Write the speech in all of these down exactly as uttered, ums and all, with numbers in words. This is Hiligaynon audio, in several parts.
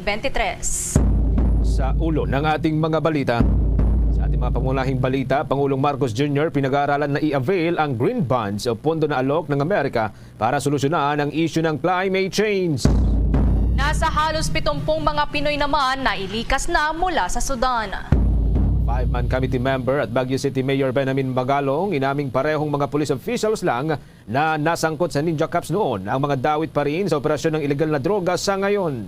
twenty-three. Sa ulo ng ating mga balita, sa ating mga pangunahing balita, Pangulong Marcos Junior pinag-aaralan na i-avail ang green bonds o pondo na alok ng Amerika para solusyonan ang isyu ng climate change. Nasa halos pitumpung mga Pinoy naman na ilikas na mula sa Sudan. Five-man committee member at Baguio City Mayor Benjamin Magalong inaming parehong mga police officials lang na nasangkot sa Ninja Cops noon ang mga dawit pa rin sa operasyon ng iligal na droga sa ngayon.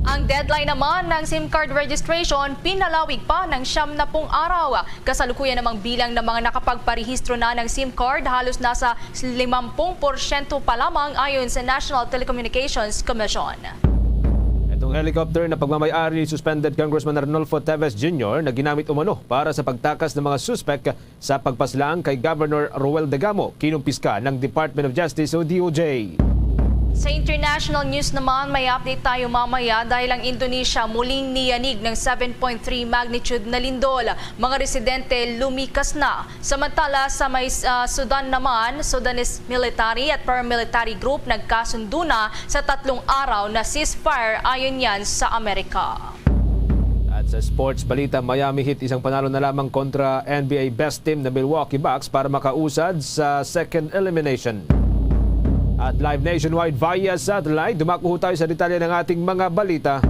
Ang deadline naman ng SIM card registration pinalawig pa ng siyam na pung araw. Kasalukuyan namang bilang ng mga nakapagparehistro na ng SIM card halos nasa limampung porsyento pa lamang ayon sa National Telecommunications Commission. Itong helicopter na pagmamayari ni suspended Congressman Arnulfo Teves Junior na ginamit umano para sa pagtakas ng mga suspek sa pagpaslang kay Governor Roel Degamo, kinumpiska ng Department of Justice o D O J. Sa international news naman, may update tayo mamaya dahil ang Indonesia muling niyanig ng seven point three magnitude na lindol. Mga residente lumikas na. Samantala, sa may, ah, Sudan naman, Sudanese military at paramilitary group nagkasundo na sa tatlong araw na ceasefire, ayon yan sa Amerika. At sa sports balita, Miami Heat isang panalo na lamang kontra N B A best team na Milwaukee Bucks para makausad sa second elimination. At live nationwide via satellite, dumako ho tayo sa detalye ng ating mga balita.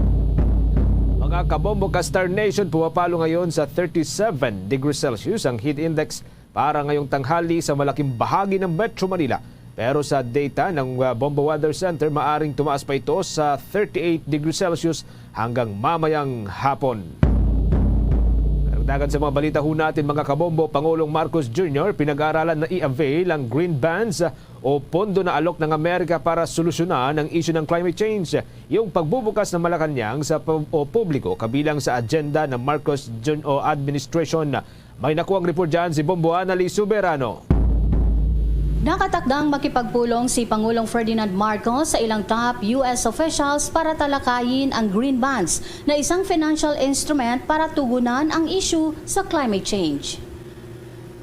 Mga kabombo ka Star Nation, pumapalo ngayon sa thirty-seven degrees Celsius ang heat index para ngayong tanghali sa malaking bahagi ng Metro Manila. Pero sa data ng, uh, Bombo Weather Center, maaring tumaas pa ito sa thirty-eight degrees Celsius hanggang mamayang hapon. Karagdagan sa mga balita ho natin, mga kabombo, Pangulong Marcos Junior pinag-aaralan na i-avail ang green bonds o pondo na alok ng Amerika para solusyonan ang isyu ng climate change. Yung pagbubukas ng Malacañang sa pu-, o publiko kabilang sa agenda ng Marcos Jun-, o administration. May nakuhang report dyan si Bombo Anali Soberano. Nakatakdang makipagpulong si Pangulong Ferdinand Marcos sa ilang top U S officials para talakayin ang green bonds na isang financial instrument para tugunan ang issue sa climate change.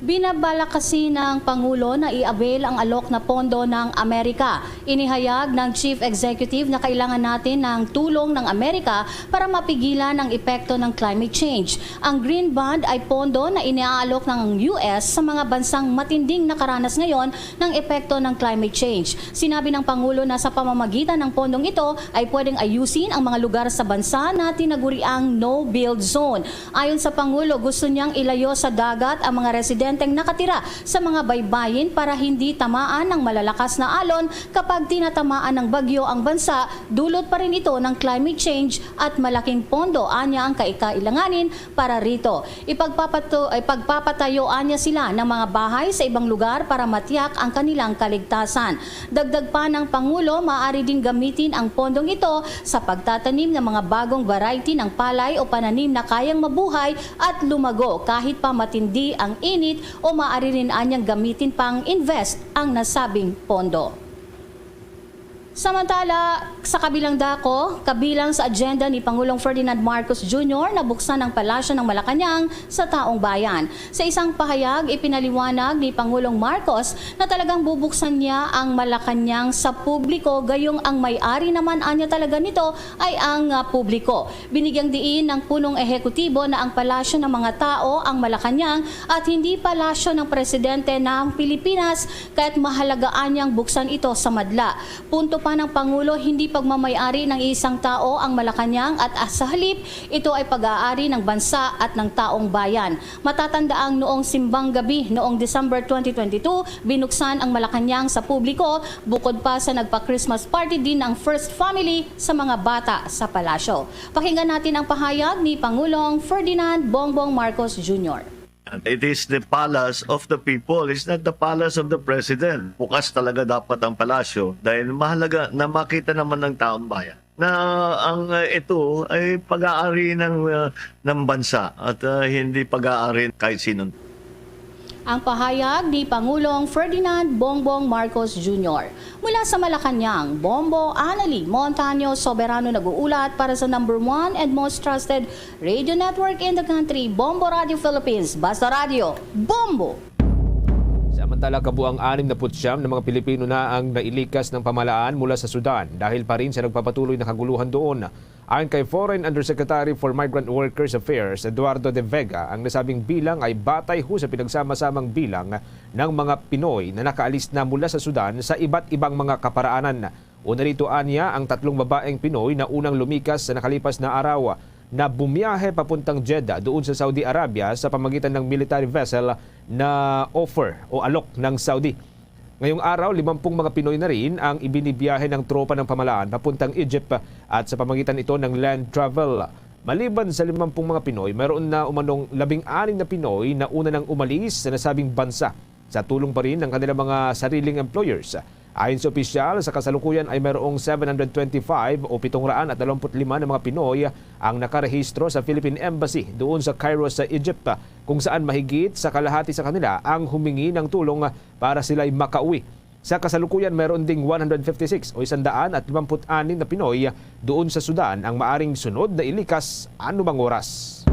Binabalak kasi ng Pangulo na i-avail ang alok na pondo ng Amerika. Inihayag ng Chief Executive na kailangan natin ng tulong ng Amerika para mapigilan ang epekto ng climate change. Ang Green Bond ay pondo na iniaalok ng U S sa mga bansang matinding nakaranas ngayon ng epekto ng climate change. Sinabi ng Pangulo na sa pamamagitan ng pondong ito ay pwedeng ayusin ang mga lugar sa bansa na tinaguriang no-build zone. Ayon sa Pangulo, gusto niyang ilayo sa dagat ang mga residenteng nakatira sa mga baybayin para hindi tamaan ng malalakas na alon kapag tinatamaan ng bagyo ang bansa. Dulot pa rin ito ng climate change at malaking pondo anya ang kaikailanganin para rito. Ipagpapato-, ipagpapatayo anya sila ng mga bahay sa ibang lugar para matiyak ang kanilang kaligtasan. Dagdag pa ng Pangulo, maaari din gamitin ang pondong ito sa pagtatanim ng mga bagong variety ng palay o pananim na kayang mabuhay at lumago kahit pa matindi ang init, o maaari rin anyang gamitin pang invest ang nasabing pondo. Samantala, sa kabilang dako, kabilang sa agenda ni Pangulong Ferdinand Marcos Junior na buksan ang Palasyo ng Malacañang sa taong bayan. Sa isang pahayag, ipinaliwanag ni Pangulong Marcos na talagang bubuksan niya ang Malacañang sa publiko, gayong ang may-ari naman anya talaga nito ay ang, ah, publiko. Binigyang diin ng punong ehekutibo na ang palasyo ng mga tao ang Malacañang at hindi palasyo ng presidente ng Pilipinas, kaya't mahalaga anyang buksan ito sa madla. Punto pa ng Pangulo, hindi pagmamay-ari ng isang tao ang Malacañang at, ah, sa halip, ito ay pag-aari ng bansa at ng taong bayan. Matatandaang noong simbang gabi noong December twenty twenty-two, binuksan ang Malacañang sa publiko, bukod pa sa nagpa-Christmas party din ang first family sa mga bata sa palasyo. Pakinggan natin ang pahayag ni Pangulong Ferdinand Bongbong Marcos Junior. It is the palace of the people. It's not the palace of the president. Bukas talaga dapat ang palasyo dahil mahalaga na makita naman ng taong bayan na ang, uh, ito ay pag-aari ng, uh, ng bansa at, uh, hindi pag-aari kahit sino. Ang pahayag ni Pangulong Ferdinand Bongbong Marcos Junior. Mula sa Malacañang, Bombo Annalie Montaño Soberano nag-uulat para sa number one and most trusted radio network in the country, Bombo Radio Philippines. Basta Radio, Bombo! Samantala, kabuang anim na putsyam na mga Pilipino na ang nailikas ng pamahalaan mula sa Sudan dahil pa rin sa nagpapatuloy na kaguluhan doon. Ayon kay Foreign Undersecretary for Migrant Workers Affairs, Eduardo de Vega, ang nasabing bilang ay batay ho sa pinagsama-samang bilang ng mga Pinoy na nakaalis na mula sa Sudan sa iba't ibang mga kaparaanan. Una rito, anya, ang tatlong babaeng Pinoy na unang lumikas sa nakalipas na araw na bumiyahe papuntang Jeddah doon sa Saudi Arabia sa pamagitan ng military vessel na offer o alok ng Saudi. Ngayong araw, limampung mga Pinoy na rin ang ibinibiyahe ng tropa ng pamahalaan papuntang Egypt at sa pamagitan ito ng land travel. Maliban sa limampung mga Pinoy, mayroon na umanong labing-anim na Pinoy na una nang umalis sa nasabing bansa sa tulong pa rin ng kanilang mga sariling employers. Ayon sa opisyal, sa kasalukuyan ay mayroong seven hundred twenty-five o pitong raan at dalawampu't lima na mga Pinoy ang nakarehistro sa Philippine Embassy doon sa Cairo sa Egypt, kung saan mahigit sa kalahati sa kanila ang humingi ng tulong para sila'y makauwi. Sa kasalukuyan, mayroon ding one hundred fifty-six o isang daan at limampu't anim na Pinoy doon sa Sudan ang maaring sunod na ilikas anumang oras.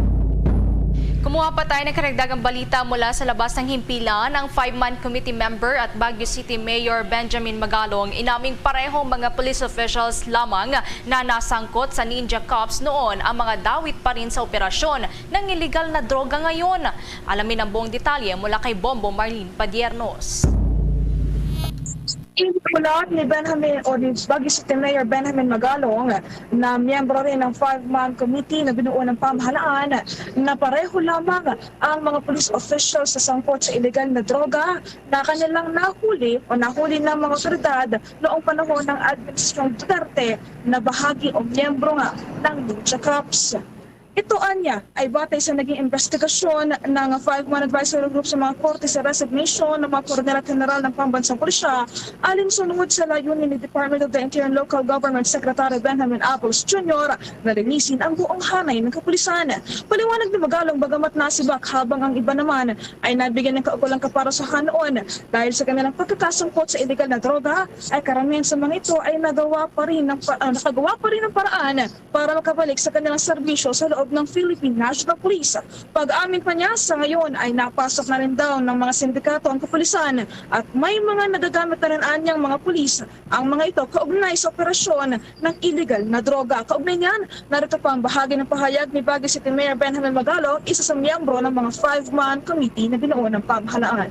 Kumuha pa tayo ng karagdagang balita mula sa labas ng himpilan. Ang five-man committee member at Baguio City Mayor Benjamin Magalong inaming parehong mga police officials lamang na nasangkot sa Ninja Cops noon ang mga dawit pa rin sa operasyon ng iligal na droga ngayon. Alamin ang buong detalye mula kay Bombo Marlene Padiernos. Inulat ni Benjamin o ni Baguio City Mayor Benjamin Magalong na miyembro rin ng five-man committee na binuo ng pamahalaan na pareho lamang ang mga police officials sa sangkot sa iligal na droga na kanilang nahuli o nahuli ng mga otoridad noong panahon ng Administrasyong Duterte na bahagi o miyembro nga ng Ninja Cops. Ito anya ay batay sa naging investigasyon ng Five-Man Advisory Group sa mga korte sa resignation ng mga koronel at general ng pambansang pulisya, alinsunod sa layunin ni Department of the Interior and Local Government Secretary Benjamin Abalos Junior na linisin ang buong hanay ng kapulisan. Paliwanag ni Magalong, bagamat nasibak habang ang iba naman ay nabigyan ng kaukulang kaparusahan noon dahil sa kanilang pagkakasangkot sa iligal na droga, ay karamihan sa mga ito ay nagawa pa rin ng pa-, ah, nakagawa pa rin ng paraan para makabalik sa kanilang serbisyo sa loob ng Philippine National Police. Pag-amin pa niya, sa ngayon ay napasok na rin daw ng mga sindikato ang kapulisan at may mga nagagamit na rin anyang mga pulis ang mga ito kaugnay sa operasyon ng iligal na droga. Kaugnay niyan, narito pa ang bahagi ng pahayag ni Baguio City Mayor Benjamin Magalong, isa sa miyembro ng mga five-man committee na binuo ng pamahalaan.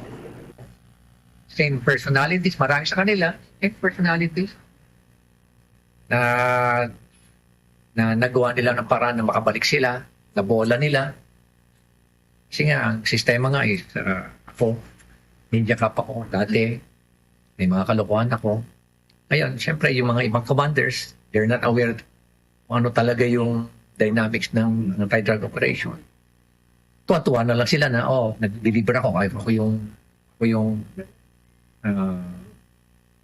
Same personalities, marami sa kanila, same personalities. Na, na nagawa nila ng paraan na makabalik sila, nabola nila. Kasi nga, ang sistema nga is, ah, ako, ninja cop ako dati, may mga kalokohan ako. Ngayon, siyempre, yung mga ibang commanders, they're not aware kung ano talaga yung dynamics ng anti-drug operation. Tuwa-tuwa na lang sila na, "Oh, nag-deliver ako, kahit ako yung, ako yung, ah,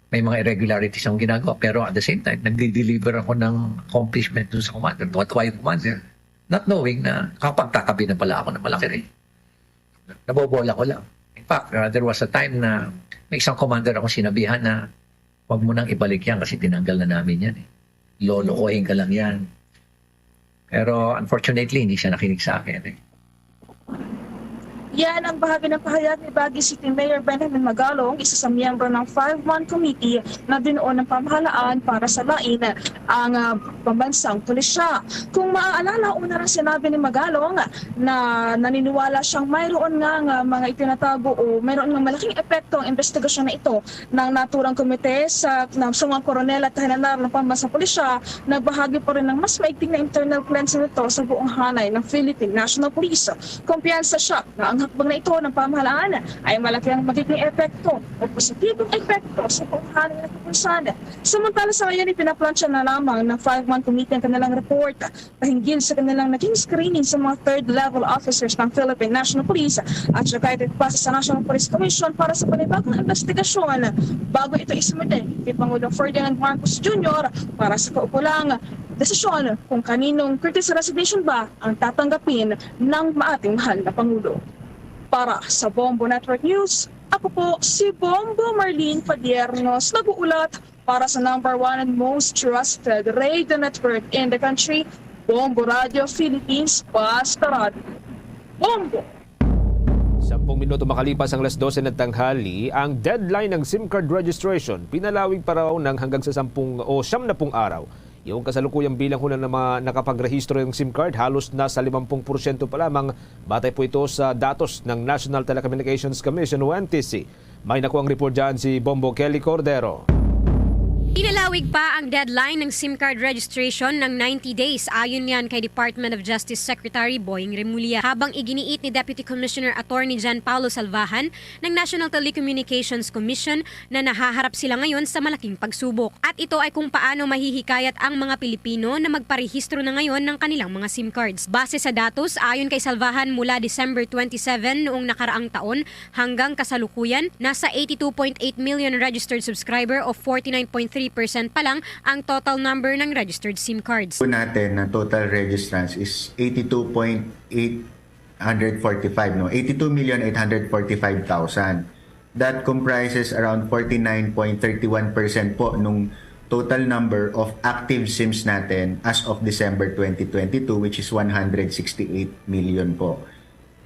may mga irregularities ang ginagawa." Pero at the same time, nagdi-deliver ako ng accomplishment dun sa commander. Tuwa-tuwa yung commander, not knowing na kapagtatabi na pala ako ng malaki rin. Nabobola ko lang. In fact, uh, there was a time na may isang commander ako sinabihan na, "Wag mo nang ibalik yan kasi tinanggal na namin yan eh. Lolokohin ka lang yan." Pero unfortunately, hindi siya nakinig sa akin eh. Yan ang bahagi ng pahayag ni Baguio City Mayor Benjamin Magalong, isa sa miyembro ng five-man committee na binuo ng pamahalaan para sa lain ang, ah, pambansang pulisya. Kung maaalala, una na sinabi ni Magalong na naniniwala siyang mayroon nga, nga mga itinatago o mayroon nga malaking epekto ang investigasyon na ito ng naturang komite sa, ng, sa mga koronel at general ng pambansang pulisya na bahagi pa rin ng mas maigting na internal cleansing nito sa buong hanay ng Philippine National Police. Kumpiyansa siya na ang hakbang na ito ng pamahalaan ay malaki ang magiging epekto o positibong epekto sa buong hanay ng kapulisan. Samantala sa ngayon, ipinaplansya na lamang ng five-man committee ang kanilang report pahinggil sa kanilang naging screening sa mga third level officers ng Philippine National Police at saka ito ipasa sa National Police Commission para sa panibagong investigasyon bago ito isumite kay Pangulong Ferdinand Marcos Junior para sa kaukulang desisyon kung kaninong courtesy resignation ba ang tatanggapin ng ating mahal na Pangulo. Para sa Bombo Network News, ako po si Bombo Marlene Padiernos, nag-uulat para sa number one and most trusted radio network in the country, Bombo Radio Philippines, Basta Radio. Bombo! Sampung minuto makalipas ang alas dose ng tanghali, ang deadline ng SIM card registration pinalawig pa raw ng hanggang sa sampung o siyam na pung araw. Yung kasalukuyang bilang ho na nama-, nakapagrehistro ng SIM card, halos nasa limampung porsyento pa lamang, batay po ito sa datos ng National Telecommunications Commission o N T C. May nakuha ang report dyan si Bombo Kelly Cordero. Pinalawig pa ang deadline ng SIM card registration ng ninety days, ayon yan kay Department of Justice Secretary Boying Remulla, habang iginiit ni Deputy Commissioner Attorney Jan Paulo Salvahan ng National Telecommunications Commission na nahaharap sila ngayon sa malaking pagsubok. At ito ay kung paano mahihikayat ang mga Pilipino na magparehistro na ngayon ng kanilang mga SIM cards. Base sa datos, ayon kay Salvahan, mula December twenty-seven noong nakaraang taon hanggang kasalukuyan, nasa eighty-two point eight million registered subscriber o forty-nine point three percent pa lang ang total number ng registered SIM cards. Po natin na total registrants is eighty-two point eight hundred forty-five, no? Eighty-two million eight hundred forty-five thousand. That comprises around forty-nine point thirty-one percent po nung total number of active SIMs natin as of December twenty twenty-two, which is one hundred sixty-eight million po.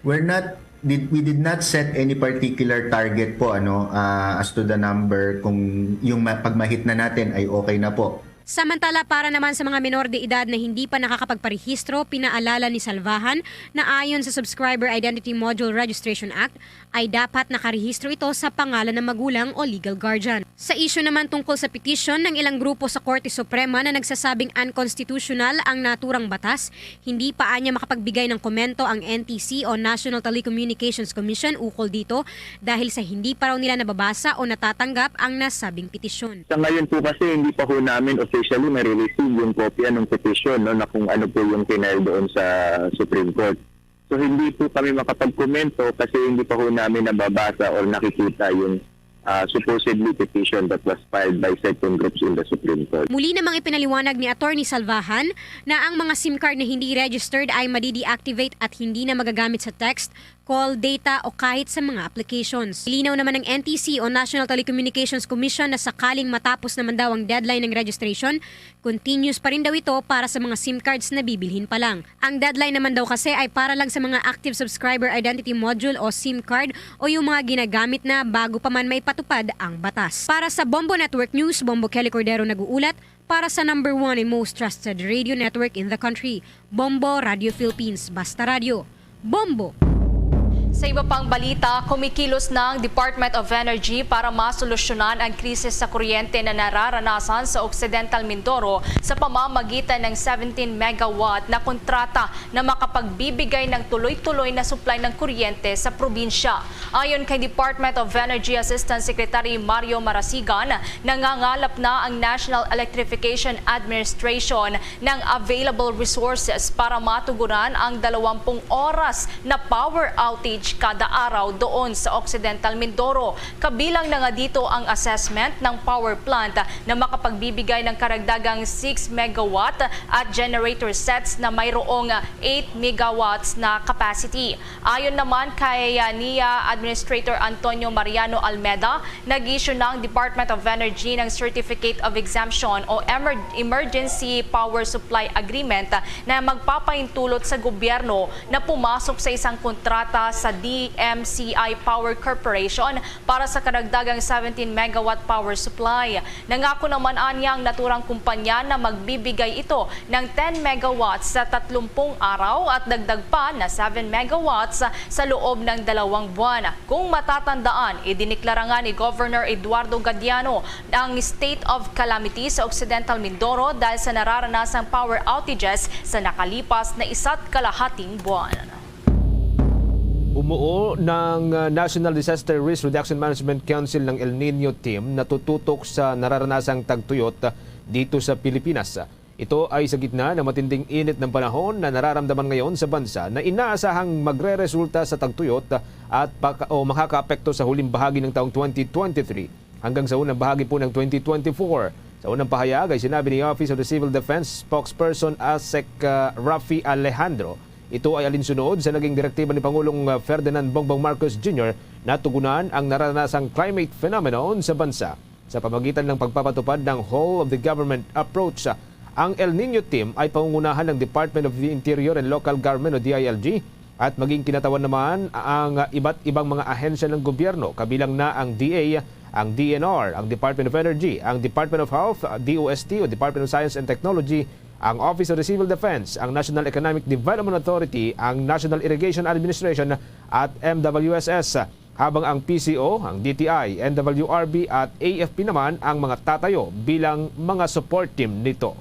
We're not did, we did not set any particular target po, ano, ah, as to the number, kung yung ma- pag ma-hit na natin ay okay na po. Samantala, para naman sa mga menor de edad na hindi pa nakakapagparehistro, pinaalala ni Salvahan na ayon sa Subscriber Identity Module Registration Act, ay dapat nakarehistro ito sa pangalan ng magulang o legal guardian. Sa isyu naman tungkol sa petisyon ng ilang grupo sa Korte Suprema na nagsasabing unconstitutional ang naturang batas, hindi pa anya makapagbigay ng komento ang N T C o National Telecommunications Commission ukol dito dahil sa hindi pa raw nila nababasa o natatanggap ang nasabing petisyon. Sa ngayon po kasi, hindi pa ho namin officially nare-receive yung kopya ng petisyon, no, na kung ano po yung final doon sa Supreme Court. So hindi po kami makapagkomento kasi hindi pa ho namin nababasa or nakikita yung ah, supposedly petition that was filed by certain groups in the Supreme Court. Muli namang ipinaliwanag ni Attorney Salvahan na ang mga SIM card na hindi registered ay madi-deactivate at hindi na magagamit sa text, call, data o kahit sa mga applications. Nilinaw naman ng N T C o National Telecommunications Commission na sakaling matapos naman daw ang deadline ng registration, continuous pa rin daw ito para sa mga SIM cards na bibilhin pa lang. Ang deadline naman daw kasi ay para lang sa mga active subscriber identity module o SIM card o yung mga ginagamit na bago pa man maipatupad ang batas. Para sa Bombo Network News, Bombo Kelly Cordero nag-uulat para sa number one and most trusted radio network in the country, Bombo Radio Philippines, Basta Radio. Bombo! Sa iba pang balita, kumikilos na ang Department of Energy para masolusyonan ang krisis sa kuryente na nararanasan sa Occidental Mindoro sa pamamagitan ng seventeen megawatt na kontrata na makapagbibigay ng tuloy-tuloy na supply ng kuryente sa probinsya. Ayon kay Department of Energy Assistant Secretary Mario Marasigan, nangangalap na ang National Electrification Administration ng available resources para matugunan ang dalawampung oras na power outage kada araw doon sa Occidental Mindoro. Kabilang na nga dito ang assessment ng power plant na makapagbibigay ng karagdagang six megawatt at generator sets na mayroong eight megawatts na capacity. Ayon naman kay, ah, NEA Administrator Antonio Mariano Almeda, nag-issue na ang Department of Energy ng Certificate of Exemption o Emer- Emergency Power Supply Agreement na magpapaintulot sa gobyerno na pumasok sa isang kontrata sa D M C I Power Corporation para sa karagdagang seventeen megawatt power supply. Nangako naman anya ang naturang kumpanya na magbibigay ito ng ten megawatts sa tatlumpung araw at dagdag pa na seven megawatts sa loob ng dalawang buwan. Kung matatandaan, idineklara nga ni Governor Eduardo Gadiano ang state of calamity sa Occidental Mindoro dahil sa nararanasang power outages sa nakalipas na isa't kalahating buwan. Bumuo ng, uh, National Disaster Risk Reduction Management Council ng El Nino Team na tututok sa nararanasang tagtuyot dito sa Pilipinas. Ito ay sa gitna ng matinding init ng panahon na nararamdaman ngayon sa bansa na inaasahang magreresulta sa tagtuyot at paka- o makakaapekto sa huling bahagi ng taong twenty twenty-three hanggang sa unang bahagi po ng twenty twenty-four. Sa unang pahayag ay sinabi ni Office of the Civil Defense Spokesperson ASEC, uh, Raffy Alejandro, ito ay alinsunod sa naging direktiba ni Pangulong, uh, Ferdinand Bongbong Marcos Junior na tugunan ang nararanasang climate phenomenon sa bansa sa pamagitan ng pagpapatupad ng Whole of the Government Approach. Ang El Nino Team ay pangungunahan ng Department of the Interior and Local Government o D I L G at maging kinatawan naman ang iba't ibang mga ahensya ng gobyerno, kabilang na ang D A ang D E N R, ang Department of Energy, ang Department of Health, D O S T o Department of Science and Technology, ang Office of the Civil Defense, ang National Economic Development Authority, ang National Irrigation Administration at M W S S, habang ang P C O, ang D T I, N W R B at A F P naman ang mga tatayo bilang mga support team nito.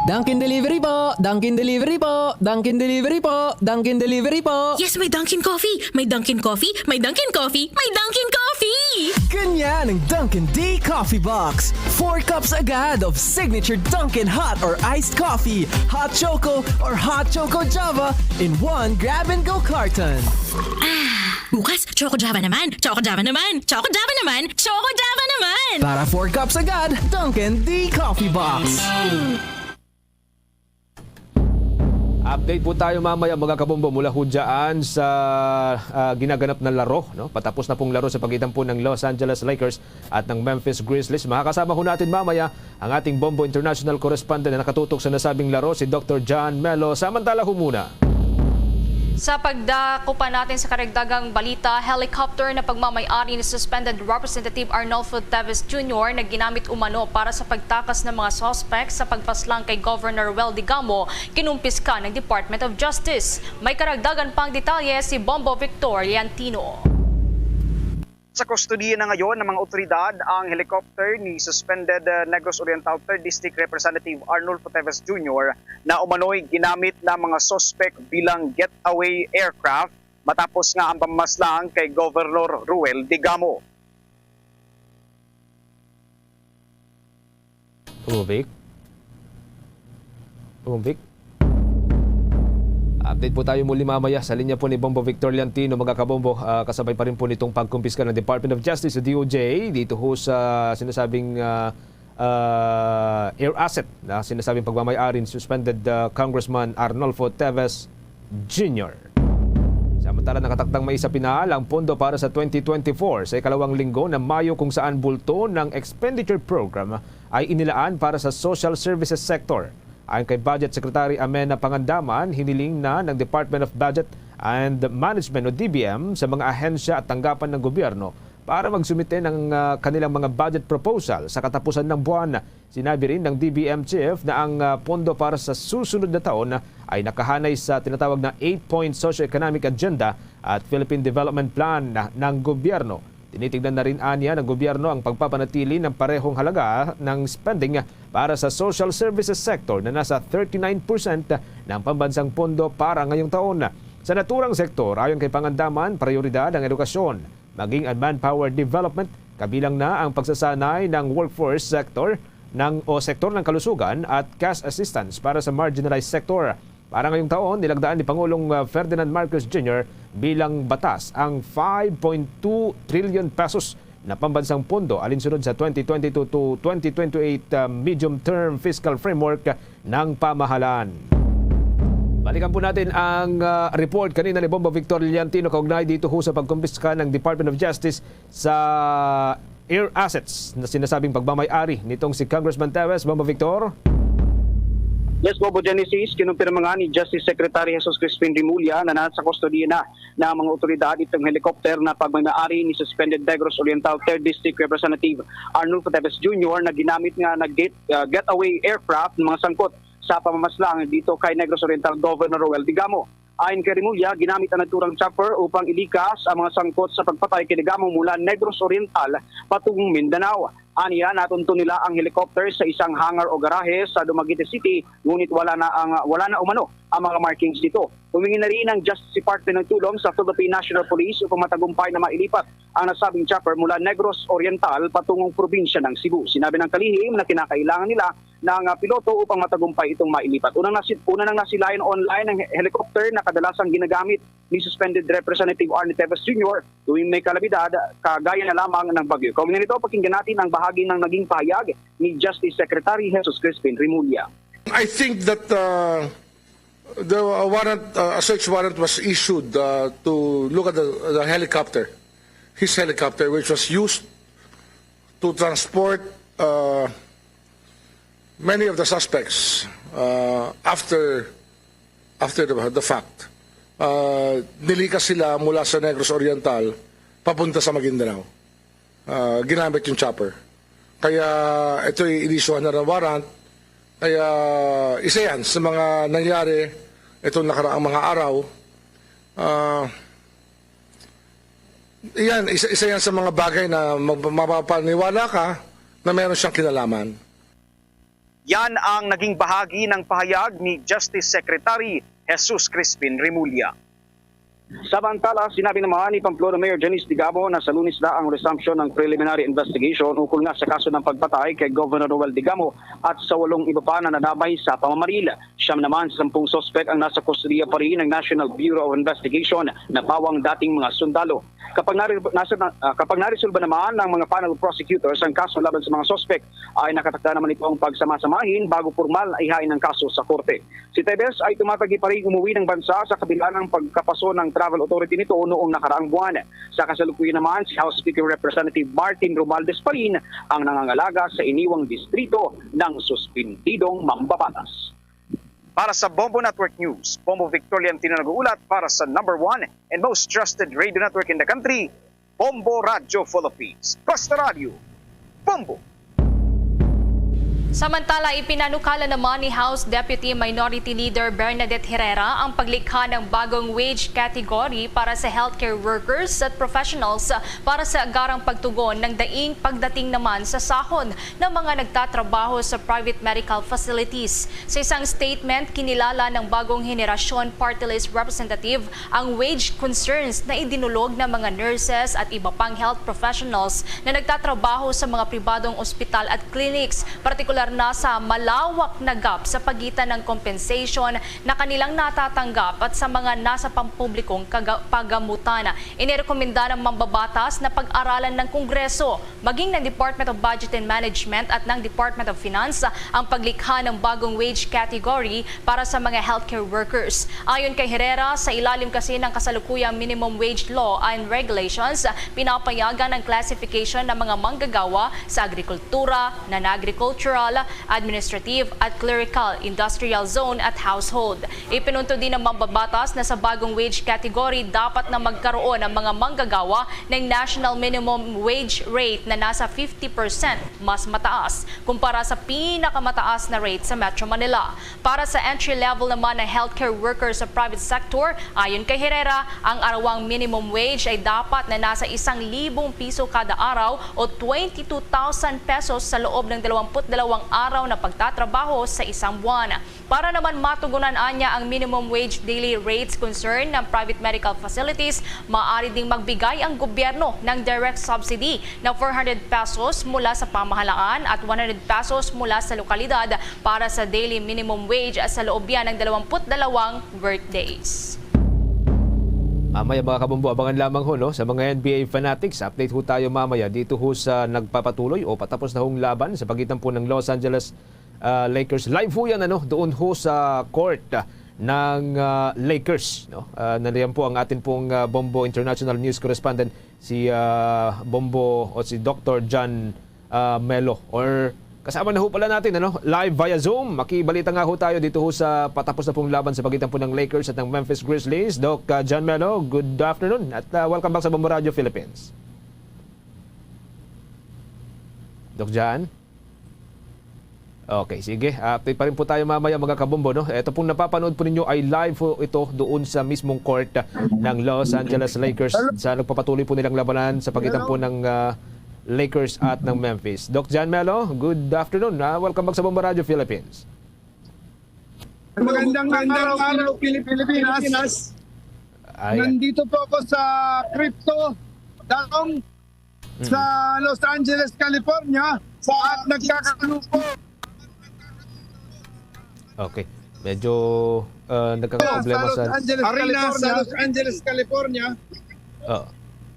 Dunkin Delivery po! Dunkin Delivery po! Dunkin Delivery po! Dunkin Delivery po! Yes, may Dunkin Coffee! May Dunkin Coffee! May Dunkin Coffee! May Dunkin Coffee! Ganyan ang Dunkin D Coffee Box. Four cups agad of signature Dunkin hot or iced coffee, hot choco, or hot choco java in one grab-and-go carton. Bukas, Choco Java naman! Choco Java naman! Choco Java naman! Choco Java naman! Para four cups agad, Dunkin D Coffee Box. Update po tayo mamaya, mga kabombo, mula ho dyan sa ah, ginaganap na laro. No? Patapos na pong laro sa pagitan po ng Los Angeles Lakers at ng Memphis Grizzlies. Makakasama ho natin mamaya ang ating Bombo International Correspondent na nakatutok sa nasabing laro, si Doctor John Melo. Samantala ho muna. Sa pagdako pa natin sa karagdagang balita, helicopter na pagmamayari ni Suspended Representative Arnolfo Teves Junior na ginamit umano para sa pagtakas ng mga suspect sa pagpaslang kay Governor Ruel Digamo, kinumpiska ng Department of Justice. May karagdagan pang detalye si Bombo Victor Liantino. Sa kustodiya na ngayon ng mga otoridad ang helicopter ni suspended uh, Negros Oriental Third District Representative Arnulfo Teves Junior na umano'y ginamit ng mga suspect bilang getaway aircraft matapos nga ang pamamaslang kay Governor Ruel Digamo. Uvic? Uvic? Update po tayo muli mamaya sa linya po ni Bombo Victor Liantino, mga kabombo, ah, kasabay pa rin po nitong pagkumpiska ng Department of Justice o D O J dito ho sa sinasabing ah, ah, air asset na sinasabing pagmamayari ni suspended ah, Congressman Arnolfo Teves Junior. Samantala, nakatakdang maisapinal ang pondo para sa twenty twenty-four sa ikalawang linggo ng Mayo, kung saan bulto ng expenditure program ay inilaan para sa social services sector. Ayon kay Budget Secretary Amena Pangandaman, hiniling na ng Department of Budget and Management o D B M sa mga ahensya at tanggapan ng gobyerno para magsumite ng ah, kanilang mga budget proposal sa katapusan ng buwan. Sinabi rin ng D B M chief na ang ah, pondo para sa susunod na taon ay nakahanay sa tinatawag na eight-point socio-economic agenda at Philippine Development Plan na- ng gobyerno. Tinitignan na rin anya ng gobyerno ang pagpapanatili ng parehong halaga ng spending para sa social services sector na nasa thirty-nine percent ng pambansang pondo para ngayong taon. Sa naturang sektor, ayon kay Pangandaman, prioridad ang edukasyon, maging ang manpower development, kabilang na ang pagsasanay ng workforce sector ng o sektor ng kalusugan at cash assistance para sa marginalized sector. Para ngayong taon, nilagdaan ni Pangulong uh, Ferdinand Marcos Junior bilang batas ang five point two trillion pesos na pambansang pondo alinsunod sa twenty twenty-two to twenty twenty-eight uh, medium-term fiscal framework ng pamahalaan. Balikan po natin ang uh, report kanina ni Bombo Victor Liantino kaugnay dito ho sa pagkumpiska ng Department of Justice sa air assets na sinasabing pagmamayari nitong si Congressman Teves. Bombo Victor? Yes, Bobo Genesis, kinumpirma nga ni Justice Secretary Jesus Crispin Remulla na nasa kustodiya na ng mga otoridad itong helicopter na pagmamayari ni suspended Negros Oriental Third District Representative Arnulfo Teves Junior na ginamit nga na gate, uh, getaway aircraft ng mga sangkot sa pamamaslang dito kay Negros Oriental Governor Roel Digamo. Ayon kay Remulla, ginamit ang naturang chopper upang ilikas ang mga sangkot sa pagpatay kay Digamo mula Negros Oriental patungong Mindanao. Aniya, natunto nila ang helicopter sa isang hangar o garahe sa Dumaguete City, ngunit wala na ang wala na umano ang mga markings dito. Humingi na rin ang Justice Department ng tulong sa Philippine National Police upang matagumpay na mailipat ang nasabing chopper mula Negros Oriental patungong probinsya ng Cebu. Sinabi ng kalihim na kinakailangan nila ng ah, piloto upang matagumpay itong mailipat. Unang nasi, una nang nasilayan online ang he- helicopter na kadalasang ginagamit ni suspended Representative Arnie Teves Junior tuwing may kalamidad, kagaya na lamang ng bagyo. Kaugnay nito, pakinggan natin ang bahagi ng naging pahayag ni Justice Secretary Jesus Crispin Remulla. I think that uh, the uh, warrant, uh, a search warrant was issued uh, to look at the, the helicopter, his helicopter, which was used to transport uh, many of the suspects uh, after after the, the fact. Uh, nilikas sila mula sa Negros Oriental papunta sa Maguindanao. Ah, ginamit yung chopper. Kaya ito'y inisyuhan na ng warrant. Kaya isa yan sa mga nangyari itong nakaraang mga araw. Ah, yan, isa, isa yan sa mga bagay na mag- mapapaniwala ka na meron siyang kinalaman. Yan ang naging bahagi ng pahayag ni Justice Secretary Jesus Crispin Remulla. Samantala, sinabi naman ni Pamplona Mayor Janice Digamo na sa Lunes na ang resumption ng preliminary investigation ukol nga sa kaso ng pagpatay kay Governor Noel Digamo at sa walong iba pa na nadamay sa pamamaril. Siyam naman sa sampung suspek ang nasa kustodiya pa rin ng National Bureau of Investigation na pawang dating mga sundalo. Kapag, nare- nasa, ah, kapag naresolba naman ng mga panel prosecutors ang kaso laban sa mga suspek, ay nakatakda naman ito ang pagsamasamahin bago pormal na ihain ang kaso sa korte. Si Tebes ay tumatanggi pa rin umuwi ng bansa sa kabila ng pagkapaso ng travel authority nito noong nakaraang buwan. Sa kasalukuyan naman, si House Speaker Representative Martin Romualdez pa rin ang nangangalaga sa iniwang distrito ng suspindidong mambabatas. Para sa Bombo Network News, Bombo Victorian Tino nag-uulat para sa number one and most trusted radio network in the country, Bombo Radio Philippines. Basta Radio, Bombo! Samantala, ipinanukala naman ni House Deputy Minority Leader Bernadette Herrera ang paglikha ng bagong wage category para sa healthcare workers at professionals para sa agarang pagtugon ng daing pagdating naman sa sahod ng mga nagtatrabaho sa private medical facilities. Sa isang statement, kinilala ng Bagong Henerasyon Party List Representative ang wage concerns na idinulog ng mga nurses at iba pang health professionals na nagtatrabaho sa mga pribadong ospital at clinics, partikular na sa malawak na gap sa pagitan ng compensation na kanilang natatanggap at sa mga nasa pampublikong kaga- pagamutan. Inirekomenda ng mambabatas na pag-aralan ng Kongreso maging ng Department of Budget and Management at ng Department of Finance ang paglikha ng bagong wage category para sa mga healthcare workers. Ayon kay Herrera, sa ilalim kasi ng kasalukuyang minimum wage law and regulations, pinapayagan ang classification ng mga manggagawa sa agrikultura, non-agricultural, administrative at clerical, industrial zone at household. Ipinunto din ng mambabatas na sa bagong wage category dapat na magkaroon ang mga manggagawa ng national minimum wage rate na nasa fifty percent mas mataas kumpara sa pinakamataas na rate sa Metro Manila. Para sa entry level naman ng healthcare worker sa private sector, ayon kay Herrera, ang arawang minimum wage ay dapat na nasa isang libong piso kada araw o twenty-two thousand pesos sa loob ng dalawampu't dalawang araw na pagtatrabaho sa isang buwan. Para naman matugunan anya ang minimum wage daily rates concern ng private medical facilities, maaari ding magbigay ang gobyerno ng direct subsidy na four hundred pesos mula sa pamahalaan at one hundred pesos mula sa lokalidad para sa daily minimum wage sa loob yan ng dalawampu't dalawang workdays. Mamaya, mga kabombo, abangan lamang ho, no, sa mga N B A fanatics. Update ho tayo mamaya dito ho sa nagpapatuloy o patapos na hong laban sa pagitan po ng Los Angeles ah, Lakers. Live ho yan, ano, doon ho sa court, ah, ng ah, Lakers, no? Ah, nandiyan po ang atin pong ah, Bombo International News Correspondent, si ah, Bombo o si Doctor John ah, Melo. Or kasama na ho pala natin, ano, live via Zoom. Makibalita nga ho tayo dito ho sa patapos na pong laban sa pagitan po ng Lakers at ng Memphis Grizzlies. Doc ah, John Melo, good afternoon at ah, welcome back sa Bombo Radio Philippines. Doc John? Okay, sige. Update pa rin po tayo mamaya, mga kabombo, no? Ito pong napapanood po ninyo ay live po ito doon sa mismong court ng Los Angeles Lakers sa nagpapatuloy po nilang labanan sa pagitan po ng ah, Lakers at ng Memphis. Doc John Melo, good afternoon. Ah, welcome back sa Bombo Radio Philippines. Magandang araw, Pilipinas. Ayan. Nandito po ako sa Crypto Dome sa Los Angeles, California. At nagkakalupo Okay. Medyo ah, nagkakaproblema sa Los sa... Angeles, Arena California. Sa Los Angeles, California. Oh.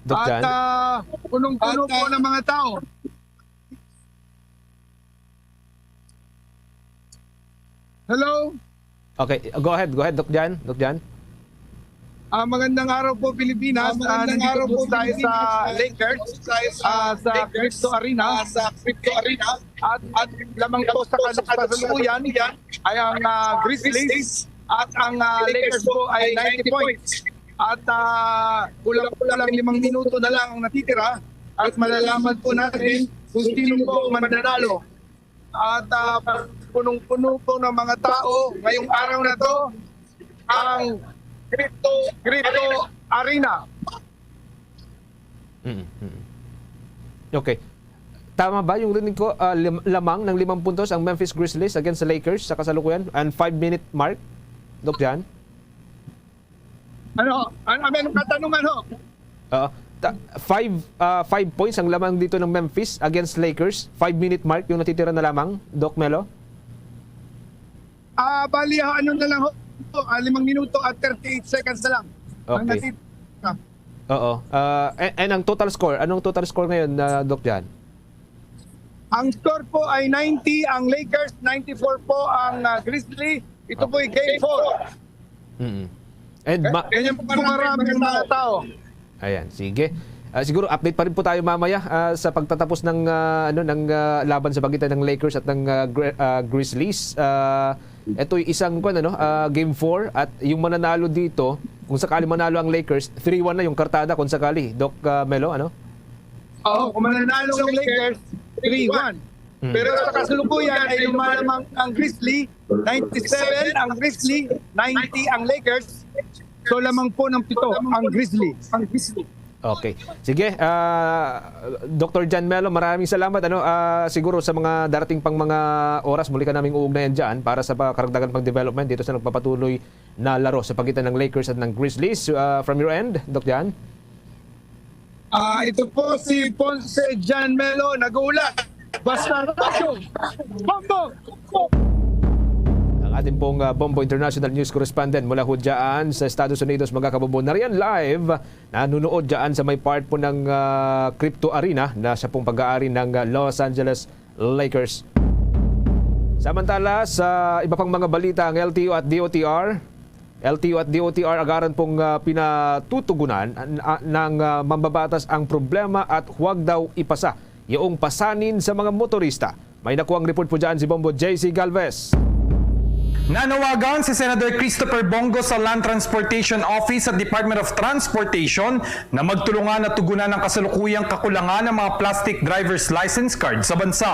Doc At John? ah, punong-puno po ng mga tao. Hello? Okay, go ahead, go ahead, Doc John. Doc John? Ah, magandang araw po, Pilipinas. Ah, nandito po tayo sa Lakers, ah, sa Crypto Arena. At, at lamang po sa kalusalukuyan ay ang ah, Grizzlies at ang ah, Lakers po ay ninety points. At ah, kulang-kulang limang minuto na lang ang natitira at malalaman po natin kung sino po ang mananalo. At ah, punong-puno po ng mga tao ngayong araw na to ang Crypto, Crypto Arena. Mm, mm. Okay. Tama ba yung rinig ko? Ah, lim- lamang ng limang puntos ang Memphis Grizzlies against the Lakers sa kasalukuyan? And five-minute mark, Doc Jan? Ano? Ano, ano ang katanungan ho? Oo. Ta- five, ah, five points ang lamang dito ng Memphis against Lakers. Five-minute mark yung natitira na lamang, Doc Melo? Ah, bali, ah, ano na lang ho? Ah, limang minuto at thirty-eight seconds na lang. Ang Okay. natitira. Oo. Ah, and, and ang total score? Anong total score ngayon, na Doc Jan? Ang score po ay ninety ang Lakers, ninety-four po ang ah, Grizzly. Ito po ay game four. Mm. And ma- Ganyan po marami ang mga tao. Ayan, sige. Ah, siguro update pa rin po tayo mamaya ah, sa pagtatapos ng ah, ano ng ah, laban sa pagitan ng Lakers at ng ah, Gri- ah, Grizzlies. Ah, ito'y isang kwan, ano, ah, game four at yung mananalo dito, kung sakali manalo ang Lakers, three one na yung kartada kung sakali. Doc ah, Melo, ano? Oo, kung mananalo ang Lakers, three one. Hmm. Pero sa kasalukuyan ay lumalamang ang Grizzly, ninety-seven ang Grizzly, ninety ang Lakers. So lamang po ng pito ang Grizzly. Ang Grizzly. Okay. Sige, ah, Doctor Jan Melo, maraming salamat. Ano, ah, siguro sa mga darating pang mga oras, muli ka naming uugnayan dyan para sa pa- karagdagan pang development dito sa nagpapatuloy na laro sa pagitan ng Lakers at ng Grizzlies. Ah, from your end, Doc Jan? Ah, ito po si Ponce Jan Melo, nag-uulat. Basta Radyo, Bombo! Ang ating pong ah, Bombo International News Correspondent mula ho dyan sa Estados Unidos, mga kabombo, na riyan live, nanunood dyan sa may part po ng ah, Crypto Arena na siya pong pag-aari ng ah, Los Angeles Lakers. Samantala, sa iba pang mga balita, ang L T O at D O T R, L T O at D O T R agaran pong ah, pinatutugunan ah, ng ah, mambabatas ang problema at huwag daw ipasa yung pasanin sa mga motorista. May nakuhang report po dyan si Bombo J C Galvez. Nanawagan si Senador Christopher Bong Go sa Land Transportation Office at Department of Transportation na magtulungan at tugunan ang kasalukuyang kakulangan ng mga plastic driver's license card sa bansa.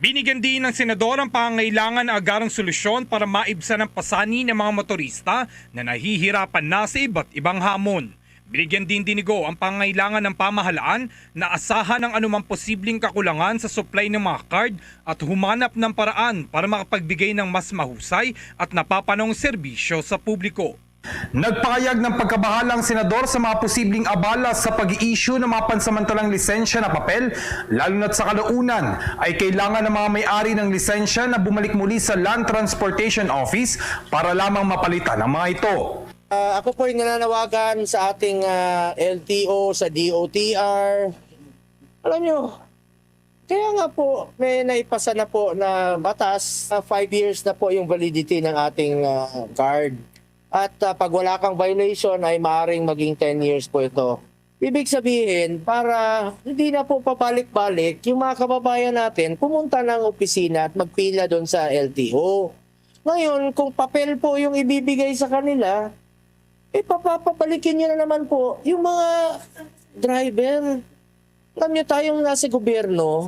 Binigyan din ng senador ang pangangailangan na agarang solusyon para maibsan ang pasanin ng mga motorista na nahihirapan na sa iba't ibang hamon. Binigyan din ni Go ang pangangailangan ng pamahalaan na asahan ang anumang posibleng kakulangan sa supply ng mga card at humanap ng paraan para makapagbigay ng mas mahusay at napapanahong serbisyo sa publiko. Nagpahayag ng pagkabahala ang senador sa mga posibleng abala sa pag-i-issue ng mga pansamantalang lisensya na papel, lalo na't sa kalaunan ay kailangan ng mga may-ari ng lisensya na bumalik muli sa Land Transportation Office para lamang mapalitan ang mga ito. Ah, ako po ay nananawagan sa ating ah, L T O, sa D O T R. Alam nyo, kaya nga po, may naipasa na po na batas na five years na po yung validity ng ating ah, card. At ah, pag wala kang violation ay maaring maging ten years po ito. Ibig sabihin, para hindi na po pabalik-balik yung mga kababayan natin pumunta ng opisina at magpila doon sa L T O. Ngayon, kung papel po yung ibibigay sa kanila, eh papapabalikin nyo na naman po yung mga driver. Alam nyo, tayong nasa gobyerno,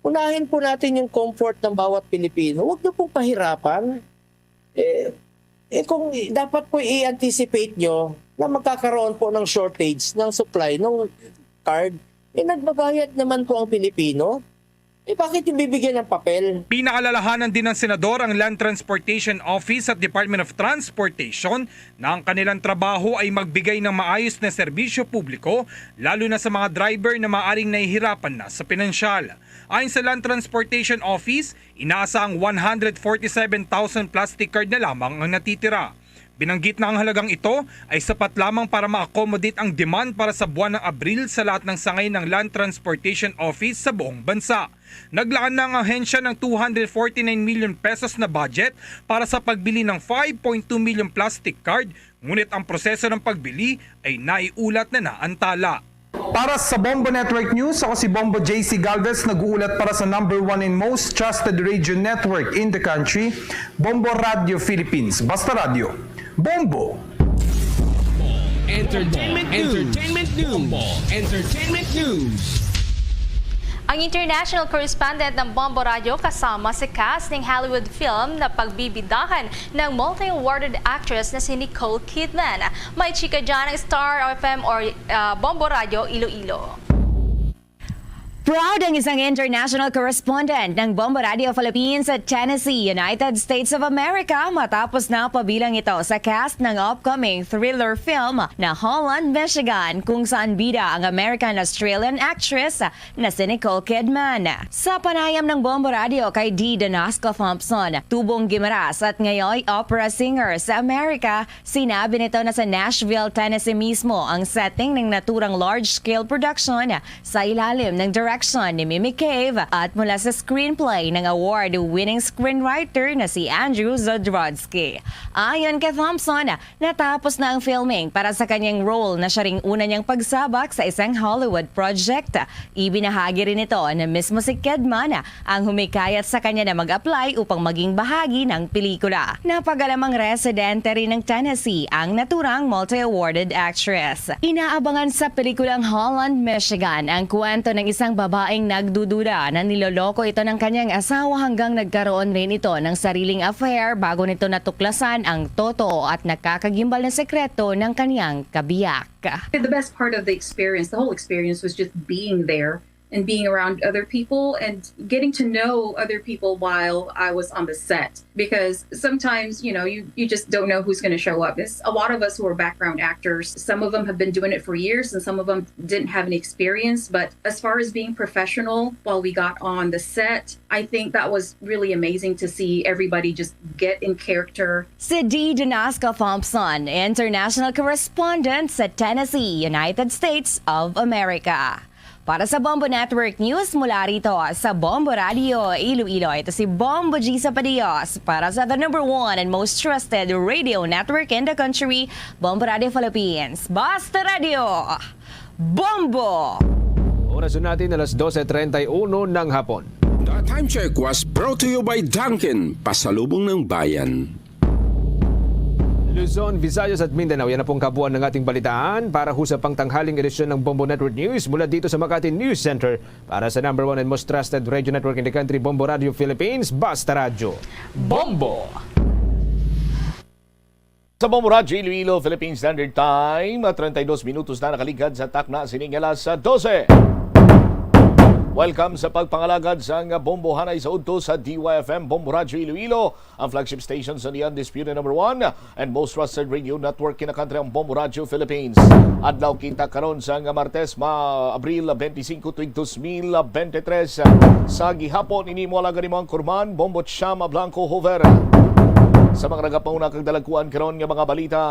unahin po natin yung comfort ng bawat Pilipino. Huwag nyo pong pahirapan. Eh, eh kung dapat po i-anticipate nyo na magkakaroon po ng shortage ng supply ng card, eh nagbabayad naman po ang Pilipino. Eh bakit yung bibigyan ng papel? Pinaalalahanan din ng senador ang Land Transportation Office at Department of Transportation na ang kanilang trabaho ay magbigay ng maayos na serbisyo publiko, lalo na sa mga driver na maaring nahihirapan na sa pinansyal. Ayon sa Land Transportation Office, inaasahang one hundred forty-seven thousand plastic card na lamang ang natitira. Binanggit na ang halagang ito ay sapat lamang para ma-accommodate ang demand para sa buwan ng Abril sa lahat ng sangay ng Land Transportation Office sa buong bansa. Naglaan na ang ahensya ng two hundred forty-nine million pesos na budget para sa pagbili ng five point two million plastic card, ngunit ang proseso ng pagbili ay naiulat na naantala. Para sa Bombo Network News, ako si Bombo J C Galvez, nag-uulat para sa number one and most trusted radio network in the country, Bombo Radio Philippines. Basta Radio, Bombo! Entertainment News. Entertainment News. Bombo Entertainment News. Ang international correspondent ng Bombo Radyo kasama sa cast ng Hollywood film na pagbibidahan ng multi-awarded actress na si Nicole Kidman. May chika dyan ang Star F M or, ah, Bombo Radyo Iloilo. Proud ang isang international correspondent ng Bombo Radio Philippines sa Tennessee, United States of America, matapos na pabilang ito sa cast ng upcoming thriller film na Holland, Michigan, kung saan bida ang American-Australian actress na si Nicole Kidman. Sa panayam ng Bombo Radio kay Dee Danasco Thompson, tubong gimaras at ngayon opera singer sa Amerika, sinabi nito na sa Nashville, Tennessee mismo ang setting ng naturang large-scale production sa ilalim ng direksyon ni Mimi Cave at mula sa screenplay ng award-winning screenwriter na si Andrew Zodrodsky. Ayon kay Thompson, natapos na ang filming para sa kanyang role na siya ring una niyang pagsabak sa isang Hollywood project. Ibinahagi rin nito na mismo si Kidman ang humikayat sa kanya na mag-apply upang maging bahagi ng pelikula. Napag-alamang residente rin ng Tennessee ang naturang multi-awarded actress. Inaabangan sa pelikulang Holland, Michigan ang kwento ng isang babaeng nagdududa na niloloko ito ng kanyang asawa hanggang nagkaroon rin ito ng sariling affair bago nito natuklasan ang totoo at nakakagimbal na sekreto ng kanyang kabiyak. The best part of the experience, the whole experience, was just being there and being around other people and getting to know other people while I was on the set. Because sometimes, you know, you, you just don't know who's going to show up. It's a lot of us who are background actors. Some of them have been doing it for years and some of them didn't have any experience. But as far as being professional, while we got on the set, I think that was really amazing to see everybody just get in character. Si Dee Danasco Thompson, international correspondent sa Tennessee, United States of America. Para sa Bombo Network News mula rito sa Bombo Radio Iloilo, ito si Bombo G Sapadios para sa the number one and most trusted radio network in the country, Bombo Radio Philippines. Basta Radio, Bombo! Oras na natin, alas dose treinta y uno ng hapon. The time check was brought to you by Dunkin, pasalubong ng bayan. Luzon, Visayas at Mindanao, yan na pong kabuuan ng ating balitaan para ho sa pangtanghaling edisyon ng Bombo Network News mula dito sa Makati News Center. Para sa number one and most trusted radio network in the country, Bombo Radio Philippines, Basta Radyo. Bombo! Sa Bombo Radyo Iloilo, Philippine Standard Time, treinta y dos minutos na nakaligad sa takna sining alas dose. Welcome sa pagpangalagad sang bombohanay sa udto sa D Y F M, Bombo Radyo Iloilo, ang flagship station sa The Undisputed Number One and most trusted radio network in the country, ang Bombo Radyo Philippines. Adlaw kita karon sang Martes, ma-, Abril twenty-five, tuig dos mil veintitrés. Sa gihapon, ini mo alaga nimo ang kurman, Bombo Chama Blanco Hover. Sa mga nagapauna kag dalagkuan karon nga mga balita,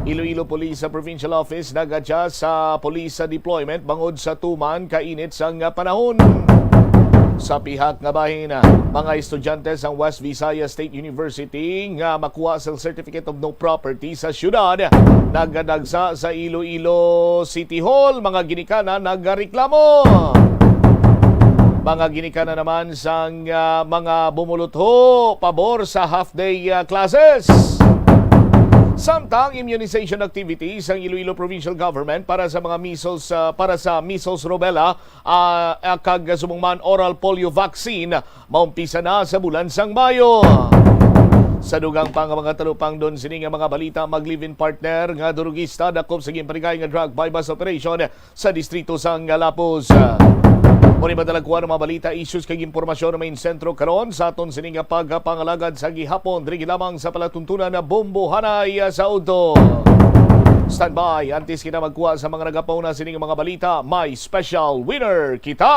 Iloilo Police Provincial Office nag-adjust sa police deployment bangod sa tuman ka init sang panahon. Sa pihak nga bahin, mga estudyante sang West Visayas State University nga makuha sang Certificate of No Property sa siyudad nagadagsa sa Iloilo City Hall. Mga ginikanan nagareklamo. Mga ginikanan naman sang, ah, mga bumulutho pabor sa half-day, ah, classes. Samtang immunization activities sang Iloilo Provincial Government para sa mga measles, ah, para sa measles, rubella, ah, ah, kag subong man oral polio vaccine maumpisa na sa bulan sang Mayo. Sa dugang pa nga mga talupangdon sini nga mga balita, mag-live-in partner nga durugista dakop sa ginpaligay nga drug buy-bust operation sa distrito sang Lapuz. Mao ni madalagkuan ang mga balita, issues kag impormasyon nga main sentro karon sa aton sini nga pagpangalagad sa gihapon, diri lamang sa palatuntunan na Bombohanay sa Udto. Standby, antes kita magkuha sa mga nagapauna sini nga mga balita, may special winner kita.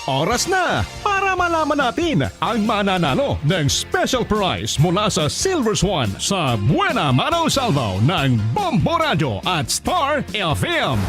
Oras na para malaman natin ang mananalo ng special prize mula sa Silver Swan sa Buena Mano Salvo ng Bombo Radyo at Star F M.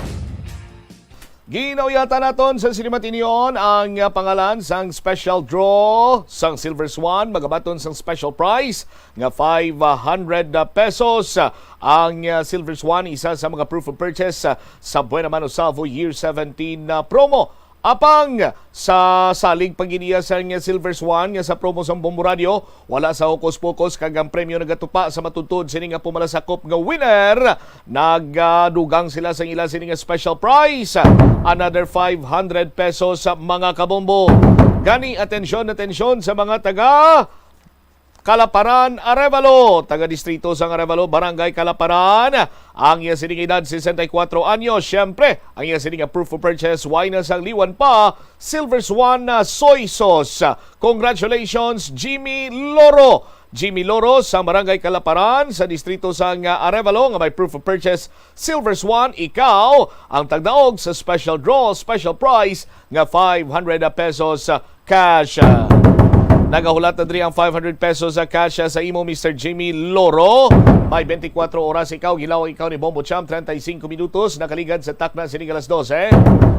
Ginauyatan naton sa sinimatinyon ang, ah, pangalan sang special draw sang Silver Swan. Magabaton sang special prize nga five hundred pesos. Ang, ah, Silver Swan, isa sa mga proof of purchase, ah, sa Buena Mano Salvo Year seventeen na promo. Apang sa salig pa gid niya sa nga Silver Swan nga sa promo sang Bombo Radio, wala sa hokus-pokus kag ang premyo nagatupa sa matudtod sini nga pumalasakop nga winner. Nagadugang sila sa ila sini nga special prize, another five hundred pesos sa mga kabombo. Gani, atensyon, atensyon sa mga taga Calaparan, Arevalo, taga distrito sang Arevalo, Barangay Calaparan. Ang iya sining edad, sesenta y cuatro anyos. Siyempre, ang iya sining proof of purchase, wala na sang liwan pa, Silver Swan, ah, Soy Sauce. Congratulations, Jimmy Loro. Jimmy Loro sa Barangay Calaparan, sa distrito sang, ah, Arevalo, nga may proof of purchase, Silver Swan. Ikaw ang tagdaog sa special draw, special prize nga five hundred pesos, ah, cash. Nagahulat na diri ang five hundred pesos sa cash sa imo, Mister Jimmy Loro. May twenty-four oras ikaw, gilawag ikaw ni Bombo Champ, treinta y cinco minutos, nakaligad sa takna sining alas dose.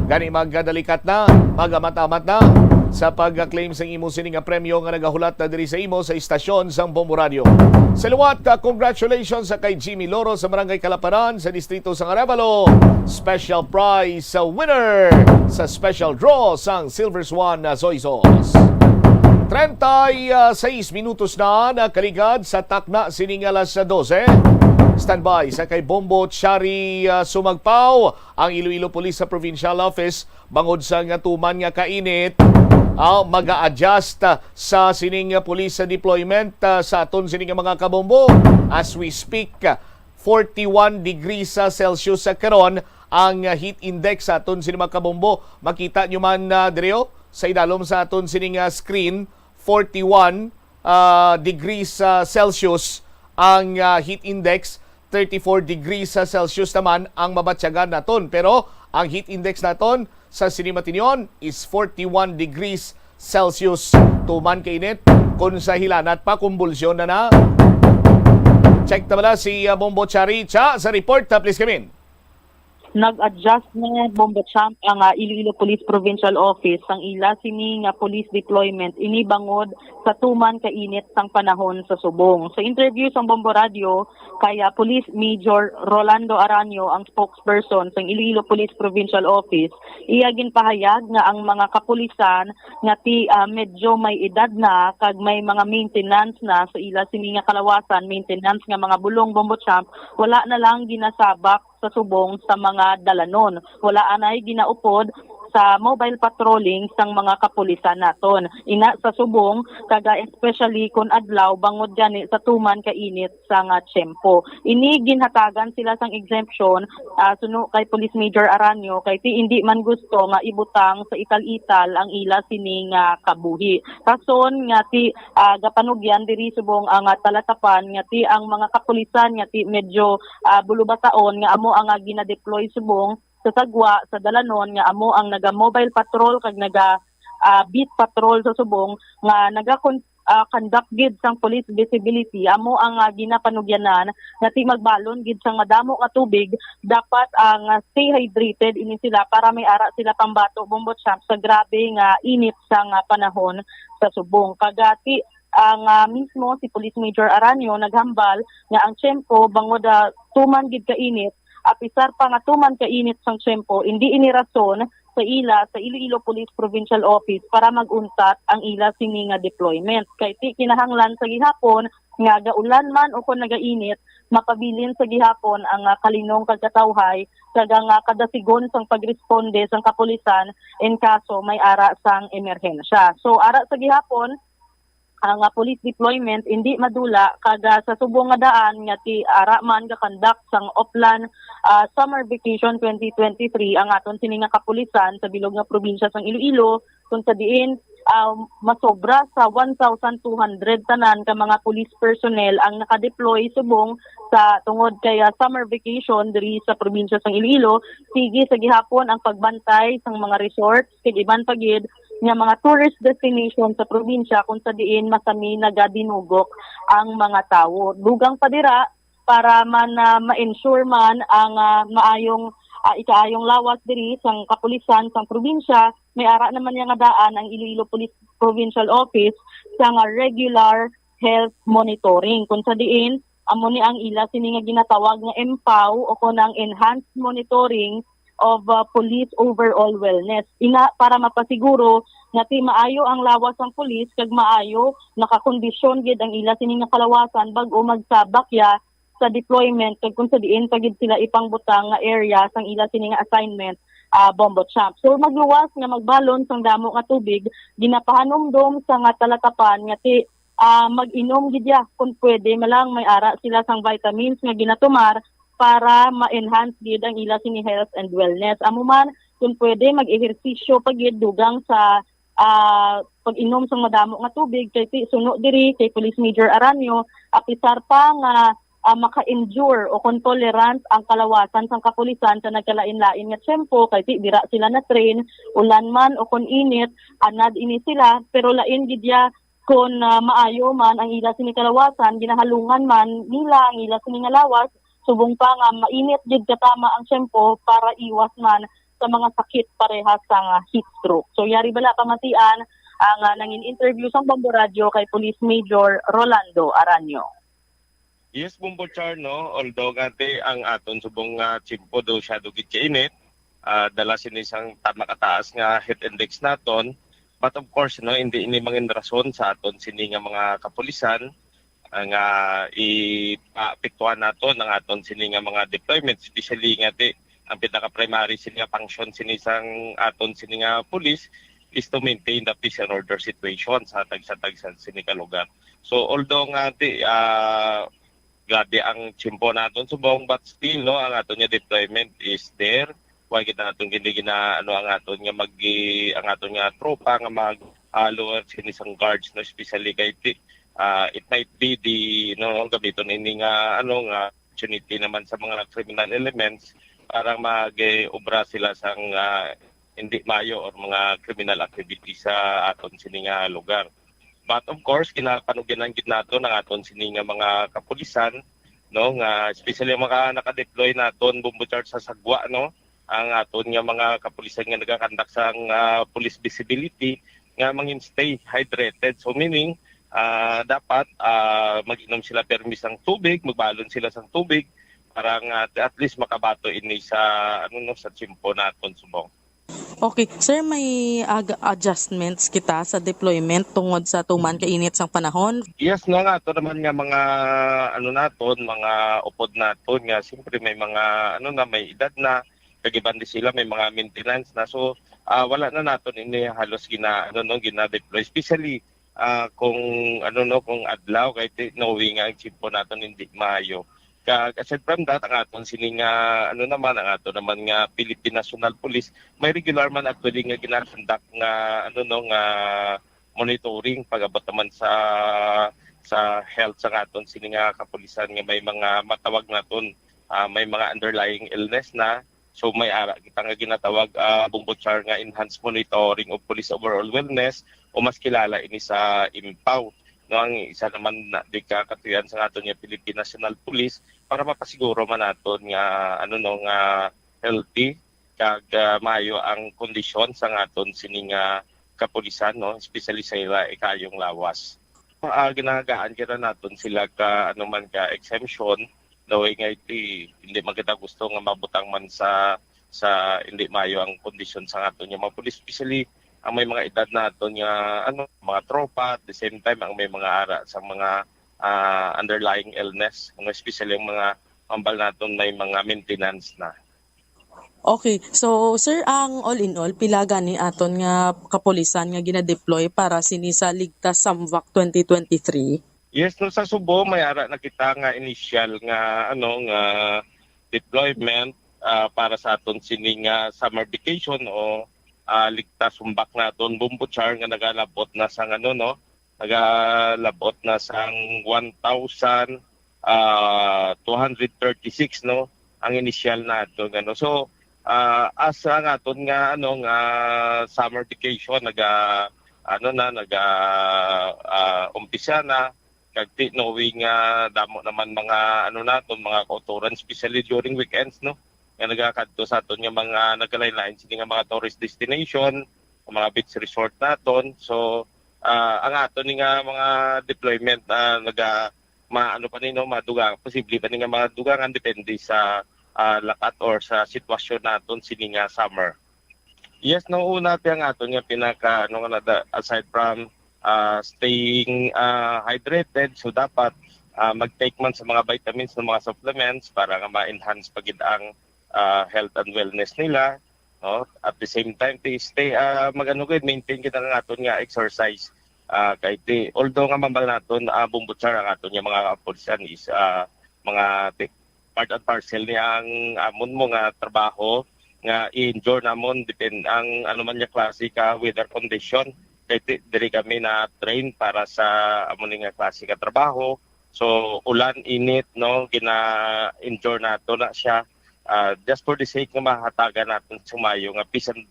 Gani, magdalikat na, mag-amat-amat na sa pag-claim sa imo sining nga premyo nga nagahulat na diri sa imo sa istasyon sang Bombo Radio. Sa liwat, ah, congratulations sa kay Jimmy Loro sa Barangay Calaparan sa distrito sang Arevalo. Special prize sa winner sa special draw sang Silver Swan na Soy Sauce. Treinta y seis minutos na nakaligad sa takna sining alas dose. Standby sa kay Bombo Chari, ah, Sumagpaw, ang Iloilo Police sa Provincial Office, bangod sa nga tuman nga kainit, ah, maga-adjust, ah, sa sining, ah, police deployment, ah, sa aton sining mga kabombo. As we speak, ah, forty-one degrees, ah, Celsius sa karon ang, ah, heat index sa aton sining mga kabombo. Makita nyo man, ah, diri, oh, sa idalom sa aton sining, ah, screen, forty-one, ah, degrees, ah, Celsius ang, ah, heat index, thirty-four degrees, ah, Celsius naman ang mabatyagan naton. Pero ang heat index naton sa sini matinyon is forty-one degrees Celsius. Tuman kainit, kung sa hilanat pa, kumbulsyon na na. Check ta bala si, ah, Bombo Chari. Cha, sa report, ah, please come in. Nag-adjust na, Bombo Champ, ang, ah, Iloilo Police Provincial Office sang ila sini nga police deployment, ini bangod sa tuman ka init sang panahon sa subong. Sa interview sang Bombo Radio kay, ah, Police Major Rolando Aranio, ang spokesperson sang Iloilo Police Provincial Office, iya ginpahayag nga ang mga kapulisan nga ti, ah, medyo may edad na kag may mga maintenance na sa ila sini nga kalawasan, maintenance nga mga bulong, Bombo Champ, wala na lang ginasabak sa subong sa mga dalanon. Wala anay ginaupod sa mobile patrolling sang mga kapulisan naton. Ina sa subong, kaga especially kon adlaw, bangod gani sa tuman ka init sang, ah, tiyempo. Ini ginhatagan sila sang exemption, ah, suno kay Police Major Aranio, kay ti indi man gusto nga ibutang sa ital-ital ang ila sini nga kabuhi. Rason nga ti, ah, gapanugyan diri subong ang, ah, talatapan nga ti ang mga kapulisan nga ti medyo, ah, bulubataon nga amo ang, ah, ginadeploy subong sa sagwa sa dalanon nga amo ang naga-mobile patrol kag naga, ah, beat patrol sa subong nga naga-con-, ah, conduct gid sang police visibility. Amo ang, ah, ginapanugyanan nga ti magbalon gid sang madamo nga tubig, dapat ang, ah, stay hydrated ini sila para may ara sila pambato, Bombo Champ, sa grabe nga init sang, ah, panahon sa subong. Kag, ah, ti ang, ah, mismo si Police Major Aranio naghambal nga ang tiyempo bangod, ah, tuman gid ka init, apisar pa nga tuman ka init sang tiyempo, indi ini rason sa ila sa Iloilo Police Provincial Office para mag-untat ang ila sini nga deployment. Kay ti kinahanglan sa gihapon nga gaulan man o kon nagainit, mapabilin sa gihapon ang, ah, kalinong kag katawhay kag ang, ah, kadasigon sang pagresponde sang kapulisan in kaso may ara sang emerhensya. So, ara sa gihapon, ang, ah, police deployment indi madula kag, ah, sa subong nga daan nga ti ara man ga-conduct sang Oplan, ah, Summer Vacation twenty twenty-three ang aton sini nga kapulisan sa bilog nga probinsya sang Iloilo, kung sa diin, ah, masobra sa one thousand two hundred tanan ka mga police personnel ang nakadeploy subong sa tungod kay, ah, summer vacation diri sa probinsya sang Iloilo. Sige sa gihapon ang pagbantay sang mga resort kag iban pa gid nga mga tourist destination sa probinsya kung sa diin masami nagadinugok ang mga tawo. Dugang pa dira, para man, ah, ma-ensure man ang, ah, maayong, ah, ikaayong lawas diri sang kapulisan sang probinsya, may ara naman niya nga daan ang Iloilo Police Provincial Office sa nga regular health monitoring. Kung sa diin, amo ni ang ila sini nga ginatawag nga EMPOW o kon ang Enhanced Monitoring of ah, police overall wellness. Ina para mapasiguro nga ti maayo ang lawas sang pulis kag maayo nakakondisyon gid ang ila sini nga kalawasan bag-o magsabak ya sa deployment kag kung sa diin pa gid sila ipangbutang nga area sang ila sini nga assignment, ah, Bombo Champ. So magluwas nga magbalon sang damo nga tubig, ginapahanumdom sa nga talatapan nga ti ah, mag-inom gid ya kung pwede man lang may ara sila sang vitamins nga ginatumar para ma-enhance gid ang ila sini health and wellness. Amo man, kung pwede, mag-ehersisyo pa gid dugang sa ah, pag-inom sang madamo nga tubig kay ti suno diri kay Police Major Aranio, apisar pa nga ah, maka-endure o kung tolerant ang kalawasan sang kapulisan sa nagkalain-lain nga tiyempo kay ti dira sila na-train, ulan man o kung init, anad ini sila, pero lain gid ya kon ah, maayo man ang ila sini kalawasan, ginahalungan man nila ang ila sini nga lawas, subong pa nga mainit gid katama ang tiyempo para iwas man sa mga sakit parehas sang ah, heat stroke. So yari bala pamatian ang ah, nangin interview sang Bombo Radyo kay Police Major Rolando Aranyo. Yes, Bombo Char, no? Although nga ti ang aton subong nga tiyempo daw siya dugit kainit, ah, dala sini sang tama kataas nga heat index naton. But of course, no, hindi ini mangin rason sa aton sini nga mga kapulisan, ah, nga ipaapektuhan naton ang aton sini nga mga deployment, especially nga ti ang pinaka-primary sini nga function sini sang aton sini nga pulis is to maintain the peace and order situation sa tagsa-tagsa sini ka lugar. So although nga ti ah, grabe ang tiyempo naton subong, but still, no, ang aton nga deployment is there. Wa kita naton gini gina ano ang aton nga mag ang aton nga tropa nga mag ah, lower sini sang guards, no, especially kay ti- ah, it might be the, no, gamiton ini nga ano nga opportunity naman sa mga criminal elements para mag-obra sila sang ah, hindi mayo or mga criminal activities sa aton sini nga lugar. But of course, ginapanugyanan gid nato ang aton sini nga mga kapulisan, no, nga especially ang mga naka-deploy naton, Bombo Char, sa Sagwa, no, ang aton nga mga kapulisan nga nagakandak sang ah, police visibility nga mangin stay hydrated. So meaning ah, dapat ah, mag-inom sila permi sang tubig, magbalon sila sang tubig para nga at least makabato ini sa ano no sa tiyempo naton subong. Okay. Sir, may ag- adjustments kita sa deployment tungod sa tuman ka init sang panahon? Yes, no, nga ato naman nga mga ano naton, mga upod naton nga siyempre may mga ano na may edad na, kag iban di sila may mga maintenance na. So ah, wala na naton ini halos gina ano no gina-deploy, especially ah, kung ano no kung adlaw kay ti- knowing nga ang tiyempo naton hindi maayo. Kag aside from that, ang aton sini nga ano naman, ang ato naman nga Philippine National Police may regular man actually nga ginakandak nga ano no nga monitoring pag-abot naman sa sa health sa aton sini nga kapulisan nga may mga matawag naton ah, may mga underlying illness na. So may ara kita nga ginatawag ah, Bungbochar nga enhanced monitoring of police overall wellness o mas kilala ini sa impaw. No, ang isa naman na di ka katuyan sa aton nga Philippine National Police para mapasiguro man naton nga ano no nga healthy kag ah, maayo ang kondisyon sa aton sini nga kapulisan, no, especially sa ila ikayong lawas. Ah, ginagaan kita naton sila ka ano man ka exemption, knowing nga iti hindi man kita gusto nga mabutang man sa sa hindi maayo ang kondisyon sa aton nga mga pulis, especially ang may mga edad naton nga ano mga tropa, at the same time ang may mga ara sa mga ah, underlying illness, ang especially ang mga ambal naton may mga maintenance na. Okay. So, sir, ang all in all, pila gani aton nga kapulisan nga ginadeploy para sini sa Ligtas Samwak twenty twenty-three? Yes, no, sa Subo, may ara na kita nga initial nga ano nga deployment ah, para sa aton sini nga summer vacation o ah, Ligtas Samwak naton, Bumbuchar nga nagalabot na sa ano no, nagalabot na sang one thousand ah, two hundred thirty-six no ang initial nato ano. So ah, as ang aton nga ano nga summer vacation naga ano na naga ah, umpisa na, kag ti knowing nga damo naman mga ano naton mga kautoran, especially during weekends no, nga nagakadto sa aton nga mga nagkalain-lain sini nga mga tourist destination, mga beach resort naton. So ah, ang aton ni nga mga deployment na naga maano pa ni no madugang posible pa ni nga madugangan depende sa ah, lakat or sa sitwasyon naton sini nga summer. Yes, no, una ti ang aton nga pinaka, ano nga nada, aside from, ah, staying, ah, hydrated, so dapat, ah, mag-take man sa mga vitamins, ng mga supplements para nga ma-enhance pa gid ang, ah, health and wellness nila, no? At the same time, ti stay, ah, mag-ano gid, maintain gid ang aton nga exercise. Ah, kay ti, although nga mambal naton, ah, Bombo Char, ang aton nga mga kapulisan is, ah, mga ti-, part and parcel ni ang amon mo nga trabaho nga i-endure namon depend ang ano man nga klase ka weather condition. Kay ti-, diri kami na train para sa amo ni nga klase ka trabaho. So, ulan, init, no, gina-endure nato na siya, ah, just for the sake nga mahatagan naton sa maayo nga peace and,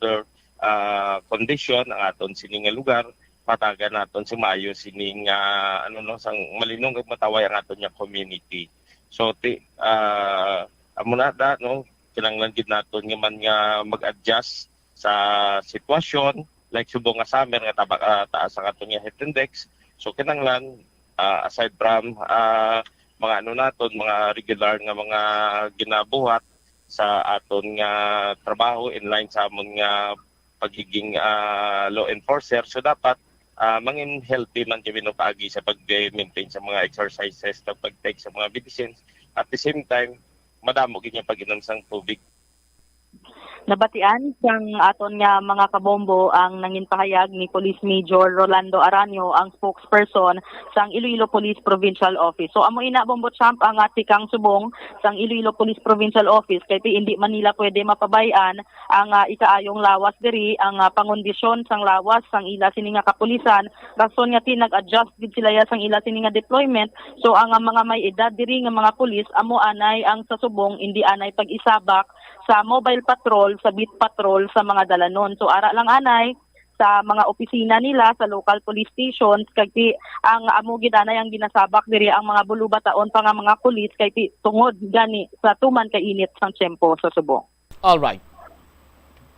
ah, condition ang aton sini nga lugar, mahatagan naton sa maayo sini nga, ano, no, sang malinong kag mataway ang aton nga community. So, ti-, ah, amo na da, no, kinahanglan gid naton nga man nga mag-adjust sa sitwasyon, like subong nga summer nga taba-, ah, taas ang aton nga heat index. So, kinahanglan, ah, aside from, ah, mga ano naton, mga regular nga mga ginabuhat sa aton nga trabaho in line sa amon nga pagiging, ah, law enforcer. So, dapat, ah, mangin healthy man kami, no, paagi sa pag-maintain sa mga exercises, sa pag-take sa mga medicines. At the same time, madamo gid nga pag-inom sang tubig. Nabatian sang aton nga mga kabombo ang nangin pahayag ni Police Major Rolando Aranio, ang spokesperson sang Iloilo Police Provincial Office. So, amo ina, Bombo Champ, ang, ah, tikang subong sang Iloilo Police Provincial Office, kay ti hindi man nila pwede mapabay-an ang, ah, ikaayong lawas diri, ang, ah, pangondisyon sang lawas sang ila sini nga kapulisan, rason nga ti nag-adjust gid sila ya sang ila sini nga deployment. So, ang, ah, mga may edad diri nga mga pulis, amo anay ang sa subong indi anay pag-isabak sa mobile patrol, sa beat patrol sa mga dalanon. So, ara lang anay sa mga opisina nila sa local police stations, kag ti-, ang amo gid anay ang ginasabak diri ang mga bulubataon pa nga mga pulis, kay ti-, tungod gani sa tuman ka init sang tiyempo sa subong. All right.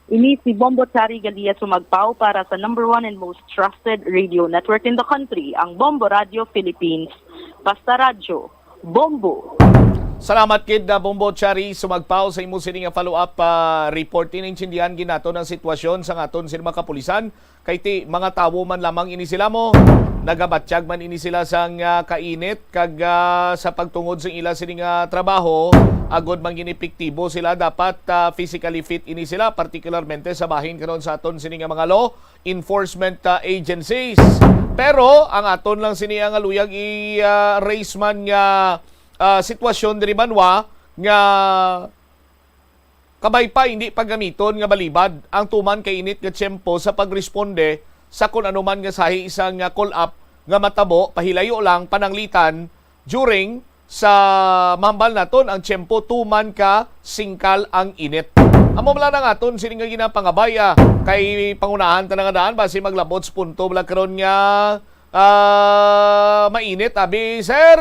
Ini si Bombo Chari Galia Sumagpao para sa number one and most trusted radio network in the country, ang Bombo Radio Philippines. Basta Radyo, Bombo. Salamat gid na Bombo Chari Sumagpao sa imo sini nga follow-up, ah, report. Inintindihan gid naton ang sitwasyon sa aton sini mga kapulisan. Kay ti mga tawo man lamang ini sila mo, nagabatyag man ini sila sang, ah, kainit kag, ah, sa pagtungod sa ila sini nga trabaho, agod man gid epektibo sila, dapat, ah, physically fit ini sila, partikularmente sa bahin karon sa aton sini nga mga law enforcement, ah, agencies. Pero ang aton lang sini nga luyag i, ah, raise man nga, ah, sitwasyon diri banwa nga kabay pa hindi paggamiton nga balibad ang tuman ka init nga tiyempo sa pagresponde sa kun ano man nga sahi sang, ah, call-up nga matabo pahilayo lang pananglitan during sa mahambal naton ang tiyempo tuman ka singkal ang init. Amo man lang ang aton sini nga ginapangabay, ah, kay pangunahan ta na nga daan basi maglabot sa punto bala karon nga ah, mainit, abi, sir.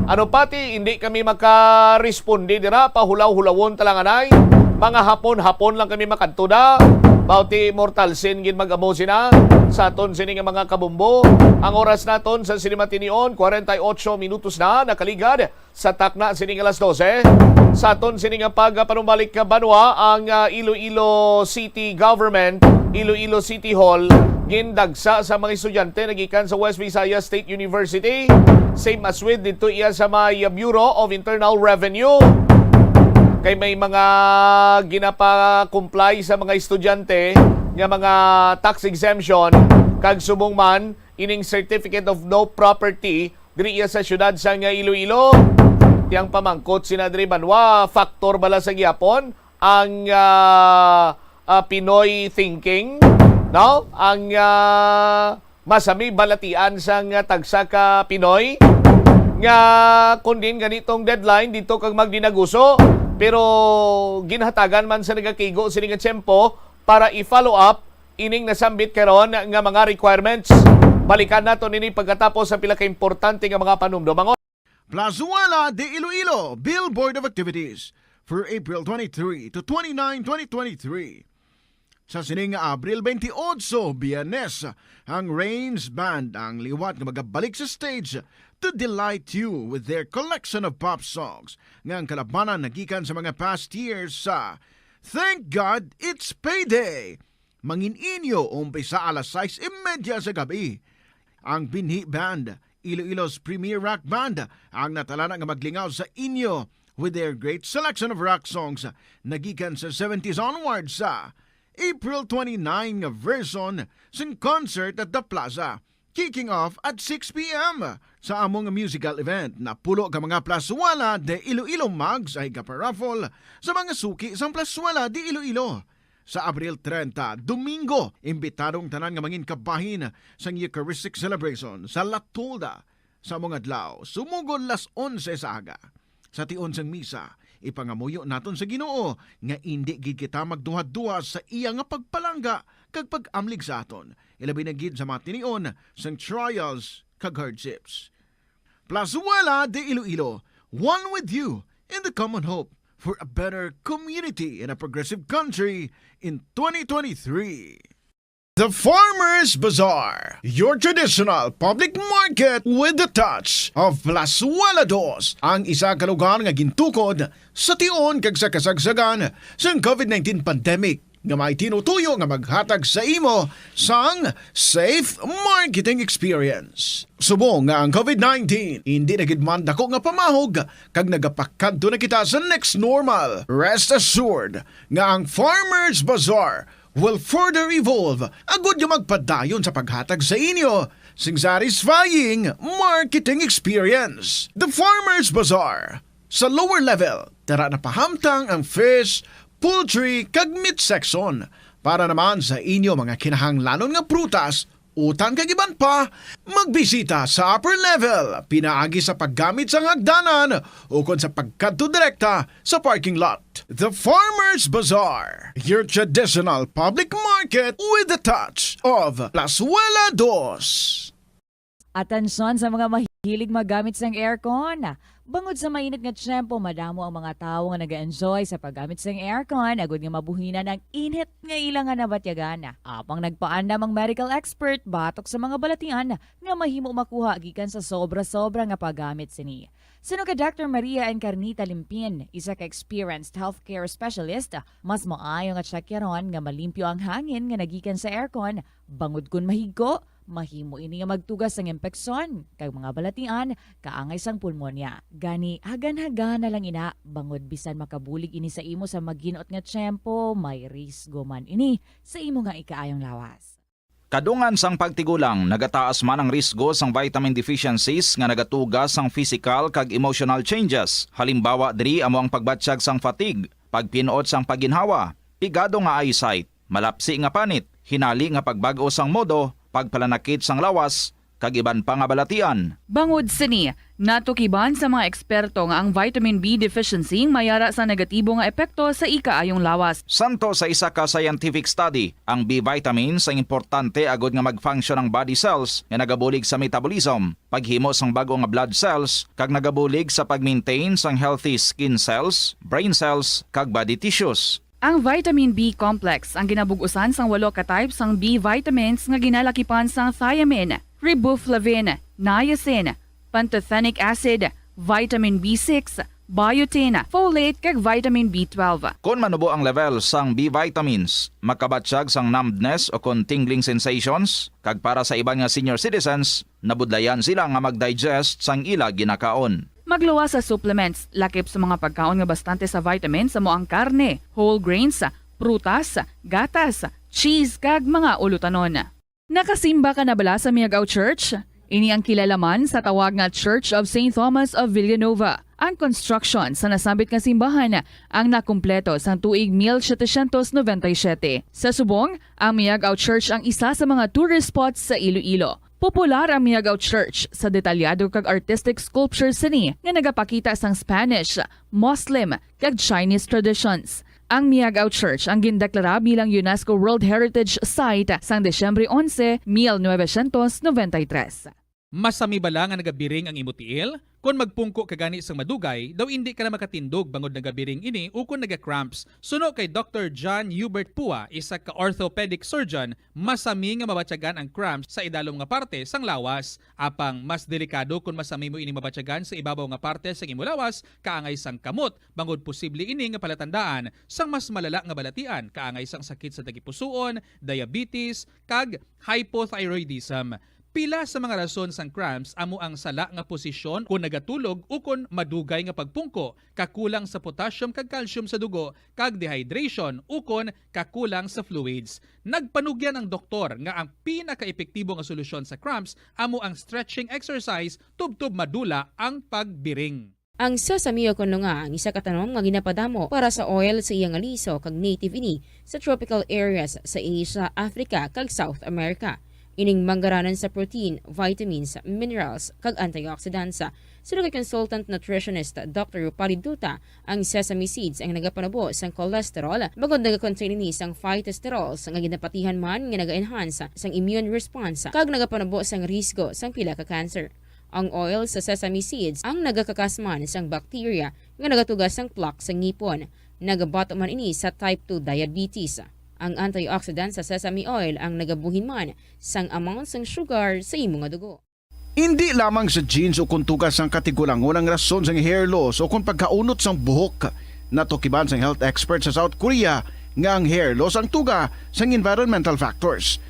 Ano pa ti, hindi kami makaresponde dira, pahulaw-hulawon ta lang anay. Mga hapon-hapon lang kami makadto da. Bauti mortal sin gid mag-amo sina sa aton sini nga mga kabombo. Ang oras naton sa sini matinion, kwarenta y ocho minutos na nakaligad sa takna sini nga alas dose. Sa aton sini nga pagpanumbalik ka banwa, ang, ah, Iloilo City Government, Iloilo City Hall, gindagsa sa mga estudyante nagikan sa West Visayas State University, same as with dito iya sa may Bureau of Internal Revenue. Kay may mga ginapa-comply sa mga estudyante nga mga tax exemption, kag subong man ining Certificate of No Property diri iya sa siyudad sang Iloilo. Ti ang pamangkot sina diri banwa, factor bala sa gihapon ang, ah, ah, Pinoy thinking, no? Ang, ah, masami balatian sang tagsa ka Pinoy nga kun din ganitong deadline dito kag magdinaguso, pero ginhatagan man sa nagakigo sini nga tiyempo para i-follow up ining nasambit karon nga mga requirements. Balikan nato nini pagkatapos ang pila ka importante nga mga panumdomangon. Plazuela de Iloilo, Billboard of Activities for April twenty-three to twenty-nine, twenty twenty-three. Sa sining nga Abril twenty-eight, Biyernes, ang Rains Band ang liwat nga magabalik sa stage to delight you with their collection of pop songs nga ang kalabanan nagikan sa mga past years sa Thank God It's Payday. Mangin inyo umpisa alas sais y media sa gabi. Ang Binhi Band, Iloilo's premier rock band, ang natalana nga maglingaw sa inyo with their great selection of rock songs nagikan sa seventies onwards sa April twenty-nine nga version sang concert at the Plaza, kicking off at six p m. Sa among musical event, napulo ka mga Plazuela de Iloilo mugs ang igaparaffle sa mga suki sang Plazuela de Iloilo. Sa Abril treinta, Domingo, imbitado ang tanan nga mangin kabahin sang Eucharistic Celebration sa La Tolda. Sa among adlaw, sumugod las onse sa aga. Sa tion sang misa, ipangamuyo naton sa Ginoo nga indi gid kita magduhaduha sa iya nga pagpalangga kag pag-amlig sa aton, ilabi na gid sa mga tinion sang trials kag hardships. Plazuela de Iloilo, one with you in the common hope for a better community and a progressive country in twenty twenty-three. The Farmers Bazaar, your traditional public market with the touch of Plazuela Dos, ang isa ka lugar nga gintukod sa tion kag sa kasagsagan sang covid nineteen pandemic, nga may tinutuyo nga maghatag sa imo sang safe marketing experience. Subong nga ang covid nineteen indi na gid man dako nga pamahog kag nagapakadto na kita sa next normal, rest assured nga ang Farmers Bazaar will further evolve agud nga magpadayon sa paghatag sa inyo sing satisfying marketing experience. The Farmers Bazaar, sa lower level, tara na pahamtang ang fish, poultry, kag meat section. Para naman sa inyo mga kinahanglanon nga prutas, utan kag iban pa, magbisita sa upper level pinaagi sa paggamit sang hagdanan ukon sa pagkadto direkta sa parking lot. The Farmers Bazaar, your traditional public market with the touch of Plazuela Dos. Atensyon sa mga mahilig maggamit sang aircon. Bangod sa mainit nga tiyempo, madamo ang mga tawo nga nag-enjoy sa paggamit sang aircon, agud nga mabuhinan ang init nga ila nga nabatyagan. Apang nagpaandam ang medical expert batok sa mga balatian nga mahimo makuha gikan sa sobra-sobra nga paggamit sini. Suno kay Doctor Maria Encarnita Limpin, isa ka experienced healthcare specialist, mas maayo nga tsakyaron nga malimpyo ang hangin nga nagikan sa aircon, bangod kon mahigko, mahimo ini nga magtuga sang impeksyon kag mga balatian kaangay sang pulmonya. Gani, hagan-hagana lang ina, bangod bisan makabulig ini sa imo sa maginot nga tiyempo, may risgo man ini sa imo nga ikaayong lawas. Kadungan sang pagtigulang, nagataas man ang risgo sang vitamin deficiencies nga nagatuga sang physical kag emotional changes. Halimbawa diri amo ang pagbatyag sang fatigue, pagpin-ot sang pagginhawa, pigado nga eyesight, malapsi nga panit, hinali nga pagbag-o sang modo, pagpalanakit sang lawas, kag iban pa nga balatian. Bangod sini, natukiban sa mga eksperto nga ang vitamin B deficiency mayara sa negatibo nga epekto sa ikaayong lawas. Santo sa isa ka scientific study, ang B vitamins ang importante agud nga mag-function ang body cells nga nagabulig sa metabolism, paghimo sang bag-o nga blood cells, kag nagabulig sa pag-maintain sang healthy skin cells, brain cells, kag body tissues. Ang vitamin B complex ang ginabug-usan sang walo ka type sang B vitamins nga ginalakipan sang thiamine, riboflavin, niacin, pantothenic acid, vitamin B six, biotin, folate, kag vitamin B twelve. Kon manubo ang level sang B vitamins, makabatyag sang numbness o kon tingling sensations, kag para sa iban nga senior citizens, nabudlayan sila nga mag-digest sang ila ginakaon. Magluwas sa supplements, lakip sa mga pagkaon nga bastante sa vitamins amo ang karne, whole grains, prutas, gatas, cheese, kag mga ulutanon. Nakasimba ka na bala sa Miagao Church? Ini ang kilala man sa tawag nga Church of Saint Thomas of Villanova. Ang construction sa nasambit nga simbahan ang nakumpleto sang tuig mil setecientos noventa y siete. Sa subong, ang Miagao Church ang isa sa mga tourist spots sa Iloilo. Popular ang Miagao Church sa detalyado kag artistic sculptures sini nga nagapakita sang Spanish, Muslim, kag Chinese traditions. Ang Miagao Church ang gindeklara bilang UNESCO World Heritage Site sang Disyembre onse, mil novecientos noventa y tres. Masami bala nga nagabiring ang imo tiil? Kon magpungko ka gani sang madugay, daw indi ka na makatindog bangod nagabiring ini ukon naga-cramps. Suno kay Doktor John Hubert Pua, isa ka orthopedic surgeon, masami nga mabatyagan ang cramps sa idalom nga parte sang lawas. Apang mas delikado kon masami mo ini mabatyagan sa ibabaw nga parte sang imo lawas, kaangay sang kamot, bangod posible ini nga palatandaan sang mas malala nga balatian, kaangay sang sakit sa tagipusoon, diabetes, kag hypothyroidism. Pila sa mga rason sang cramps amo ang sala nga posisyon kon nagatulog ukon madugay nga pagpungko, kakulang sa potassium kag calcium sa dugo, kag dehydration ukon kakulang sa fluids. Nagpanugyan ang doktor nga ang pinakaepektibo nga solusyon sa cramps amo ang stretching exercise tubtob madula ang pagbiring. Ang sesame o kon lunga ang isa ka tanom nga ginapadamo para sa oil sa iya nga liso, kag native ini sa tropical areas sa Asia, Africa, kag South America. Ining manggaranan sa protein, vitamins, minerals, kag antioxidants. Suno kay consultant nutritionist Doctor Rupali Duta, ang sesame seeds ang nagapanubo sang cholesterol, bangod nagakontain ini sang phytosterols nga ginapatihan man nga naga-enhance sang immune response kag nagapanubo sang risgo sang pila ka cancer. Ang oil sa sesame seeds ang nagakakas man sang bacteria nga nagatuga sang plaque sa ngipon. Nagabato man ini sa type two diabetes. Ang antioxidant sa sesame oil ang nagabuhin man sang amount sang sugar sa imo nga dugo. Indi lamang sa genes o kon tugas sang katigulangon ang rason sang hair loss o kon pagkaunot sang buhok. Natukiban sang health expert sa South Korea nga ang hair loss ang tuga sang environmental factors.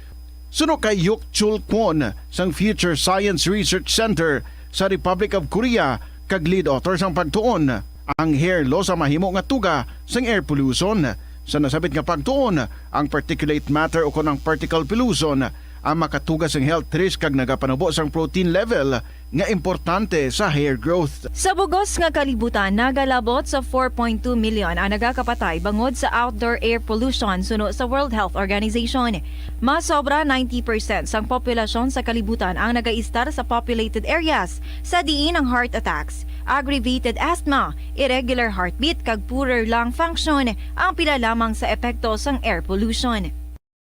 Suno kay Hyuk Chul Kwon sang Future Science Research Center sa Republic of Korea kag lead author sang pagtuon, ang hair loss ang mahimo nga tuga sang air pollution. Sa nasabit nga pagtuon, ang particulate matter o kon ang particle pollution ang makatuga sang health risk kag nagapanubo sang protein level nga importante sa hair growth. Sa bugos nga kalibutan, nagalabot sa four point two million ang nagakapatay bangod sa outdoor air pollution, suno sa World Health Organization. Mas sobra ninety percent sang populasyon sa kalibutan ang nagaistar sa populated areas, sa diin ang heart attacks, aggravated asthma, irregular heartbeat, kag poorer lung function ang pila lamang sa epekto sang air pollution.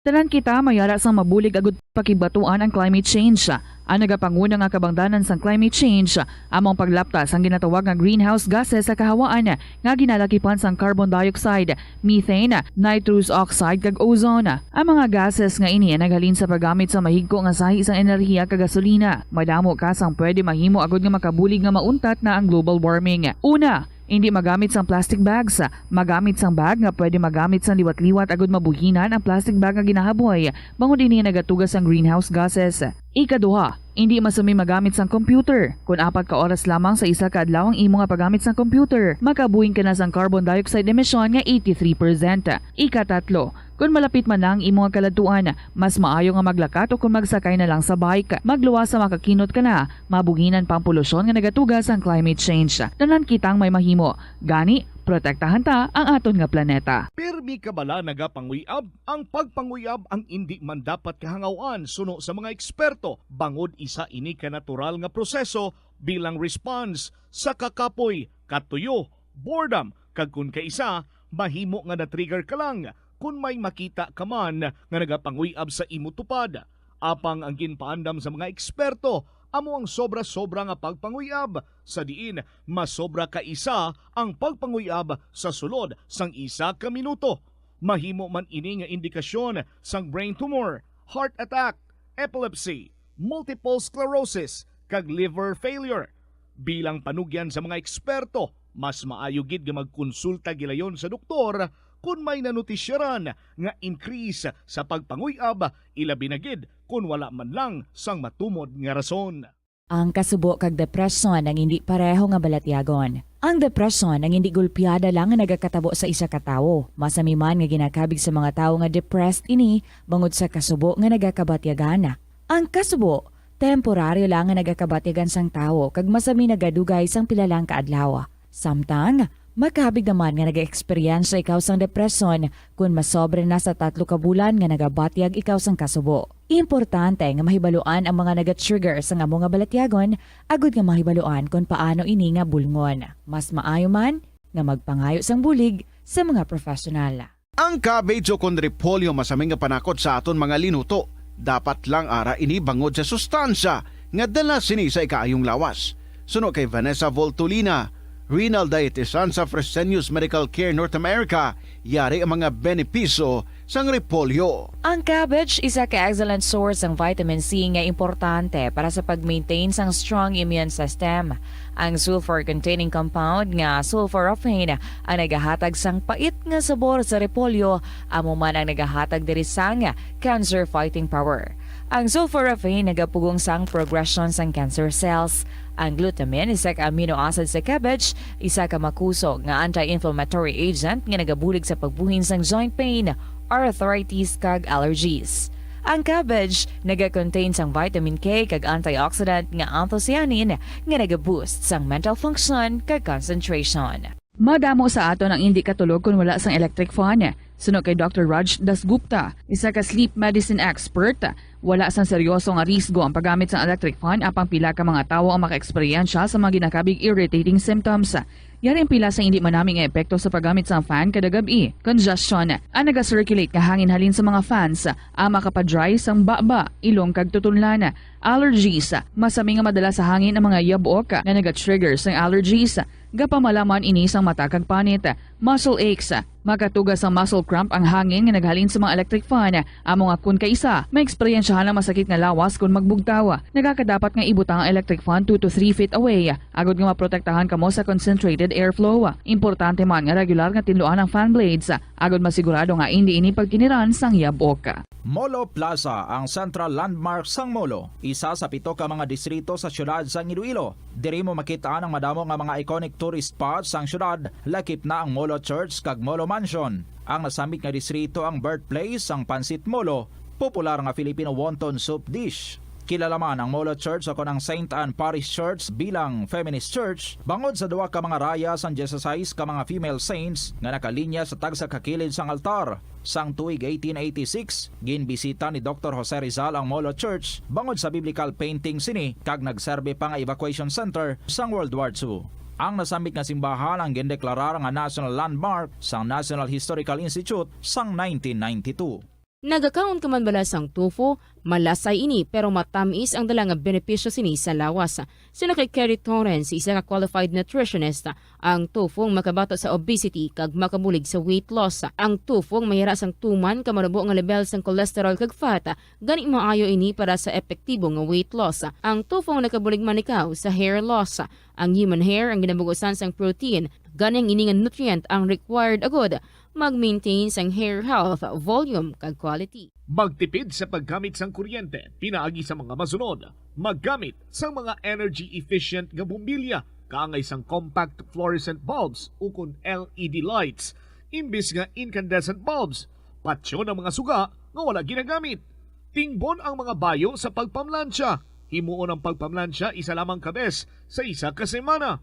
Tanan kita may ara sang mabulig agud pakigbatuan ang climate change. Ang nagapanguna nga kabangdanan sang climate change amo ang paglapta sang ginatawag nga greenhouse gases sa kahawaan nga ginalakipan sang carbon dioxide, methane, nitrous oxide, kag ozone. Ang mga gases nga ini naghalin sa paggamit sa mahigko nga sahi sang enerhiya kag gasolina. Madamo ka sang pwede mahimo agud nga makabulig nga mauntat na ang global warming. Una, indi magamit sang plastic bags. Magamit sang bag nga pwede magamit sang liwat-liwat agud mabuhinan ang plastic bag nga ginahaboy, bangod ini nagatuga sang greenhouse gases. Ikaduha, indi masami magamit sang computer. Kon apat ka oras lamang sa isa ka adlaw ang imo nga paggamit sang computer, makabuhin ka na sang carbon dioxide emission nga eighty-three percent. Ikatatlo, kon malapit man na ang imo nga kaladtuan, mas maayo nga maglakat o kon magsakay na lang sa bike. Magluwas sa makakinot ka na, mabuhinan pa ang polusyon nga nagatuga sang climate change. Tanan kitang may mahimo. Gani, protektahan ta ang aton nga planeta. Pirmi ka bala nagapanguyab? Ang pagpanguyab ang indi man dapat kahangaw-an suno sa mga eksperto, bangod isa ini ka natural nga proseso bilang response sa kakapoy, katuyo, boredom, kag kon kaisa, mahimo nga na-trigger ka lang kon may makita ka man nga nagapanguyab sa imo tupad. Apang ang ginpaandam sa mga eksperto amo ang sobra-sobra nga pagpanguyab, sa diin masobra ka isa ang pagpanguyab sa sulod sang isa ka minuto. Mahimo man ini nga indikasyon sang brain tumor, heart attack, epilepsy, multiple sclerosis, kag liver failure. Bilang panugyan sa mga eksperto, mas maayo gid nga magkonsulta gilayon sa doktor kon may nanotisyaran nga increase sa pagpanguyab, ilabi na gid kon wala man lang sang matumod nga rason. Ang kasubo kag depresyon ang indi pareho nga balatyagon. Ang depresyon ang indi gulpiada lang nga nagakatabo sa isa ka tawo. Masami man nga ginakabig sa mga tawo nga depressed ini bangod sa kasubo nga nagakabatyagan. Ang kasubo, temporaryo lang nga nagakabatyagan sang tawo kag masami nagadugay sang pila lang ka adlaw. Samtang, makabig naman nga nag-eksperyensya ikaw sang depresyon kon masobra na sa tatlo ka bulan nga nagabatyag ikaw sang kasubo. Importante nga mahibaluan ang mga naga-trigger sang amo nga balatyagon agud nga mahibaluan kon paano ini nga bulngon. Mas maayo man nga magpangayo sang bulig sa mga professional. Ang cabbage o kon repolyo masami nga panakot sa aton mga linuto. Dapat lang ara ini bangod sa sustansya nga dala sini sa ikaayong lawas. Suno kay Vanessa Voltolina, renal dietitian sa Fresenius Medical Care North America, yari ang mga benepisyo sang repolyo. Ang cabbage, isa ka excellent source sang vitamin C nga importante para sa pag-maintain sang strong immune system. Ang sulfur-containing compound nga sulforaphane ang nagahatag sang pait nga sabor sa repolyo, amo man ang nagahatag diri sang cancer fighting power. Ang sulforaphane nagapugong sang progression sang cancer cells. Ang glutamine, isa ka amino acid sa cabbage, isa ka makusog nga anti-inflammatory agent nga nagabulig sa pagbuhin sang joint pain, arthritis, kag allergies. Ang cabbage nagakontain sang vitamin K kag antioxidant nga anthocyanin nga nagaboost sang mental function kag concentration. Madamo sa aton ang indi katulog kon wala sang electric fan. Suno kay Doctor Raj Dasgupta, isa ka sleep medicine expert, wala sang seryoso nga risgo ang paggamit sang electric fan, apang pila ka mga tawo ang makaeksperyensya sa mga ginakabig irritating symptoms. Yari ang pila sa indi manami nga epekto sa paggamit sang fan kada gab-i. Congestion, ang naga-circulate nga hangin halin sa mga fans, ang makapa-dry sang baba, ilong kag tutunlan. Allergies, masami nga madala sa hangin ang mga yabok nga naga-trigger sang allergies. Gapamalaman ini sang mata kag panit. Muscle aches, makatuga sang muscle cramp ang hangin nga naghalin sa mga electric fan. Amo nga kon kaisa, maeksperiensyahan ang masakit nga lawas kon magbugtaw. Nagakadapat nga ibutang ang electric fan two to three feet away, agod nga maprotektahan kamo sa concentrated airflow. Importante man nga regular nga tinluan ang fan blades, agod masigurado nga indi ini pagkiniran sang yabok. Molo Plaza, ang central landmark sang Molo, isa sa pito ka mga distrito sa siyudad sang Iloilo. Diri mo makit-an ang madamo nga mga iconic tourist spots sang siyudad, lakip na ang Molo Church kag Molo Mansion. Ang nasambit nga distrito ang birthplace sang Pancit Molo, popular nga Filipino wonton soup dish. Kilala man ang Molo Church o kon ang Saint Anne Parish Church bilang feminist church bangod sa duha ka mga raya sang dieciséis ka mga female saints nga nakalinya sa tagsa ka kilid sang altar. Sang tuig eighteen eighty-six, ginbisita ni Doktor Jose Rizal ang Molo Church bangod sa biblical painting sini kag nagserbi pa nga evacuation center sang World War Two. Ang nasambit nga simbahan ang gindeklarar nga national landmark sang National Historical Institute sang nineteen ninety-two. Nagakaon ka man bala sang tofu? Malasay ini, pero matamis ang dala nga benepisyo sini sa lawas. Suno kay Kerry Torrens, isa ka qualified nutritionist, ang tofu ang makabato sa obesity kag makabulig sa weight loss. Ang tofu ang mayara sang tuman ka manubo nga lebel sang cholesterol kag fat, gani maayo ini para sa epektibo nga weight loss. Ang tofu ang nakabulig man ikaw sa hair loss. Ang human hair ang ginabugusan sang protein, gani ang ini nga nutrient ang required agud mag-maintain sang hair health, volume, kag quality. Magtipid sa paggamit sang kuryente pinaagi sa mga masunod. Maggamit sang mga energy-efficient nga bombilya, kaangay sang compact fluorescent bulbs ukon L E D lights, imbis nga incandescent bulbs. Patyon ang mga suga nga wala ginagamit. Tingbon ang mga bayo sa pagpamlansya. Himuon ang pagpamlansya isa lamang ka bes sa isa ka semana.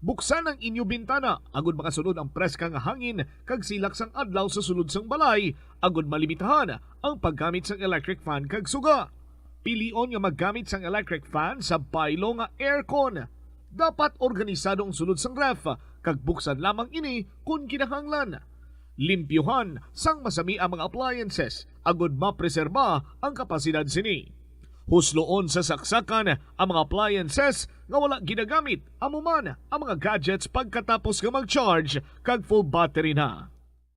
Buksan ang inyo bintana agud makasulod ang preska nga hangin kag silak sang adlaw sa sulod sang balay, agud malimitahan ang paggamit sang electric fan kag suga. Pilion nga maggamit sang electric fan sa baylo nga aircon. Dapat organisado ang sulod sang ref, kag buksan lamang ini kon kinahanglan. Limpyuhan sang masami ang mga appliances agud mapreserba ang kapasidad sini. Husloon sa saksakan ang mga appliances nga wala ginagamit, amo man ang mga gadgets pagkatapos nga mag-charge kag full battery na.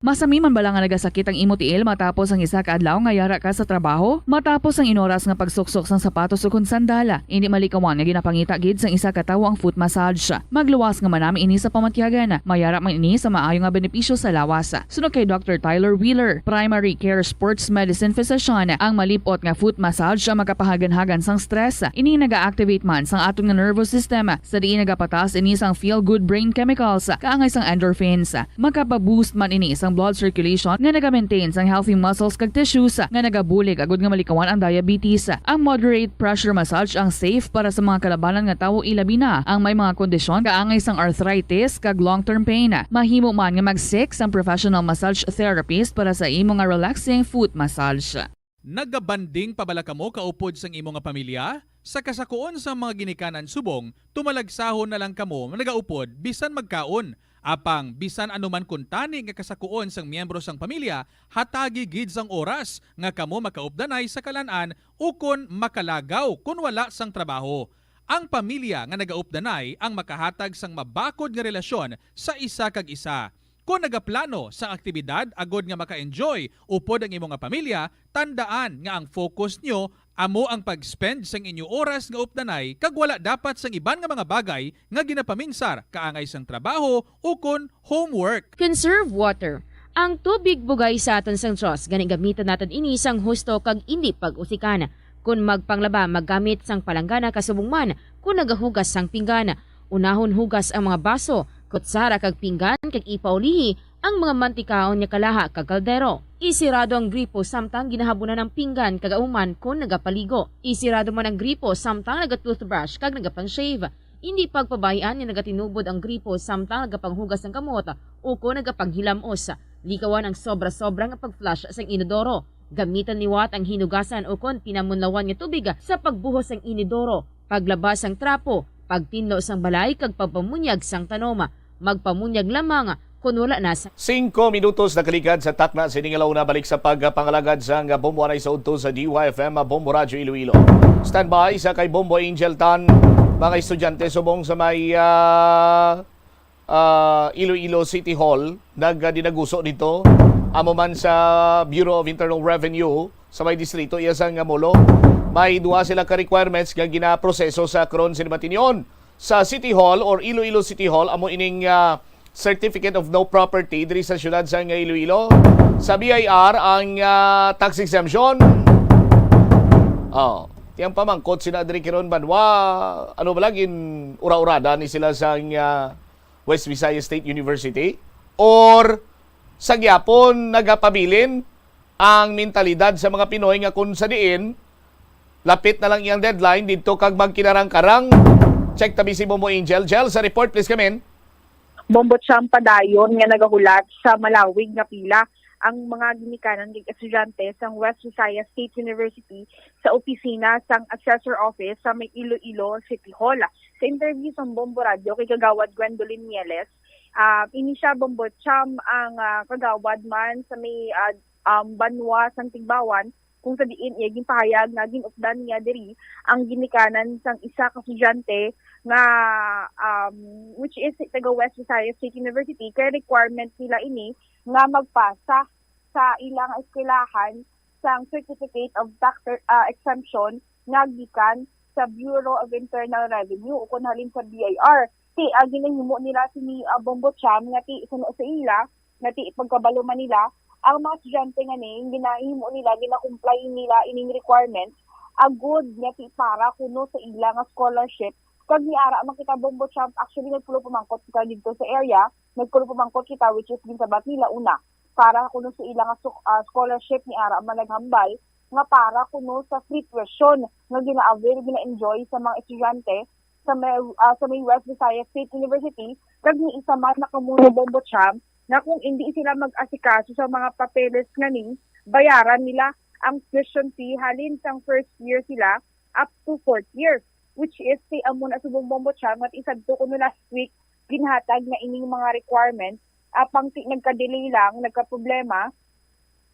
Masami man bala nga nagasakit ang imo tiil matapos ang isa ka adlaw nga yara ka sa trabaho? Matapos ang inoras nga pagsuksok sang sapatos ukon sandal, indi malikawan nga ginapangita gid sang isa ka tawo ang foot massage. Magluwas nga manami ini sa pamatyagan. Mayara man ini sa maayo nga benepisyo sa lawas. Suno kay Doctor Tyler Wheeler, primary care sports medicine physician, ang malip-ot nga foot massage ang makapahaganhagan sang stress. Ini naga-activate man sang aton nga nervous system, sa diin nagapataas ini sang feel-good brain chemicals, kaangay sang endorphins. Makapa-boost man ini sang blood circulation nga naga-maintain sang healthy muscles kag tissues nga nagabulig agud nga malikawan ang diabetes. Ang moderate pressure massage ang safe para sa mga kalabanan nga tawo, ilabi na ang may mga kondisyon kaangay sang arthritis kag long-term pain. Mahimo man nga mag-seek sang professional massage therapist para sa imo nga relaxing foot massage. Nagabanding pa bala kamo kaupod sang imo nga pamilya? Sa kasakuon sang mga ginikanan subong, tumalagsahon na lang kamo nagaupod bisan magkaon. Apang bisan ano man kuntani nga kasakuon sang miyembro sang pamilya, hatagi gid sang oras nga kamo makaupdanay sa kalan-an ukon makalagaw kon wala sang trabaho. Ang pamilya nga nagaupdanay ang makahatag sang mabakod nga relasyon sa isa kag isa. Kon nagaplano sang aktibidad agod nga maka-enjoy upod ang imo nga pamilya, tandaan nga ang focus nyo amo ang pag-spend sang inyo oras nga updanay kag wala dapat sang iban nga mga bagay nga ginapaminsar kaangay sang trabaho ukon homework. Conserve water. Ang tubig bugay sa aton sang Dios, gani gamitan naton ini sang husto kag indi pag-usikan. Kon magpanglaba, maggamit sang palanggana kasubong man kon nagahugas sang pinggan. Unahon hugas ang mga baso, kutsara kag pinggan kag ipaulihi ang mga mantikaon nga kalaha kag kaldero. Isirado ang gripo samtang ginahabunan ang pinggan kag human kon nagapaligo. Isirado man ang gripo samtang naga-toothbrush kag nagapang-shave. Indi pagpabay-an nga nagatinubod ang gripo samtang nagapanghugas sang kamot ukon nagapanghilam-os. Likawan ang sobra-sobra nga pag-flush sang inodoro. Gamitan liwat ang hinugasan ukon pinamunlawan nga tubig sa pagbuhos sang inodoro, paglaba sang trapo, pagtinlo sang balay kag pagpamunyag sang tanom. Magpamunyag lamang kon wala na sa Singko minutos nakaligad sa takna sini nga launa balik sa pagpangalagad sang Bombo anay sa udto sa D Y F M Bombo Radyo Iloilo. Standby sa kay Bombo Angel Tan, mga estudyante subong sa may ah, ah, Iloilo City Hall nagdinaguso dito. Amo man sa Bureau of Internal Revenue sa may distrito iya sang Molo. May duha sila ka requirements nga ginaproseso sa karon sini matinyon. Sa City Hall or Iloilo City Hall, amo ining ah, Certificate of No Property diri sa siyudad sa nga Iloilo. Sa B I R, ang ah, tax exemption. Oh, tiyang pamangkot sina diri kiron banwa, ano ba lagi ura-urada ni sila sa ah, West Visayas State University? Or sa gyapon nagapabilin ang mentalidad sa mga Pinoy nga kung sa diin lapit na lang iyang deadline didto kag magkinarang-karang. Check tabi si Bombo Angel. Jel, sa report, please come in. Bombo Cham padayon nga nagahulat sa malawig nga pila ang mga ginikanan kag estudyante sang West Visayas State University sa opisina sang Assessor Office sa may Iloilo City Hall. Sa interview sang Bombo Radio kay Kagawad Gwendolyn Mieles, ah, ini siya, Bombo Cham, ang ah, kagawad man sa may ah, um, banwa sang Tigbawan, kung sa diin iya ginpahayag nga gin-updan niya diri ang ginikanan sang isa ka estudyante nga, um, which is taga West Visayas State University, kay requirement nila ini nga magpasa sa ilang eskwelahan sang Certificate of Tax ah, Exemption nga gikan sa Bureau of Internal Revenue ukon halin sa B I R. Ti, ah, ginahimo nila sini, ah, Bombo Cham, nga ti suno sa ila, nga ti pagkabalo man nila, ang mga estudyante nga ni, ginahimo nila, ginakomply nila ining requirements, agud nga ti para kuno sa ila nga scholarship. Kag ni ara man kita, Bombo Cham, actually nagpulo pamangkot kita didto sa area, nagpulo pamangkot kita, which is ginsabat nila una para kuno sa ila nga su- ah, scholarship, ni ara man naghambal nga para kuno sa free tuition nga gina-avail, gina-enjoy sa mga estudyante sa may, ah, sa may West Visayas State University, kag ni isa man na kamo ni Bombo Cham nga kung indi sila mag-asikaso sa mga papeles nga ni, bayaran nila ang tuition fee halin sang first year sila up to fourth year, which is ti amo na subong, Bombo Cham, nga ti sadto kuno last week ginhatag na ining mga requirements, apang ti nagka-delay lang, nagka-problema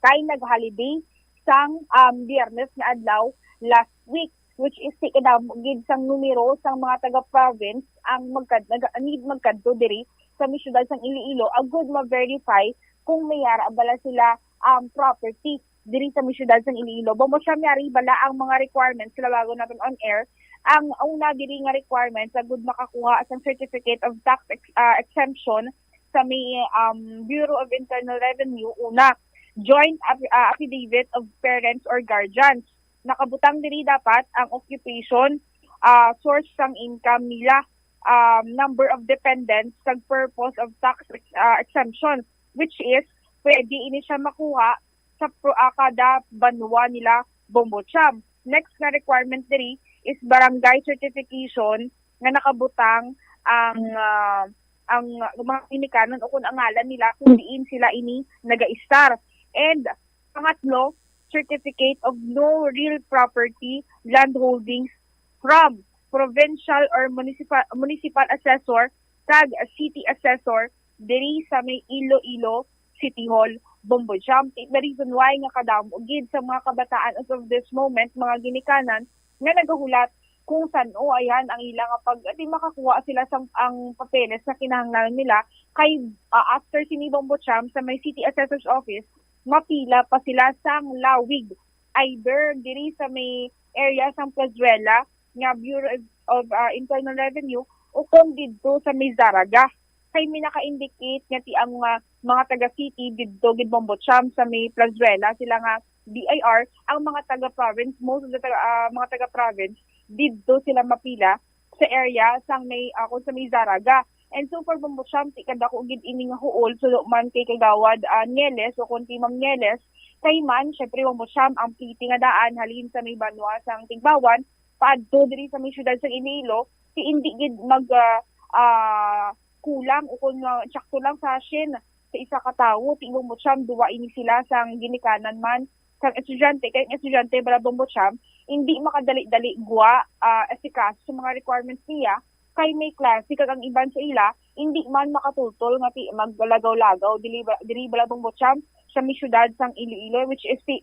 kay nag-holiday sang, um, Biyernes nga adlaw last week, which is ti kadamo gid sang numero sang mga taga-province ang magkad nag need magkadto diri sa may siyudad sang Iloilo agud ma-verify kung may ara bala sila, um, property diri sa may siyudad sang Iloilo. Bombo Cham, yari bala ang mga requirements, labagon naton on air. Ang una diri nga requirements agud makakuha sang Certificate of Tax ex- ah, Exemption sa may, um, Bureau of Internal Revenue, una, joint aff- ah, affidavit of parents or guardians. Nakabutang diri dapat ang occupation, ah, source sang income nila, um, number of dependents, kag purpose of tax ex- ah, exemption, which is pwede ini siya makuha sa pro- ah, kada banwa nila, Bombo Cham. Next nga requirement diri is barangay certification nga nakabutang ang, ah, ang mga ginikanan o kung ang ngalan nila kung diin sila ini nagaistar. And pangatlo, certificate of no real property land holdings from provincial or municipal municipal assessor kag city assessor diri sa may Iloilo City Hall, Bombo Jam. The reason why nga kadamo gid sa mga kabataan as of this moment, mga ginikanan, nga nagahulat kung san-o ayan ang ila nga pag, di makakuha sila sa ang papeles na kinahanglan nila kay, ah, after sini Bombo Champ sa may city assessor's office, mapila pa sila sang lawig, either diri sa may area sang Plazuela nga Bureau of, ah, Internal Revenue o kung didto sa may Zarraga. Kay may naka-indicate nga ti ang, ah, mga taga-city didto gid Bombo Champ sa may Plazuela, sila nga B I R, ang mga taga-province, most of the taga, ah, mga taga-province didto sila mapila sa area sang may, ah, kung sa may Zarraga. And so far, Bombo Champ, ti kadako gid ini nga huol, suno man kay Kagawad, ah, Nieles o kung ti Ma'am Nieles, kay man, syempre, Bombo Champ, ang pliti nga daan halin sa may banwa sang Tigbauan paadto diri sa may siyudad sang Iloilo, ti indi gid mag, ah, ah, kulang o kung, ah, tsakto lang sa shin sa isa ka tawo, ti Bombo Champ, duwa ini sila sang ginikanan man sang estudyante, kay ang estudyante bala Bombo Champ, hindi makadali-dali gwa, ah, asikaso sa mga requirements niya, kay may klase, kag ang iban sa ila, hindi man makatultol nga ti maglagaw-lagaw dili ba, diri bala Bombo Champ sa may siyudad sang Iloilo, which is ti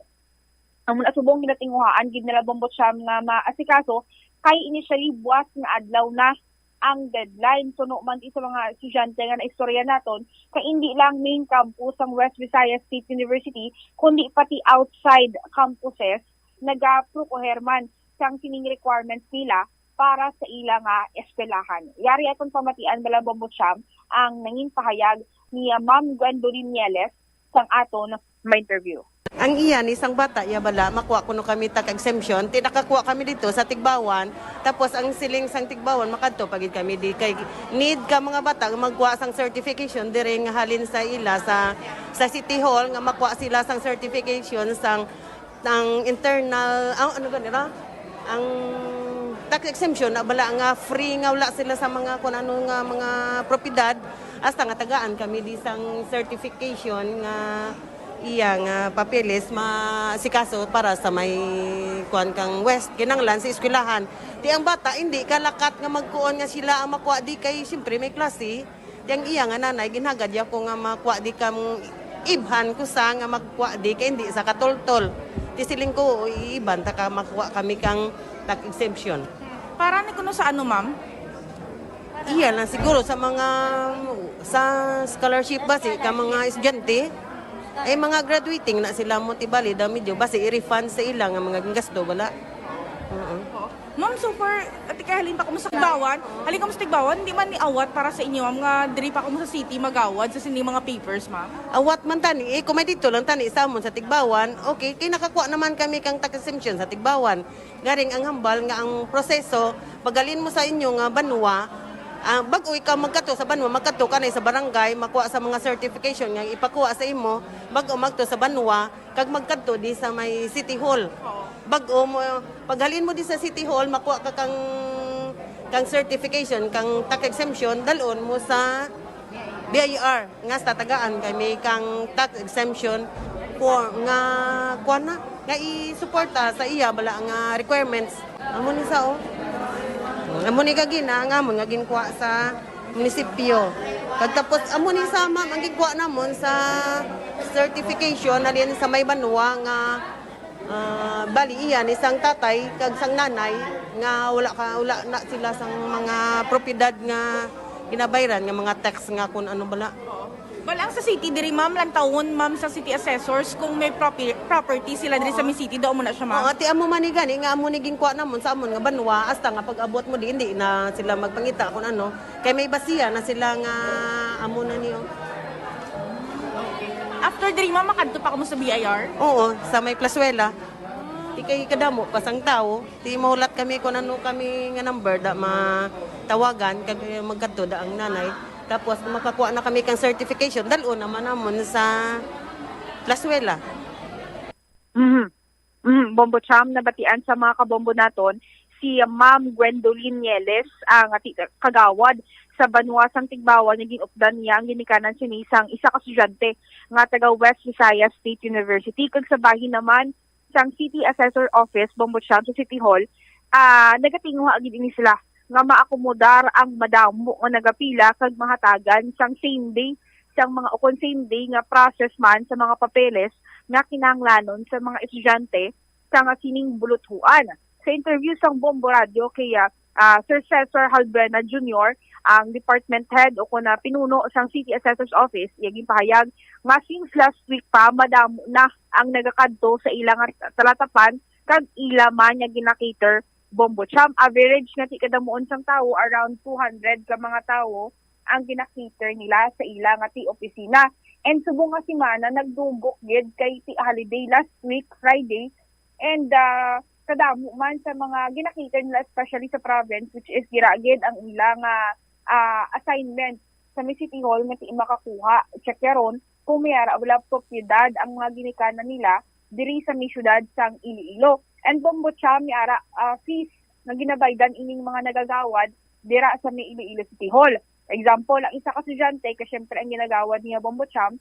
amo na subong ginatinguhaan gid nila Bombo Champ nga maasikaso, kay initially buwas nga adlaw na ang deadline. Suno man ti sa mga estudyante nga naistorya naton, kay indi lang main campus sang West Visayas State University, kundi pati outside campuses nagaprokuher man sang sining requirements nila para sa ila nga eskwelahan. Yari aton pamatian bala Bombo Champ ang nangin pahayag ni Ma'am Gwendolyn Nieles sang aton ma-interview. Ang iya ni sang bata iya bala, makuha kuno kami tax exemption, ti nakakuha kami dito sa Tigbauan, tapos ang siling sang Tigbauan, makadto pa gid kami di kay need ka mga bata nga magkuha sang certification diri nga halin sa ila sa, sa City Hall, nga makuha sila sang certification sang, ang internal, ang ano gani ra? Ang tax exemption na bala nga free nga wala sila sa mga kun ano nga mga propiedad, hasta nga tagaan kami di sang certification nga iya nga papeles masikaso para sa may kuan kang West, kinanglan sa eskwelahan. Di ang bata, hindi kalakat nga magkuon nga sila ang makuha di kay siyempre may klase. Di ang iya nga nanay, ginhagad ya ko nga makuha di kang ibhan ko sa nga magkuha di kay hindi sa katultol. Di siling ko, iiban ta ka makuha kami kang tax exemption. Para ni kuno sa ano, ma'am? Iya lang siguro sa mga, sa scholarship ba, si, ka mga estudyante, ay mga graduating na sila mo, ti bali daw medyo basi i-refund sa ila nga mga gasto, wala. Oo. Ma'am, so far, ati kay halin pa kamo sa Tigbauan, halin kamo sa Tigbauan, hindi man ni awat para sa inyo, ma'am, nga diri pa kamo sa city magawad sa sini mga papers, ma'am? Awat man tani, eh, kung may dito lang tani sa amon sa Tigbauan, okay, kay nakakuha naman kami kang tax exemption sa Tigbauan. Garing ang hambal nga ang proseso, paghalin mo sa inyo nga banwa, ah, bag-o ikaw magkadto sa banwa, magkadto ka na sa barangay, makuha sa mga certification nga ipakuha sa imo, bag-o magto sa banwa, kag magkadto di sa may City Hall. Bag-o mo, paghalin mo di sa City Hall, makuha ka kang, kang certification, kang tax exemption, dalon mo sa B I R. Nga sa tagaan kay may kang tax exemption for nga kuan na, nga isuporta sa iya bala nga requirements. Amo ni sa, oh. Amo ni gagina nga amon nga ginkuha sa munisipyo. Kag tapos amo ni sa, ma'am, ang ginkuha namon sa certification halin sa may banwa nga, ah, bali iya ni sang tatay kag sang nanay nga wala ka, wala na sila sang mga propiedad nga ginabayran nga mga tax nga kun ano bala. Wala ang sa city diri, ma'am, lantawon, ma'am, sa city assessors kung may proper-, property sila diri sa may city, daw mo na siya, ma'am. Oo, ati amo man ni gani nga amo ni ginkuha namon sa amon nga banwa, hasta nga pag-abot mo di, hindi na sila magpangita kung ano. Kay may basiya na sila nga amo na niyo. After diri, ma'am, makadto pa kamo sa B I R? Oo, sa may Plazuela. Di kay kadamo pa sang tao. Di mahulat kami kung ano kami nga number da matawagan kag magkadto da ang nanay. Tapos makakuha na kami kang certification, dal-on naman namon sa Plazuela. Mhm. Mhm. Bombo Cham, nabatian sa mga kabombo naton si Ma'am Gwendolyn Nieles, ang ati-, kagawad sa banwa sang Tigbauan, nga gin-updan niya ang ginikanan sini sang isa ka estudyante nga taga West Visayas State University, kag sa bahin naman sang City Assessor Office, Bombo Cham, sa City Hall, ah, nagatinguha gid ini sila nga maakomodar ang madamo nga nagapila kag mahatagan sang same day, sang mga, ukon same day nga process man sa mga papeles nga kinahanglanon sa mga estudyante sa nga sining buluthuan. Sa interview sang Bombo Radio kay, ah, ah, Sir Cesar Halbuena Junior, ang department head o kon, ah, pinuno sang City Assessor's Office, iya ginpahayag nga since last week pa, madamo na ang nagakadto sa ila nga talatapan kag ila man nga gina-cater Bombo Champ. Average nga ti kadamuon sang tawo, around two hundred ka mga tawo ang gina-cater nila sa ila nga ti opisina. And subong nga semana, nagdugok gid kay ti holiday last week, Friday. And, ah, kadamo man sa mga gina-cater nila, especially sa province, which is dira gid ang ila nga, ah, assignment sa may City Hall nga ti makakuha, check ya ron kung may ara wala propiedad ang mga ginikanan nila diri sa may siyudad sang Iloilo. And Bombo Champ, may ara, ah, fees nga ginabaydan ining mga nagagawad dira sa may Iloilo City Hall. Example, ang isa ka estudyante, kay syempre ang ginagawad niya Bombo Champ,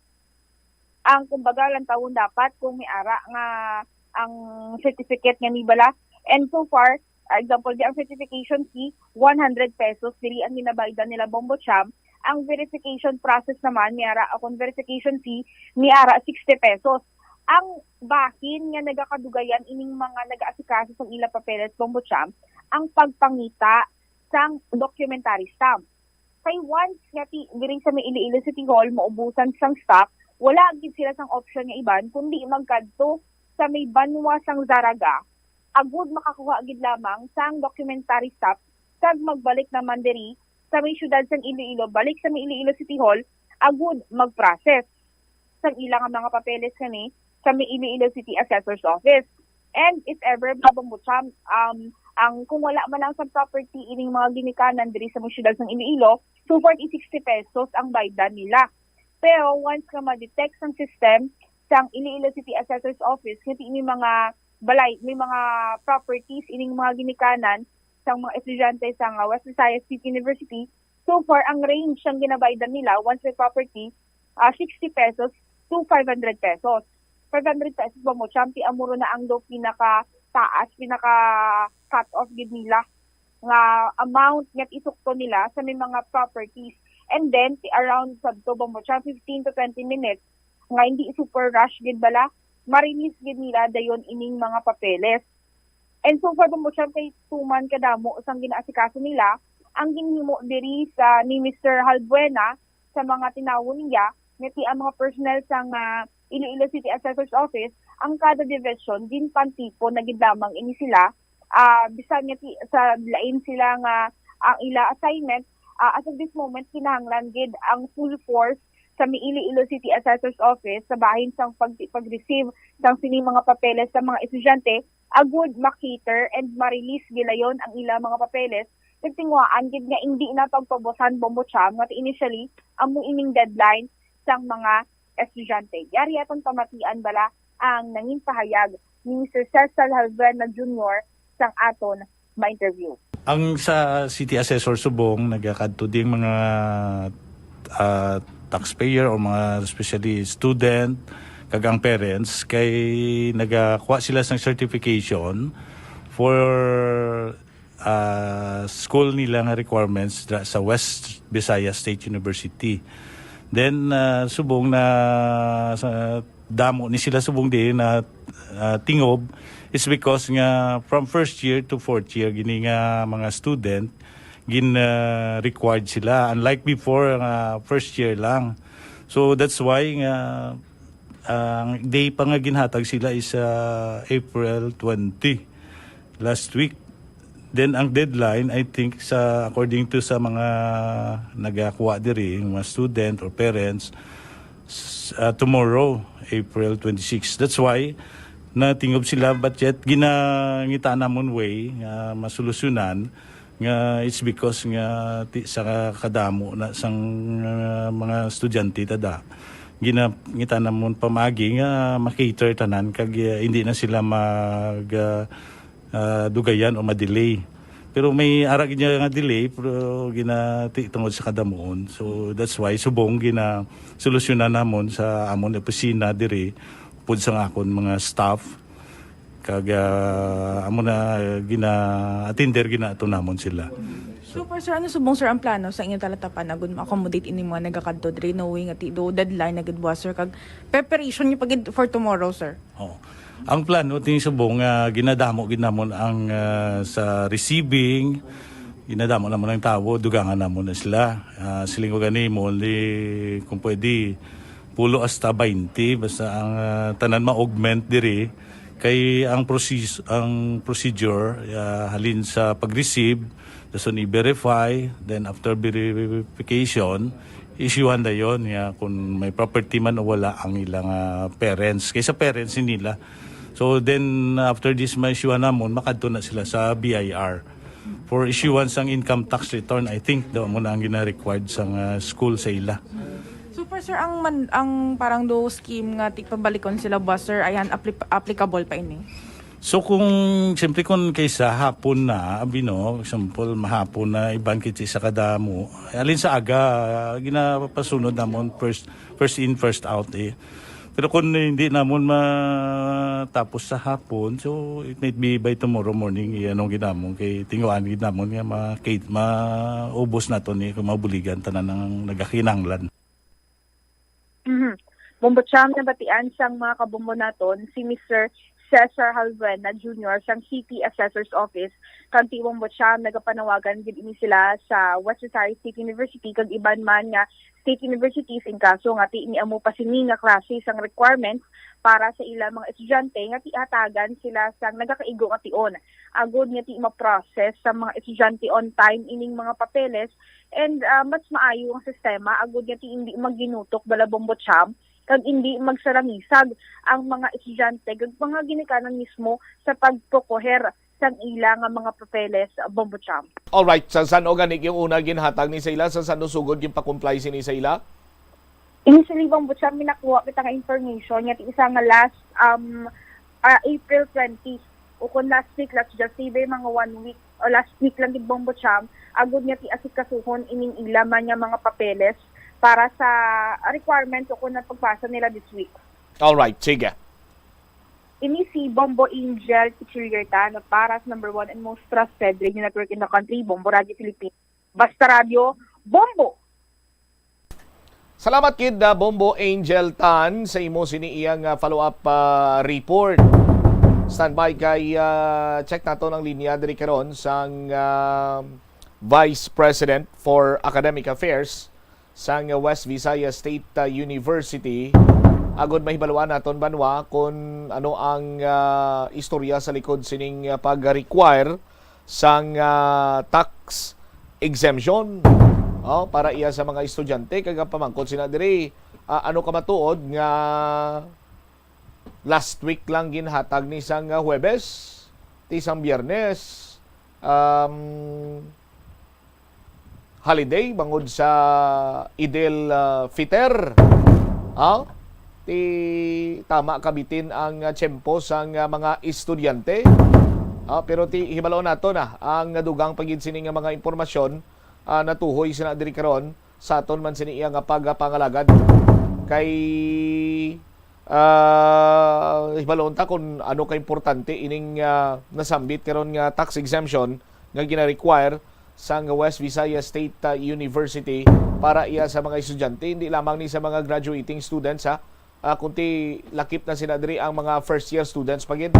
ang kumbaga lang tawon dapat kung may ara nga ang certificate nga ni bala. And so far, ah, example, di ang certification fee, one hundred pesos, diri ang ginabaydan nila Bombo Champ. Ang verification process naman, may ara, akong verification fee, may ara, sixty pesos. Ang bahin nga nagakadugayan ining mga nag-aasikaso sang ila papeles, Bombo Champ, ang pagpangita sang documentary stamp. Kay once nga ti, diri sa may Iloilo City Hall, maubusan sang stock, wala gid sila sang option nga iban kundi magkadto sa may banwa sang Zarraga, agud makakuha gid lamang sang documentary stamp kag magbalik naman diri sa may siyudad sang Iloilo, balik sa may Iloilo City Hall, agud mag-process sang ila nga mga papeles kani sa may Iloilo City Assessor's Office. And if ever, Bombo Champ, um, ang, kung wala man lang sa property ining mga ginikanan diri sa mga siyudad sang Iloilo, so forty, sixty pesos ang baydan nila. Pero once nga ma-detect sang system sang Iloilo City Assessor's Office nga ti may mga balay, may mga properties ining mga ginikanan sang mga estudyante sa nga West Visayas State University, so far ang range sang ginabaydan nila once may property, ah, sixty pesos to five hundred pesos. Five hundred pesos, Bombo Champ, ti amo ro na ang daw pinaka taas, pinaka cut off gid nila nga amount nga isukto nila sa may mga properties. And then, ti around sabto, Bombo Champ, fifteen to twenty minutes, nga hindi super rush gid bala, ma-release gid nila dayon ining mga papeles. And so far, Bombo Champ, kay tuman kadamo sang ginaasikaso nila, ang ginhimo diri sa ni Mister Halbuena sa mga tinawon niya, nga ti ang mga personnel sang, ah, Iloilo City Assessor's Office, ang kada division, ginpantipon na gid lamang ini sila, ah, bisan nga ti, sa lain sila nga ang ila assignment, ah, as of this moment, kinahanglan gid ang full force sa may Iloilo City Assessor's Office sa bahin sang pag-, pag-receive sang sini mga papeles sa mga estudyante, agud ma-cater and ma-release gilayon ang ila mga papeles. Nagtinguhaan gid nga indi na pagpabusan, Bombo Champ, nga initially amo ining deadline sang mga estudyante. Yari aton pamatian bala ang nangin pahayag ni Mister Cesar Halbuena Junior sang aton ma-interview. Ang sa City Assessor subong, nagakadto ding mga, ah, taxpayer o mga, especially student, kag ang parents, kay nagakuha sila sang certification for, ah, school nila nga requirements dra-, sa West Visayas State University. Then, ah, subong na sa damo ni sila subong di na, ah, tingob is because nga from first year to fourth year gini nga mga student gin, ah, required sila, unlike before nga first year lang. So that's why nga ang day pa nga ginhatag sila is, ah, April twenty, last week. Then ang deadline, I think, sa, according to sa mga nagakuha diri, mga student or parents, s-, ah, tomorrow, April twenty-six. That's why natingob sila, but yet ginangita namon way nga masolusyonan nga it's because nga ti-, sa kadamo na sang, ah, mga estudyante tada, ginangita namon pamagi nga ma-cater tanan kag, ah, hindi na sila mag, ah, ah, dugayan o ma-delay. Pero may ara gid nga delay, pero ginati tungod sa kadamuon. So that's why subong ginasolusyonan namon sa amon opisina diri, upod sa akon mga staff, kag, ah, amo na, gina-attender ginato namon sila. Super, sir, ano subong, sir, ang plano sa inyo talatapan agud ma-accommodate ini mga nagakadto diri, knowing nga ti-, do deadline na gid buwas, sir, kag preparation niyo pa gid for tomorrow, sir? Oh. Ang plano ti subong nga ginadamo gid namon ang, ah, sa receiving, ginadamo namon ang tawo, dugangan namon na sila. Ah, siling ko gani mo, di, kung pwede, pulo hasta baynte, basta ang, ah, tanan ma-augment diri. Kay ang proces-, ang procedure, ah, halin sa pag-receive, dason i-verify, then after verification, isyuhan dayon nga kung may property man o wala ang ilang, ah, parents. Kay sa parents nila. So then, after this, may isyuhan namon, makadto na sila sa B I R for issuance sang income tax return. I think daw mo na ang gina-required sang, ah, school sa ila. Super, sir, ang man, ang parang do scheme nga ti-, pabalikon sila ba, sir, ayan, apli-, applicable pa ini? So kung, siyempre, kung kaysa hapon na, abi, no, example, mahapon na, iban kit sa kadamo, alin sa aga, ginapasunod namon first, first in, first out, eh. Pero kung hindi namon matapos sa hapon, so it might be by tomorrow morning, eh, anong ginamon kay tinguan gid namon nga ma-, kay maubos nato ni kung mabuligan tanan ang nagakinahanglan. Mhm. Bombo Cham, nabatian sang mga kabombo naton si Mister Cesar Halbuena Junior sang City Assessor's Office, kag ti Bombo Cham, nagapanawagan gid ini sila sa West Visayas State University kag iban man nga state universities in kaso nga ti ni amo pa sini nga klase sang requirements para sa ila mga estudyante nga ti hatagan sila sang nagakaigo nga tion, agud nga ti ma-process sa mga estudyante on time ining mga papeles. And, ah, mas maayo ang sistema agud nga ti hindi magginutok bala, Bombo Cham, kag hindi magsarangisag ang mga estudyante kag mga ginikanan mismo sa pagprokoher sang ila nga mga papeles, Bombo Cham. Alright, sa san-o gani yung una ginhatag ni sa ila, sa san-o sugod yung pa-comply sini sa ila? Initially, Bombo Cham, may nakuha kita nga information nga ti isa nga last, um, ah, April twenty. O kung last week, let's just say, bay, mga one week, o last week lang gid, Bombo Cham, agud nga ti asikasuhon ining ila man nga mga papeles para sa requirements o kung ang pagpasa nila this week. Alright, sige. Ini si Bombo Angel Pichiliertan para sa number one and most trusted radio network in the country, Bombo Radio Pilipinas. Basta Radio, Bombo! Salamat kid, ah, Bombo Angel Tan, sa imo sini iyang, ah, follow-up, ah, report. Standby kay, ah, check nato ang linya diri karon sang, ah, Vice President for Academic Affairs sang West Visayas State, ah, University, agud mahibaluan naton, banwa, kung ano ang, ah, istorya sa likod sining, ah, pag-require sang, ah, tax exemption, oh, para iya sa mga estudyante. Kag ang pamangkot sina diri, ah, ano ka matuod nga last week lang ginhatag ni sang, ah, Huwebes, ti sang Biyernes, um, holiday bangod sa Idil, ah, Fitr. Ha? Ti tama kabitin ang, ah, tiyempo sang, ah, mga estudyante. Ah, pero ti hibalo nato na ang dugang pa gid sini nga mga impormasyon, ah, natuhoy sina diri karon sa aton man sini iya nga pagpangalagad. Kay, ah, hibalon ta kung ano ka importante ining, ah, nasambit karon nga tax exemption nga gina-require sang West Visayas State, ah, University para iya sa mga estudyante, hindi lamang ni sa mga graduating students, ha, ah, kundi lakip na sila diri ang mga first year students pa gid.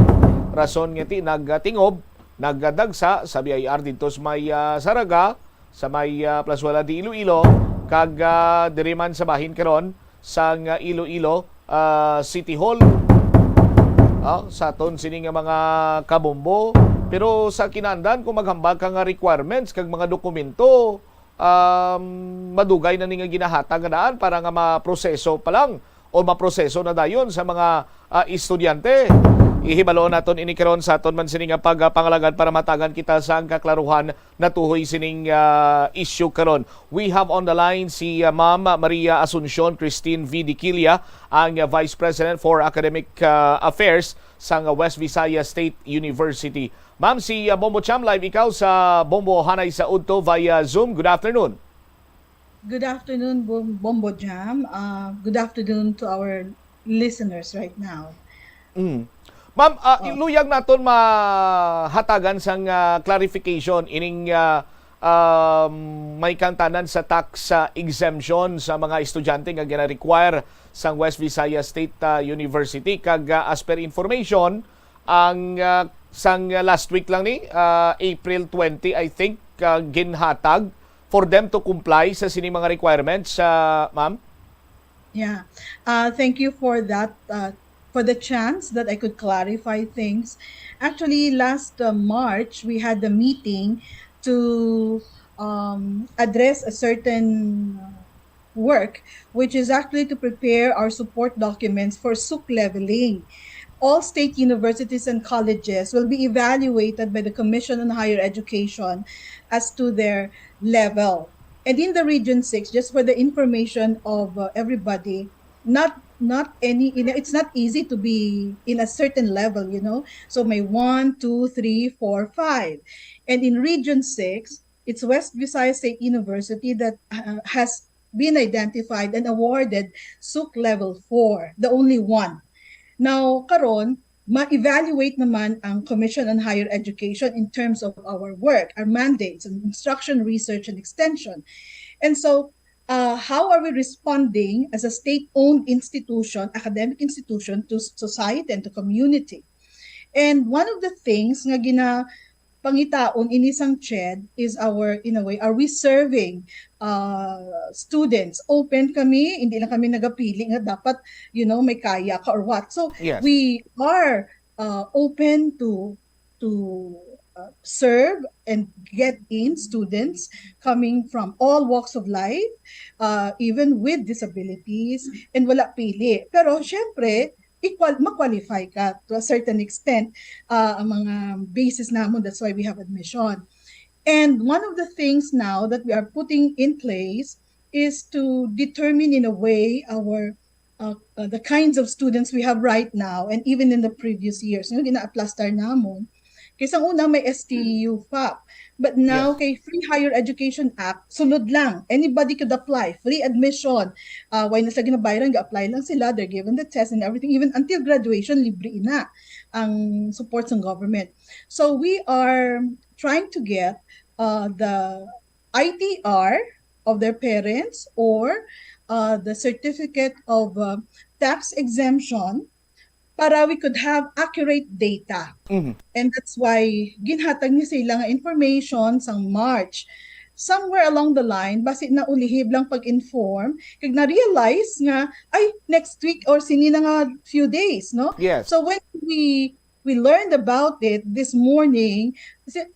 Rason nga ti nagtingob, nagdagsa sa B I R didto sa may, ah, Zarraga, sa may, ah, Plazuela de Iloilo, kag, ah, diri man sa bahin karon sang, ah, Iloilo, ah, City Hall. Ah, sa aton sini nga mga kabombo. Pero sa kinahanglan, kung maghambal ka nga requirements kag mga dokumento, um, madugay na ni nga ginahatag nga daan para nga maproseso pa lang o maproseso na dayon sa mga, ah, estudyante. Ihibalo naton ini karon sa aton man sini nga pagpangalagad para matagan kita sang kaklaruhan natuhoy sining, ah, issue karon. We have on the line si, ah, Ma'am Maria Asuncion Christine V. Diquilla, ang, ah, Vice President for Academic, ah, Affairs sang West Visayas State University. Ma'am, si, ah, Bombo Cham, live ikaw sa Bombo Hanay sa Udto via Zoom. Good afternoon. Good afternoon, Bom-, Bombo Jam. Ah, good afternoon to our listeners right now. Mm. Ma'am, ah, Oh. luyag naton mahatagan sang, ah, clarification ining, ah, um, may kaangtanan sa tax, ah, exemption sa mga estudyante nga gina-require sang West Visayas State, ah, University. Kag, ah, as per information, ang, ah, sang last week lang ni, ah, April twenty, I think, ah, ginhatag for them to comply sa sini mga requirements, ah, ma'am? Yeah. Uh, thank you for that, uh, for the chance that I could clarify things. Actually, last, uh, March, we had a meeting to, um, address a certain work, which is actually to prepare our support documents for SOOC leveling. All state universities and colleges will be evaluated by the Commission on Higher Education as to their level. And in the Region six, just for the information of, uh, everybody, not, not any, you know, it's not easy to be in a certain level, you know. So may one, two, three, four, five. And in Region six, it's West Visayas State University that, uh, has been identified and awarded SOOC Level four, the only one. Now, karon, ma-evaluate naman ang Commission on Higher Education in terms of our work, our mandates, and instruction, research, and extension. And so, uh, how are we responding as a state-owned institution, academic institution, to s-, society and to community? And one of the things nga gina-, pangitaon ini sang CHED is our, in a way, are we serving, uh, students? Open kami, hindi lang kami nagapili nga dapat, you know, may kaya ka or what. So, Yes. we are, uh, open to, to, uh, serve and get in students coming from all walks of life, uh, even with disabilities, and wala pili. Pero, syempre, equal, ma-qualify ka to a certain extent, uh, ang mga basis namon, that's why we have admission. And one of the things now that we are putting in place is to determine, in a way, our, uh, uh, the kinds of students we have right now and even in the previous years. Yung gina-aplastar namon, kay sang una may S T U FAP. But now, Yes. kay Free Higher Education Act, sulod lang. Anybody could apply. Free admission. Uh, way na sila ginabayaran, ga-apply lang sila. They're given the test and everything. Even until graduation, libre na ang support ng government. So we are trying to get, uh, the I T R of their parents or, uh, the certificate of, uh, tax exemption para we could have accurate data. Mhm. And that's why ginhatag ni sila nga information sang March. Somewhere along the line, basi naulihib lang pag-inform, kag na-realize nga, ay, next week or sini na nga few days, no? Yes. So when we, we learned about it this morning, kasi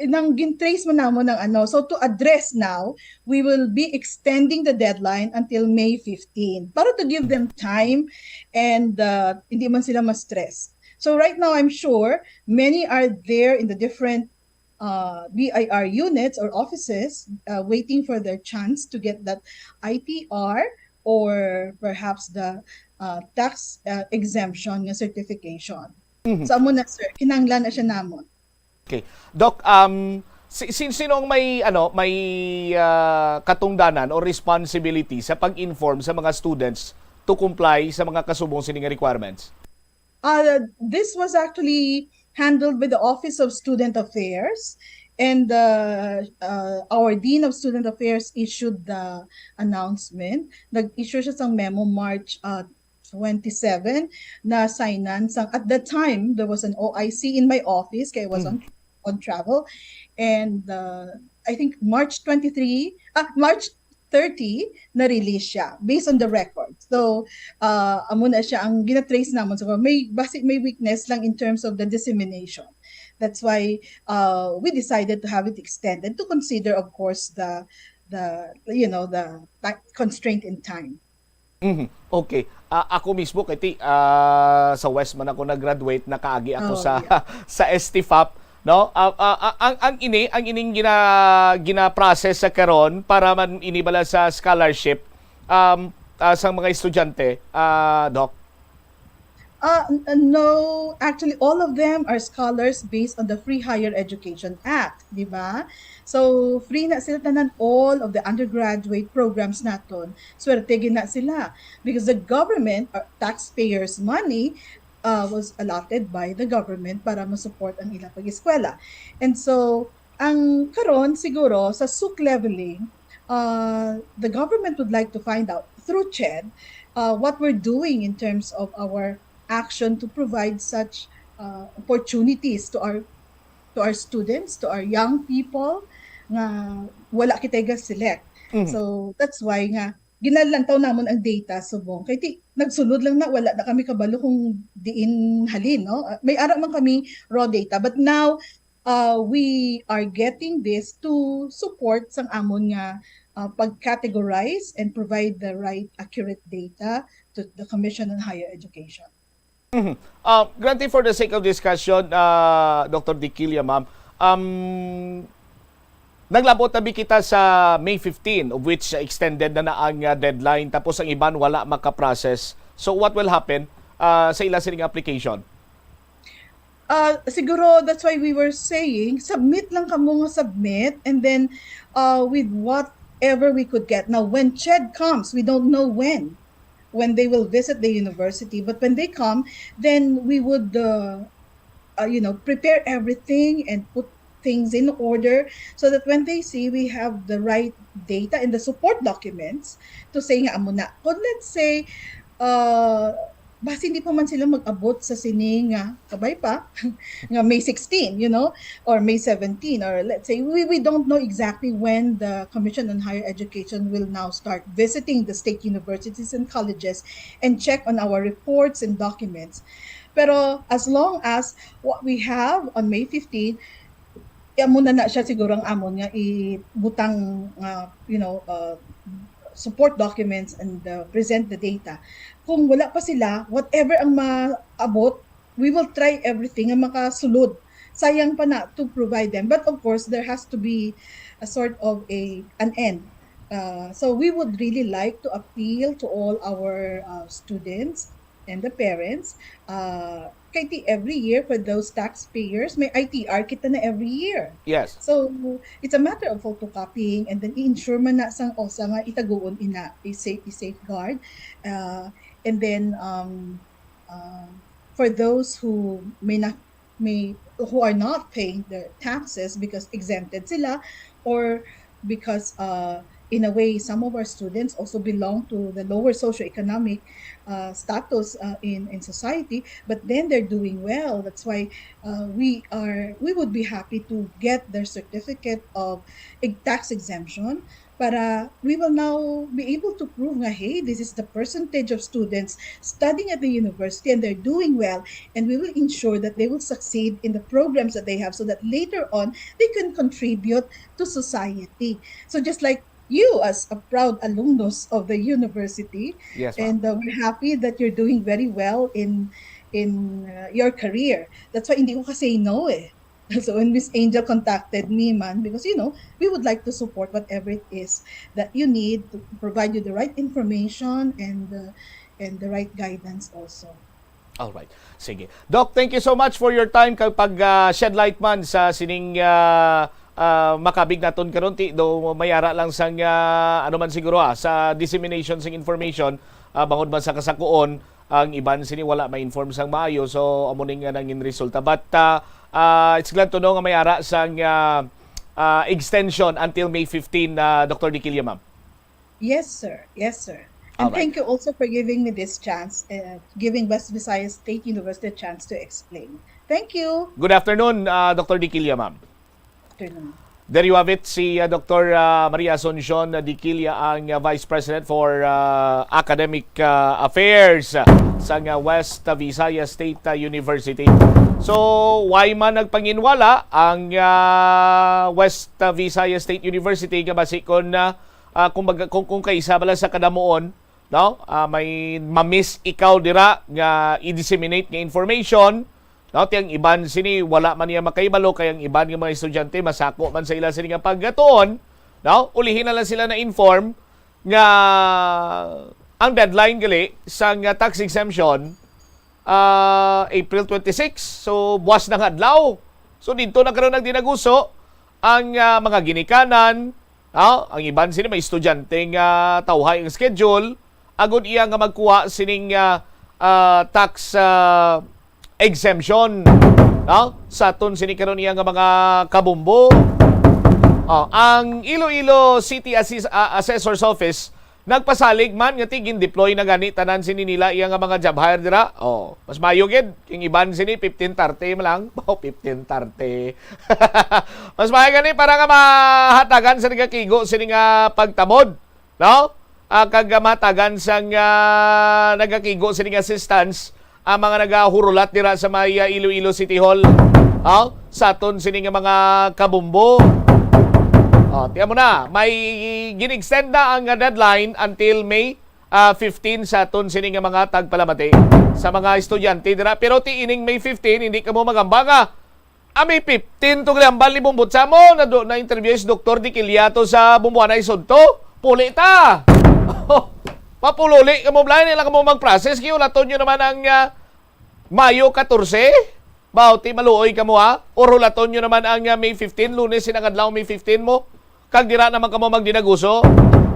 nang gin-trace man namon ang ano. So to address now, we will be extending the deadline until May fifteen para to give them time and, uh, hindi man sila ma-stress. So right now, I'm sure many are there in the different, uh, B I R units or offices, uh, waiting for their chance to get that I T R or perhaps the, uh, tax, uh, exemption nga certification. Mhm. So, amo na, sir, kinahanglan na siya namon. Okay. Doc, um, si-, sin-, sino ang may, ano, may, ah, katungdanan o responsibility sa pag-inform sa mga students to comply sa mga kasubong sini nga requirements? Uh, this was actually handled by the Office of Student Affairs, and, uh, uh, our Dean of Student Affairs issued the announcement. Nag-issue siya sa memo March, uh, twenty-seven, na signan sang, at that time, there was an O I C in my office, kaya I was on, on travel. And, uh, I think March twenty-three, ah, March thirty, na-release siya, based on the record. So, uh, amo na siya ang gina-trace namon. So, may, basi may weakness lang in terms of the dissemination. That's why, uh, we decided to have it extended to consider, of course, the, the, you know, the ti-, constraint in time. Mhm. Okay. Ah, ako mismo, kay ti-, ah, sa West man ako nag-graduate, nakaagi ako Oh, sa, yeah. sa S T FAP, no? Ah, ah, ah, ang, ang ini, ang ining gina-, gina-process sa karon para man ini bala sa scholarship, um, ah, sa mga estudyante, ah, Doc? Uh, n-, uh, no, actually, all of them are scholars based on the Free Higher Education Act, di ba? So, free na sila tanan, all of the undergraduate programs naton. Swerte gid na sila because the government, uh, taxpayers' money, uh, was allotted by the government para ma-support ang ilang pag-eskwela. And so, Ang karon siguro sa SOOC leveling, uh, the government would like to find out through CHED uh, what we're doing in terms of our action to provide such uh, opportunities to our to our students, to our young people nga wala kita ga-select. Mhm. So that's why nga ginalantaw namon ang data subong kay ti nagsulod lang na, wala na kami kabalo kung diin halin, no? Ah, may ara man kami raw data, but now uh, we are getting this to support sang amon nga uh, pag-categorize and provide the right accurate data to the Commission on Higher Education. Mhm. Uh, granted, for the sake of discussion, uh, Doctor Diquilla, ma'am, um, naglabot na bi kita sa May fifteen, of which uh, extended na na ang uh, deadline, tapos ang iban wala makaprocess. So what will happen uh, sa ila sining application? Uh, siguro that's why we were saying, submit lang kamo nga submit, and then uh, with whatever we could get. Now, when CHED comes, we don't know when, when they will visit the university. But when they come, then we would, uh, uh, you know, prepare everything and put things in order so that when they see we have the right data and the support documents to say nga amo na. Kung let's say, uh, basi hindi pa man sila mag-abot sa sini nga kabay pa nga May sixteen, you know, or May seventeen, or let's say we, we don't know exactly when the Commission on Higher Education will now start visiting the state universities and colleges and check on our reports and documents. Pero as long as what we have on May fifteen, amo na na siya siguro ang amon nga ibutang nga, you know, uh, support documents and uh, present the data. Kung wala pa sila, whatever ang maabot, we will try everything nga makasulod. Sayang pa na to provide them. But of course, there has to be a sort of a an end. Uh, so we would really like to appeal to all our uh, students and the parents. Uh, kay ti every year for those taxpayers, may I T R kita na every year. Yes. So, it's a matter of photocopying and then i-ensure man na sang osa nga itaguon ina, i-safe, i-safeguard. Uh, and then, um, uh, for those who may not, may, who are not paying their taxes because exempted sila or because uh, in a way, some of our students also belong to the lower socioeconomic uh, status uh, in, in society, but then they're doing well. That's why uh, we are we would be happy to get their certificate of e- tax exemption para we will now be able to prove nga, hey, this is the percentage of students studying at the university and they're doing well, and we will ensure that they will succeed in the programs that they have so that later on they can contribute to society. So just like you as a proud alumnus of the university, Yes, ma'am. and uh, we're happy that you're doing very well in in uh, your career. That's why hindi ko ka-say no eh. So when Miss Angel contacted me man, because you know, we would like to support whatever it is that you need to provide you the right information and uh, and the right guidance also. Alright. Sige. Doc, thank you so much for your time kag pag ah, shed light man sa sining ah, ah, makabig naton karon, ti do may ara lang sang ah, ano man siguro ah, sa dissemination sang information, ah, bangod man sa kasakuon ang iban sini wala ma-inform sang maayo, so amo ni nga nangin resulta. But ah, ah, it's glad to know nga may ara sang ah, ah, extension until May fifteen, ah, Doctor Diquilla, ma'am. Yes, sir. Yes, sir. And Alright. Thank you also for giving me this chance, uh, giving West Visayas State University a chance to explain. Thank you. Good afternoon, ah, Doctor Diquilla, ma'am. Afternoon. There you have it, si uh, Doctor uh, Maria Asuncion Diquilla, ang uh, Vice President for uh, Academic uh, Affairs uh, sa uh, West Visayas State uh, University. So, why man nagpanginwala ang uh, West Visayas State University nga basi kon uh, uh, kung, mag- kung, kung kaisa bala sa kadamuon, no? Ah, may ma-miss ikaw dira nga i-disseminate nga information, no? Ti ang iban sini wala man niya makahibalo kay ang iban nga mga estudyante masako man sa ila sini nga pagatuon, no? Ulihi na lang sila na-inform nga ang deadline gali sa nga tax exemption ah, April twenty-six. So, buwas na nga adlaw. So, dito na karon nagdinaguso ang ah, mga ginikanan. Ah, ang iban sini may estudyante nga tawhay ang schedule agud iya nga magkuha sining ah, ah, tax ah, exemption. No? Sa aton sini karon iya nga mga kabumbo, Oh, ang Iloilo City Assis-, ah, Assessor's Office nagpasalig man nga ti gin-deploy na gani tanan sini nila iya nga mga job hire dira. Oh, mas maayo gid kay iban sini fifteen thirty man lang. Oh, fifteen thirty. Mas maayo gani para nga mahatagan sa nagakigo sini nga pagtamod, no? Ah, kag, ah, mahatagan sang, ah, nagakigo sini nga assistance ang mga nagahurulat dira sa may, ah, Iloilo City Hall. Oh, sa aton sini nga mga kabumbo. Oh, tiyan mo na, may gin-extend na ang, ah, deadline until May, ah, fifteen sa aton sini nga mga tagpalamati sa mga estudyante dira. Pero ti ining May fifteen, hindi kamo magamba nga, ah, May fifteen to gali ang bali mong butsa mo. Nado na interview si Doktor Dikilya to sa Bumbuanay Sudto. Puli ta. Mapululi kamo, blay, nila kamo mag-process. Kay ulaton nyo naman ang, ah, Mayo katorse. Bauti maluoy kamo, ha? Or ulaton nyo naman ang, ah, May fifteen, Lunes, sinang adlaw, May fifteen mo. Kag dira naman kamo magdinaguso.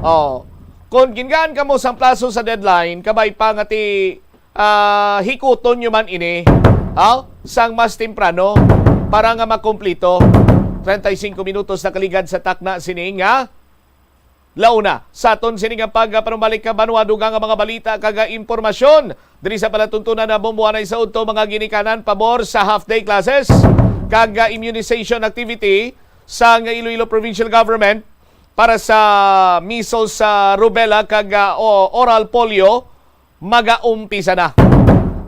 Oh. Kung gingaan kamo sang plaso sa deadline, kabay pa nga ti, ah, hikuton nyo man ini, ha? Sang mas temprano para nga makumplito. Treinta y cinco minutos na kaligad sa takna sini nga launa. Sa aton sini nga pagpanumbalik ka banwa, dugang nga mga balita kag impormasyon diri sa palatuntunan na Bumbuanay sa Udto, mga ginikanan pabor sa half-day classes kag immunization activity sang Iloilo Provincial Government para sa measles, sa rubella kag, ah, o-, oral polio magaumpisa na.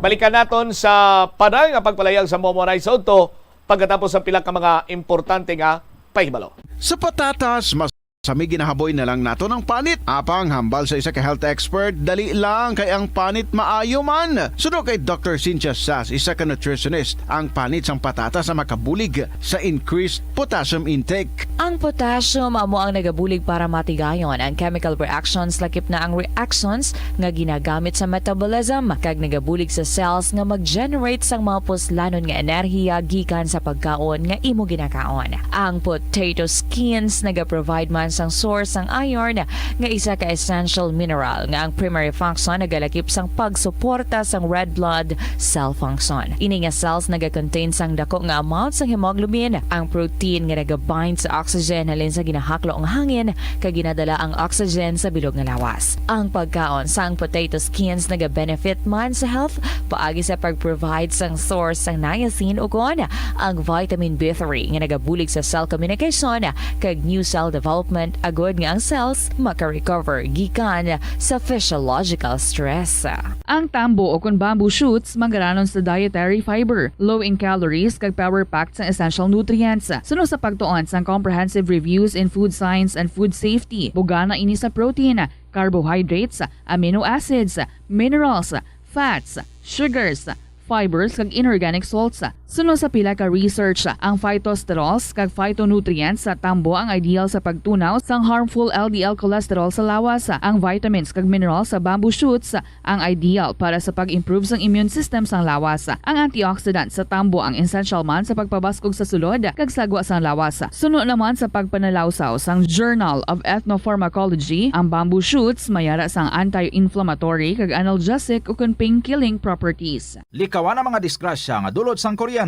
Balikan naton sa panay nga pagpalayag sa Bumbuanay sa Udto pagkatapos sa pila ka mga importante nga pahibalo. Sa patatas, mas kami ginahaboy na lang nato ng panit. Apang hambal sa isa ka health expert, dali lang kay ang panit maayo man. Suno kay Doctor Cynthia Sas, isa ka nutritionist, ang panit sang patatas ang makabulig sa increased potassium intake. Ang potassium amo ang nagabulig para matigayon ang chemical reactions, lakip na ang reactions nga ginagamit sa metabolism, kag nagabulig sa cells nga mag-generate sang mga puslanon nga enerhiya gikan sa pagkaon nga imo ginakaon. Ang potato skins nagaprovide man sang source sang iron, nga isa ka essential mineral nga ang primary function nagalakip sang pagsuporta sang red blood cell function. Ini nga cells nagakontain sang dako nga amount sang hemoglobin, ang protein nga nagabind sa oxygen halin sa ginahaklo nga hangin kag ginadala ang oxygen sa bilog nga lawas. Ang pagkaon sang potato skins nagabenefit man sa health paagi sa pag-provide sang source sang niacin ukon ang vitamin B three nga nagabulig sa cell communication kag new cell development, agod nga ang cells maka-recover gikan sa physiological stress. Ang tambo o kon bamboo shoots manggaranon sa dietary fiber, low in calories, kag power-packed sang essential nutrients. Suno sa pagtuon sang comprehensive reviews in food science and food safety, bugana ini sa protein, carbohydrates, amino acids, minerals, fats, sugars, fibers, kag inorganic salts. Suno sa pila ka research, ang phytosterols kag phytonutrients sa tambo ang ideal sa pagtunaw sang harmful L D L cholesterol sa lawas. Ang vitamins kag minerals sa bamboo shoots ang ideal para sa pag-improve sang immune system sang lawas. Ang antioxidant sa tambo ang essential man sa pagpabaskog sa sulod kag sagwa sang lawas. Suno naman sa pagpanalawsaw sang Journal of Ethnopharmacology, ang bamboo shoots may ara sang anti-inflammatory kag analgesic ukon pain-killing properties. Likawan ang mga disgrasya nga dulot sang kuryente.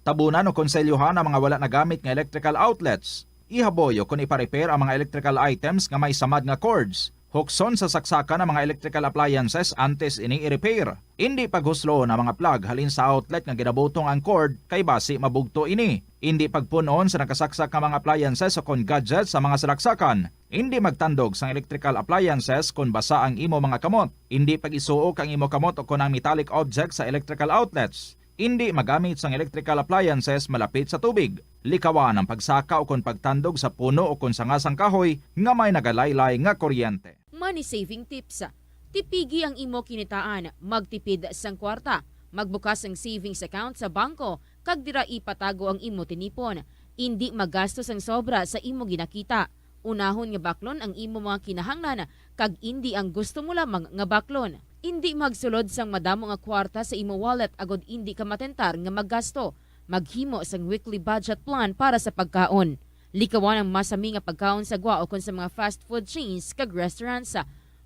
Tabunan o konselyohan ang mga wala nagamit nga electrical outlets. Ihaboy o kon ipa-repair ang mga electrical items nga may samad nga cords. Hukson sa saksakan ang mga electrical appliances antes ini i-repair. Indi paghusloon ang mga plug halin sa outlet nga ginabutong ang cord, kay basi mabugto ini. Indi pagpun-on sa nakasaksak nga mga appliances o kon gadgets sa mga salaksakan. Indi magtandog sang electrical appliances kon basa ang imo mga kamot. Indi pag-isuok ang imo kamot o kon ang metallic objects sa electrical outlets. Indi magamit sang electrical appliances malapit sa tubig. Likawan ang pagsaka o kon pagtandog sa puno o kon sanga sang kahoy nga may nagalaylay nga kuryente. Money saving tips. Tipigi ang imo kinitaan, magtipid sang kwarta, magbukas sang savings account sa bangko, kag dira ipatago ang imo tinipon. Indi maggasto sang sobra sa imo ginakita. Unahon nga baklon ang imo mga kinahanglan, kag indi ang gusto mo lamang nga baklon. Indi magsulod sang madamo nga kwarta sa imo wallet agod indi ka matentar nga maggasto. Maghimo sang weekly budget plan para sa pagkaon. Likawan ang masami nga pagkaon sa gwa ukon sa mga fast food chains kag restaurants.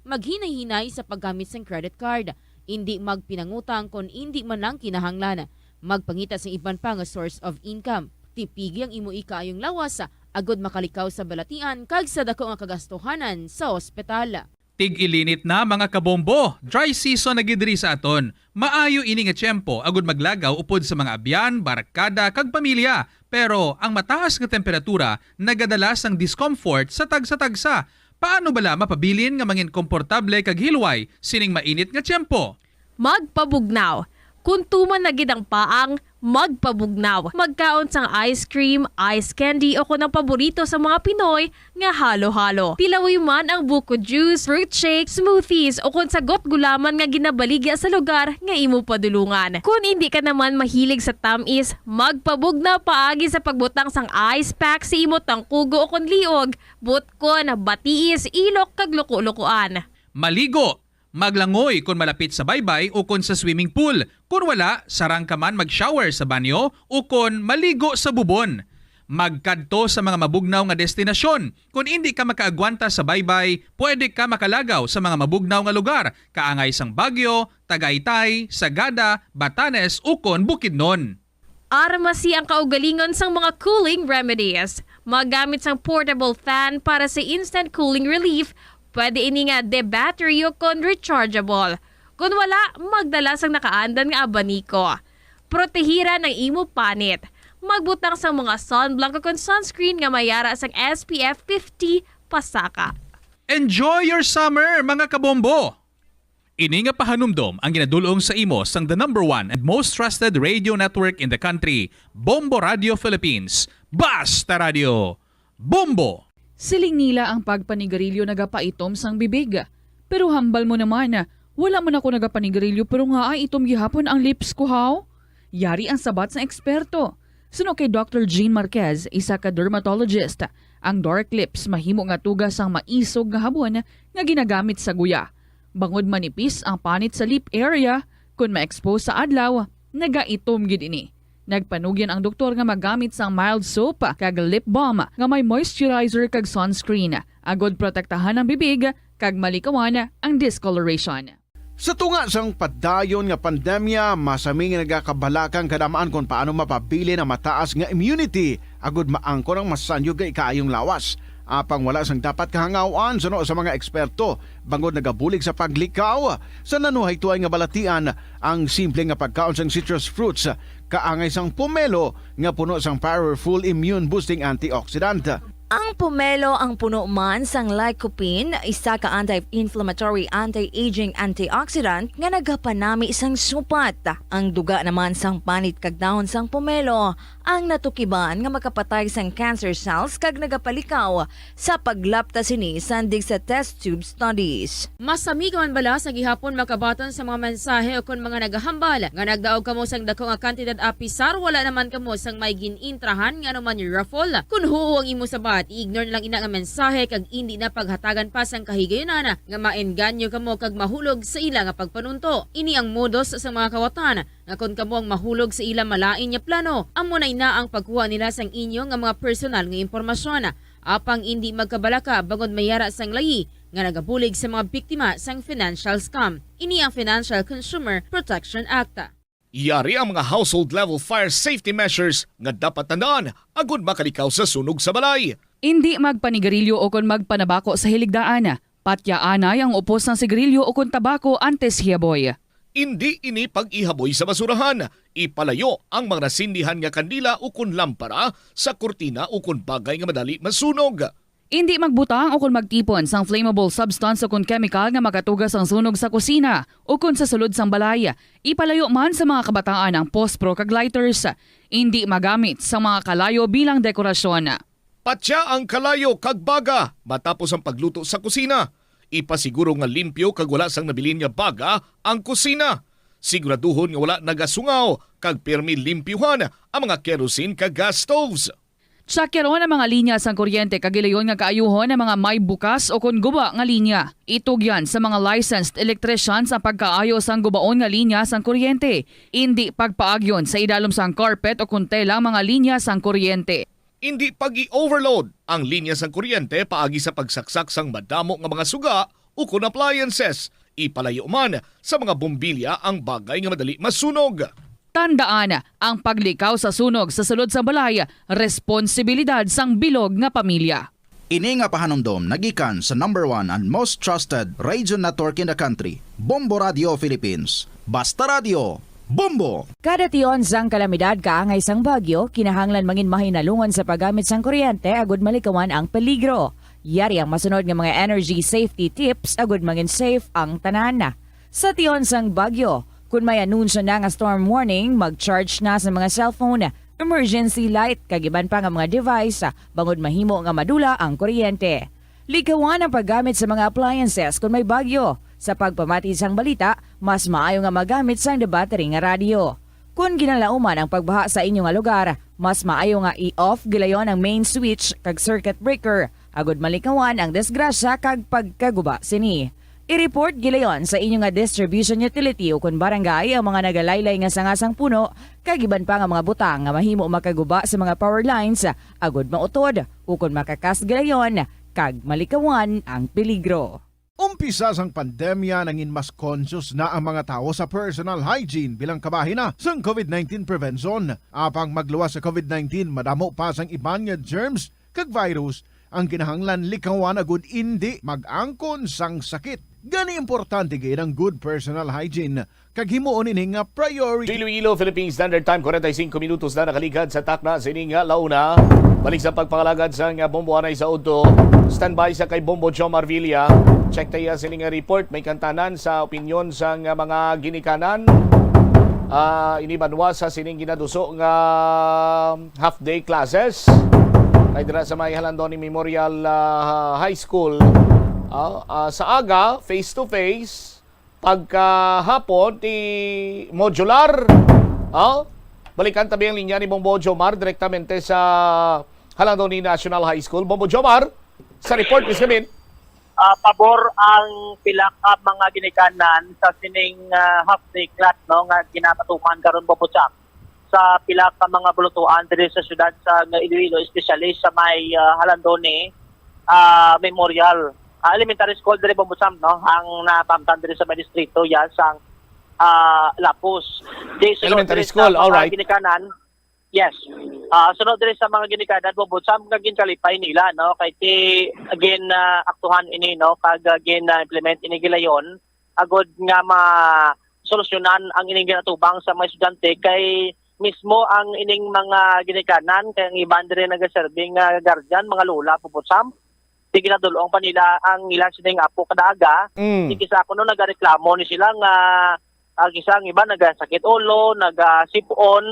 Maghinay-hinay sa paggamit sang credit card. Indi magpinangutang kon indi man lang kinahanglan. Magpangita sang iban pa nga source of income. Tipigi ang imo ikaayong lawas, agud makalikaw sa balatian kag sa dako nga kagastuhanan sa ospital. Tig-ilinit na, mga kabombo! Dry season na gid diri sa aton. Maayo ini nga tiyempo agud maglagaw upod sa mga abyan, barkada, kag pamilya. Pero ang mataas nga temperatura nagadala sang discomfort sa tagsa-tagsa. Paano bala mapabilin nga mangin komportable kag hilway sining mainit nga tiyempo? Magpabugnaw. Kon tuman na gid ang paang, magpabugnaw. Magkaon sang ice cream, ice candy, o kon ang paborito sa mga Pinoy nga halo-halo. Tilawi man ang buko juice, fruit shake, smoothies, o kon sagot gulaman nga ginabaligya sa lugar nga imo padulungan. Kon indi ka naman mahilig sa tamis, magpabugnaw paagi sa pagbutang sang ice pack sa imo tangkugo o kon liog, butkon, batiis, ilok, kag luko-lukoan. Maligo. Maglangoy kon malapit sa baybay ukon sa swimming pool. Kon wala, sarang ka man mag-shower sa banyo ukon maligo sa bubon. Magkadto sa mga mabugnaw nga destinasyon. Kon indi ka makaagwanta sa baybay, pwede ka makalagaw sa mga mabugnaw nga lugar, kaangay sang Baguio, Tagaytay, Sagada, Batanes, ukon Bukidnon. Armasi ang kaugalingon sang mga cooling remedies. Magamit sang portable fan para sa instant cooling relief. Pwede ini nga de-battery ukon rechargeable. Kon wala, magdala sang nakaandan nga abaniko. Protehiran ang imo panit. Magbutang sang mga sunblock ukon sunscreen nga may ara sang S P F fifty pasaka. Enjoy your summer, mga kabombo! Ini nga pahanumdom ang ginadul-ong sa imo sang the number one and most trusted radio network in the country, Bombo Radio Philippines. Basta Radio, Bombo! Siling nila ang pagpanigarilyo nagapaitom sang bibig. Pero hambal mo naman, wala man ako nagapanigarilyo pero ngaa itom gihapon ang lips ko, haw? Yari ang sabat sang eksperto. Suno kay Doctor Jean Marquez, isa ka dermatologist, ang dark lips mahimo nga tuga sang maisog nga habon nga ginagamit sa guya. Bangod manipis ang panit sa lip area, kon ma-expose sa adlaw, nagaitom gid ini. Nagpanugyan ang doktor nga magamit sang mild soap kag lip balm nga may moisturizer kag sunscreen, agod protektahan ang bibig kag malikawan ang discoloration. Sa tunga sang padayon nga pandemya, masami nga nagakabalaka ang kadam-an kon paano mapabilin ang mataas nga immunity agud maangkon ang masanyog nga ikaayong lawas. Apang wala sang dapat kahangaw-an suno sa mga eksperto, bangod nagabulig sa paglikaw sa nanuhay tuay nga balatian ang simple nga pagkaon sang citrus fruits, kaangay sang pomelo nga puno sang powerful immune-boosting antioxidant. Ang pomelo ang puno man sang lycopene, isa ka anti-inflammatory, anti-aging antioxidant nga nagapanami sang supat. Ang duga naman sang panit kag dahon sang pomelo ang natukiban nga makapatay sang cancer cells kag nagapalikaw sa paglapta sini sandig sa test tube studies. Masami ka man bala sa gihapon makabaton sa mga mensahe ukon mga nagahambal nga nagdaog kamo sang dako nga kantidad apisar wala naman kamo sang may gin-intrahan nga anuman raffle? Kon huo ang imo sabat, i-ignore na lang ina nga mensahe kag indi na paghatagan pa sang kahigayunan nga maengganyo kamo kag mahulog sa ila nga pagpanunto. Ini ang modus sa mga kawatan nga kon kamo ang mahulog sa ila malain nga plano, amo na ina ang pagkuha nila sang inyo nga mga personal nga impormasyon. Apang indi magkabalaka bangod may ara sang layi nga nagabulig sa mga biktima sang financial scam. Ini ang Financial Consumer Protection Act. Yari ang mga household level fire safety measures nga dapat tandaan agud makalikaw sa sunog sa balay. Indi magpanigarilyo ukon magpanabako sa hiligdaan. Patyaanay ang upos sang sigarilyo ukon tabako antes hiyaboy. Indi ini pag-ihaboy sa basurahan. Ipalayo ang mga nasindihan nga kandila ukon lampara sa kurtina ukon bagay nga madali masunog. Indi magbutang ukon magtipon sang flammable substance ukon kemikal nga makatuga sang sunog sa kusina ukon sa sulod sang balay. Ipalayo man sa mga kabataan ang pospro kag lighters. Indi magamit sang mga kalayo bilang dekorasyon. Patya ang kalayo kag baga matapos ang pagluto sa kusina. Ipasiguro nga limpyo kag wala sang nabilin nga baga ang kusina. Siguraduhon nga wala nagasungaw kag pirmi limpyuhan ang mga kerosene kag gas stoves. Tsakyaron ang mga linya sang kuryente kag hilayon nga kaayuhon ang mga may bukas ukon guba nga linya. Itugyan sa mga licensed electricians ang pagkaayo sang gubaon nga linya sang kuryente. Indi pagpaagyon sa idalom sang carpet ukon tela ang mga linya sang kuryente. Indi pag-i-overload ang linya sang kuryente paagi sa pagsaksak sang madamo nga mga suga ukon appliances. Ipalayo man sa mga bombilya ang bagay nga madali masunog. Tandaan, ang paglikaw sa sunog sa sulod sang balay, responsibilidad sang bilog nga pamilya. Ini nga pahanumdom nagikan sa number one and most trusted radio network in the country, Bombo Radio Philippines. Basta Radio, Bombo! Kada tion sang kalamidad kaangay sang bagyo, kinahanglan mangin mahinalungan sa paggamit sang kuryente agud malikawan ang peligro. Yari ang masunod nga mga energy safety tips agud mangin safe ang tanan. Sa tion sang bagyo, kun may anunsyo na nga storm warning, mag-charge na sa mga cellphone, emergency light, kag iban pa nga mga device, bangod mahimo nga madula ang kuryente. Likawan ang paggamit sa mga appliances kun may bagyo. Sa pagpamati sang balita, mas maayo nga magamit sang battery nga radyo. Kon ginalauman ang pagbaha sa inyo nga lugar, mas maayo nga i-off gilayon ang main switch kag circuit breaker, agud malikawan ang disgrasya kag pagkaguba sini. I-report gilayon sa inyo nga distribution utility o kon barangay ang mga nagalaylay nga sanga sang puno kag iban pa nga mga butang nga mahimo makaguba sa mga power lines, agud mautod o kon makakas gilayon kag malikawan ang peligro. Umpisa sang pandemya, nangin mas conscious na ang mga tawo sa personal hygiene bilang kabahin na sang covid nineteen prevention. Apang magluwas sa covid nineteen, madamo pa sang iban nga germs kag virus ang kinahanglan likawan agud indi mag-angkon sang sakit. Gani, importante gid ang good personal hygiene kag himuon ini nga priority. Iloilo, Philippine Standard Time, forty-five minutos na nakaligad sa takna sini nga launa. Balik sa pagpangalagad sa nga Bombo anay sa udto. Standby sa kay Bombo Jomar Villa. Check tayo sini nga report. May kantanan sa opinyon sa nga mga ginikanan. Ah, ini banwa sa sining ginaduso nga half day classes. Kay dira sa may Halandoni Memorial, ah, High School. Ah, ah, sa aga, face to face. Pagkahapon, ti modular. Ah, balikan tabi ang linya ni Bombo Jomar direktamente sa Halandoni National High School. Bombo Jomar, sa report, Miss Gamin. Ah, pabor ang pila ka mga ginikanan sa sining, ah, half day class, no, nga ginapatuman karon, Bobo Sam, sa pila ka mga bulutuan diri sa siyudad sa Iloilo, especially sa may, ah, Halandoni, ah, Memorial, ah, Elementary School diri, Bobo Sam, no, ang natamtan diri sa may distrito, ya, sang, ah, Lapus. Di sunod Elementary diri sa School, mga alright. Ginikanan, Yes. Ah, sunod diri sa mga ginikanan, Bobo Sam, nga ginkalipay nila, no, kay ti gin, ah, aktuhan ini, no, kag, ah, gin, ah, implement ini gilayon agud nga masolusyonan ang ining ginatubang sa mga estudyante, kay mismo ang ining mga ginikanan kay ang iban diri nagaserbi nga guardian, mga lola, Bobo Sam, di ginadul-ong pa nila ang ila sining apo kada aga. Mm. Di kisa kuno nagareklamo ni sila nga, ah, kisa ang iba nagasakit ulo, nagasipon,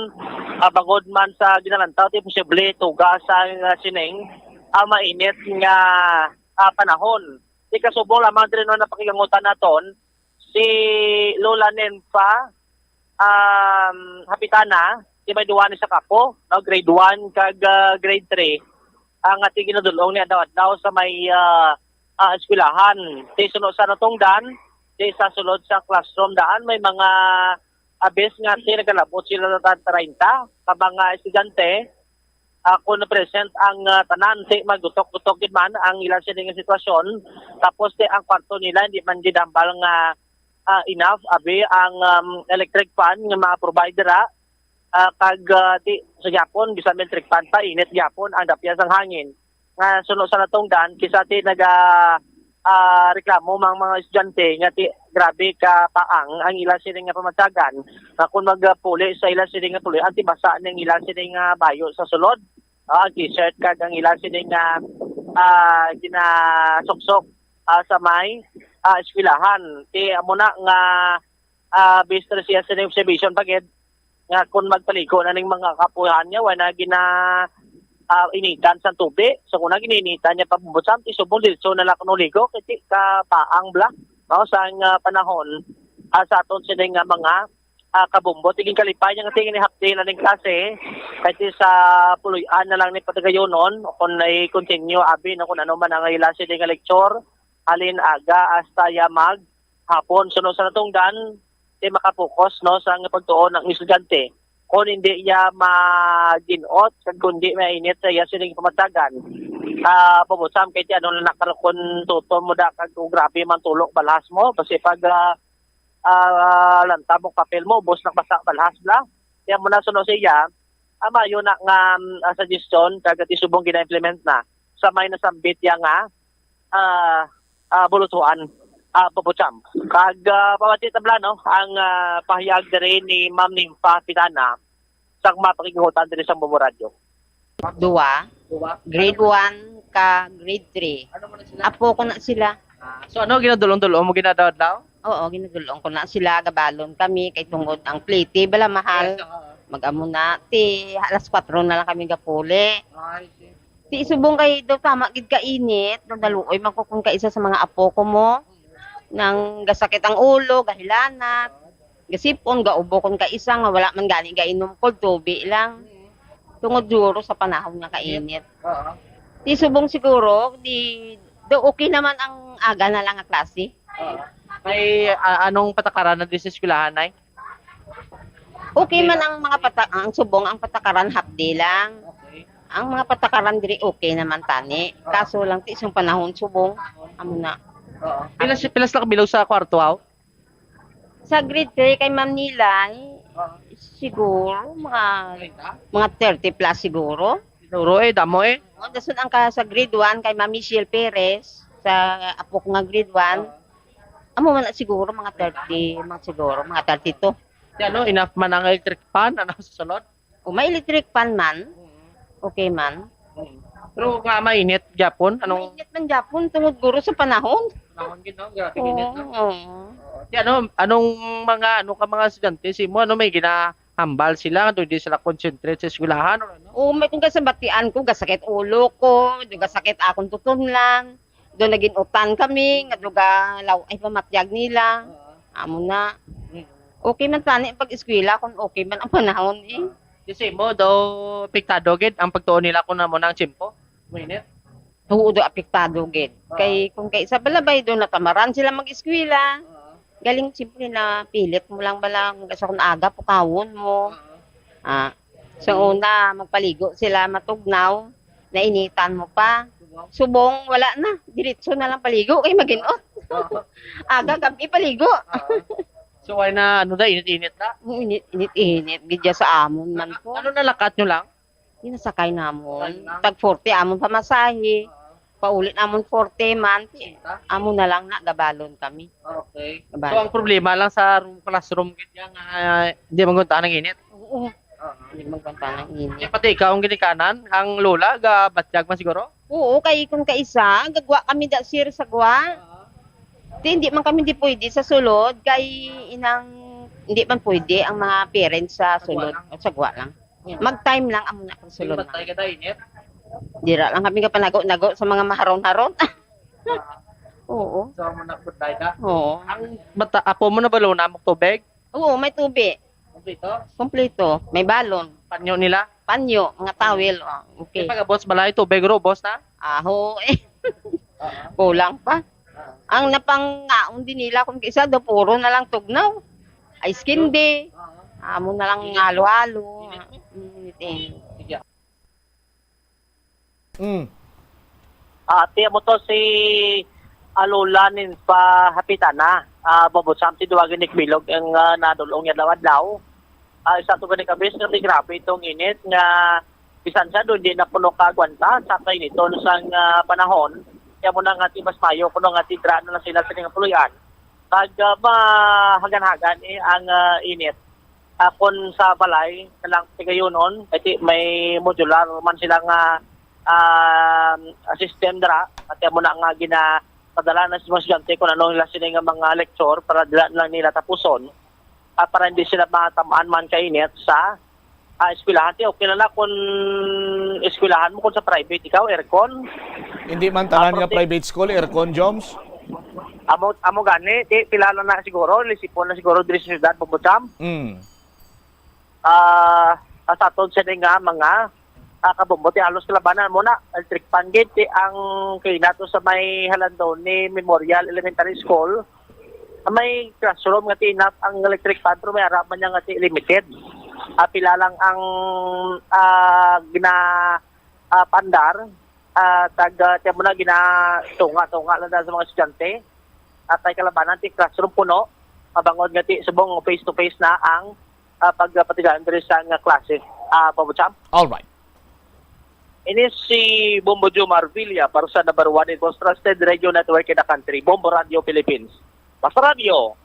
ah, bangod man sa ginalantaw ti posible tuga sa, ah, sining, ah, mainit nga, ah, panahon. Di kasubong lamang diri, no, napakigangutan naton si Lola Nenfa, um, Hapitana, di may duwa ni sa kapo, no, grade one kag, ah, grade three, ang ati ginadul-ong ni adlaw-adlaw sa may, ah, ah, eskwelahan. Ti suno sa natungdan, ti sa sulod sa classroom daan may mga abis nga ti nagalabot sila sa treinta ka mga estudyante. Ah, kung present ang, ah, tanan, ti magutok-gutok gid man ang ila sini nga sitwasyon. Tapos ti ang kwarto nila hindi man gid hambal nga, ah, enough, abi ang, um, electric fan nga ma-provide dira. Ah, kag, ah, ti sa gyapon, bisan electric fan pa, init gyapon ang dapya sang hangin. Nga suno sa natungdan, kisa ti naga, ah, reklamo mang mga estudyante nga ti grabe ka paang ang ila sini nga pamatyagan, nga kung magpuli sa ila sini nga puloy-an, ti basa ning ila sini nga bayo sa sulod, ah, ang t-shirt kag ang ila sini nga, ah, ginasuksok, ah, sa may, ah, eskwelahan. Ti amo na nga, ah, based ra siya sa observation pa gid, nga kung magpaligo na ning mga kapuhan niya, wala na gina, ah, initan sang tubig. So, kung na giniinitan niya pa, Bobo Sam, ti subong diretso na lang kuno ligo, kay ti kapaang bala, no, sang, ah, panahon, ah, sa aton sini nga mga, ah, kabombo. Ti ginkalipay niya nga ti ginihapdi na ning klase, kay ti sa puloy-an na lang ni patagayonon, kung i-continue, abi, no, kung ano man ang ila sini nga lecture, halin aga hasta ya mag hapon. Suno sa natungdan, di makapokus, no, sa nga pagtuon ang estudyante. Kung hindi iya magin-ot, kag kung di mainit sa iya sining pamatyagan, ah, Bobo Sam, kay ti ano na nakal-, kung tutom mo da, kag kung grabe man tulok balhas mo, kasi pag, ah, ah, lantab mo papel mo, ubos na basa balhas bala. Kaya mo na suno siya, ah, mayo na nga, um, ah, suggestion, kag ti subong gina-implement na sa may nasambit ya nga, ah, ah, bulutuan, ah, Bobocham. Kag, ah, pamati tabla, no, ang, ah, pahayag diri ni Ma'am Nympha Pitana sa mga pakighutan diri sa Bombo Radio. Duwa. Duwa. Grade one ka grade three. Ano mo na sila? Apo ko na sila. Ah, so ano, ginadulong-dulong mo ginadawad-law? Oo, ginadulong ko na sila. Gabalon kami kay tungod ang plete bala mahal. Yes, oo. Mag-amo na, ti alas kwatro na lang kami gapuli. Ay, see. Ti subong kay daw tama gid ka init, daw naluoy man ko kung kaisa sa mga apo ko mo nang gasakit ang ulo, gahilanat, gasipon, gaubo kon kaisa nga wala man gani gainom kod tubi lang. Tungod duro sa panahon nga kainit. Oo. Ti subong siguro, di, do okay naman ang aga na lang nga klase. Oo. May, ah, anong patakaran na di sa eskwelahan, Nay? Okay man ang mga pata-, ang subong, ang patakaran half day lang. Okay. Ang mga patakaran diri okay naman tani. Oo. Kaso lang ti isang panahon subong, amo na. Oo. Pilas, pilas lang ka bilog sa kwarto, aw? Sa grade three kay Ma'am Nilay, Oo. Siguro mga, Treinta? Mga thirty plus siguro. Siguro eh, damo eh. O, dason ang ka sa grade one kay Ma'am Michelle Perez, sa apo ko nga grade one. Oo. Amo man na siguro mga thirty, mga siguro mga thirty-two. Di ano, enough man ang electric fan, ano, sa sulod? O, may electric fan man. Mm. Okay man. Mm. Pero nga mainit gyapon, anong Mainit man gyapon tungod guro sa panahon. Panahon gid, no? Grabe init, no? Oo. Oo. Di ano, anong mga, ano ka mga estudyante, si mo, ano, may ginahambal sila, do di sila concentrate sa eskwelahan, o ano? O, may kung kasabatian ko, gasakit ulo ko, do gasakit akong tutunlan. Do nagin-utan kami nga do ga law-ay pamatyag nila. Oo. Amo na. Mm. Okay man tani ang pag-eskwela kung okay man ang panahon eh. Kasi mo daw apektado gid ang pagtuon nila kung amo na ang tiyempo. Mainit. Oo, do apektado gid. Oo. Kay kung kay sa balabay do natamaran sila mag-eskwela. Oo. Galing siyempre na pilit mo lang bala sa kung aga pukawon mo. Oo. Ah, sa una magpaligo sila matugnaw. Nainitan mo pa. Subong, wala na. Diretso na lang paligo kay maginot. Oo. Aga, gabi, paligo. Oo. So, ay na, ano da, init-init na? Oo, init, init-init. Gidya sa amon man Naka-, po. Ano, nalakat nyo lang? Ginasakay namon. Sakay lang? Tag forty amon pamasahe. Oo. Pauli namon forty man. Sinta? Amo na lang na, gabalon kami. Okay. Gabalon. So, ang problema lang sa room, classroom, gid nga, ah, di magunta ng init? Oo. Oo. Hindi magpantana ang init. Eh, pati ikaw ang ginikanan, ang lola, ga batyag man siguro? Oo, kay kung kaisa, gagwa kami da, sir, sa gwa. Oo. Di, hindi man kami di pwede sa sulod, kay inang, hindi man pwede ang mga parents sa Sa gwa sulod, lang. Sa gwa lang. Yeah. Mag-time lang, amo na kung sulod Yung na. Batay ka tayo, init? Dira lang kami kapanago-nago sa mga maharon-haron. Ah. Oo. So, amo na po tayo ka? Oo. Ang bata, apo mo na ba, Luna, mo tubig? Oo, may tubi. Kompleto? Kompleto. May balon. Panyo nila? Panyo, mga towel. Oh, okay. Di pag-abot sa balay, tubig ro, boss na? Aho, eh. Oo. Kulang pa. Oo. Ang napangaon din nila, kung isa, do puro na lang tugnaw. Ice candy. Oo. Amo na lang Init. Halo-halo. Init. Init, eh. Sige. Mm. Ah, ti amo to si Alula nin pa Hapitana, ah, Bobo Sam, si Duwag Nick Bilog, ang, ah, nadulong niya adlaw-adlaw. Ah, isa to gani ka bes nga may grabe itong init nga bisan siya doon, di na puno ka agwanta sa kainiton sang, ah, panahon. Kaya mo na nga ti mas mayo, kuno nga ti dra na lang sila sa nga puloy-an. Kag, ah, mahagan-hagan, eh, ang, ah, init. Ah, kon sa balay na lang tigayunon, kay may modular man sila nga, ah, system dira. At mo na nga ginapadala na sa mga estudyante kung ano nila sini nga mga lecture para dila na lang nila tapuson. At para hindi sila matamaan man kainit sa, ah, eskwelahan. Ti, okay na na kung eskwelahan mo, kung sa private ikaw, aircon. Hindi man tanan Ah, nga private. Private school, aircon, Joms? Amo, amo gani, ti, pila lang na siguro, lisipon na siguro diri sa syudad, Bobo Sam. Mm. Ah, ah, sa aton sini nga mga, ah, kabombo, ti halos kalabanan mo na, electric fan gid, ti ang kinato sa may Halandoni Memorial Elementary School, ah, may classroom nga ti enough ang electric fan, pero may ara man niya nga ti limited. Ah, pila lang ang, ah, gina, ah, paandar, ah, tag, ah, tiyan mo na, ginatunga-tunga lang dahil sa mga estudyante. At ay kalabanan, ti classroom puno, mabangod nga ti subong face to face na ang, ah, pagpatigayon diri sa nga klase. Ah, Bobo Cham? All right. Ini si Bombo Jomar Villa para sa number one and most trusted radio network in the country, Bombo Radio Philippines. Basta Radio,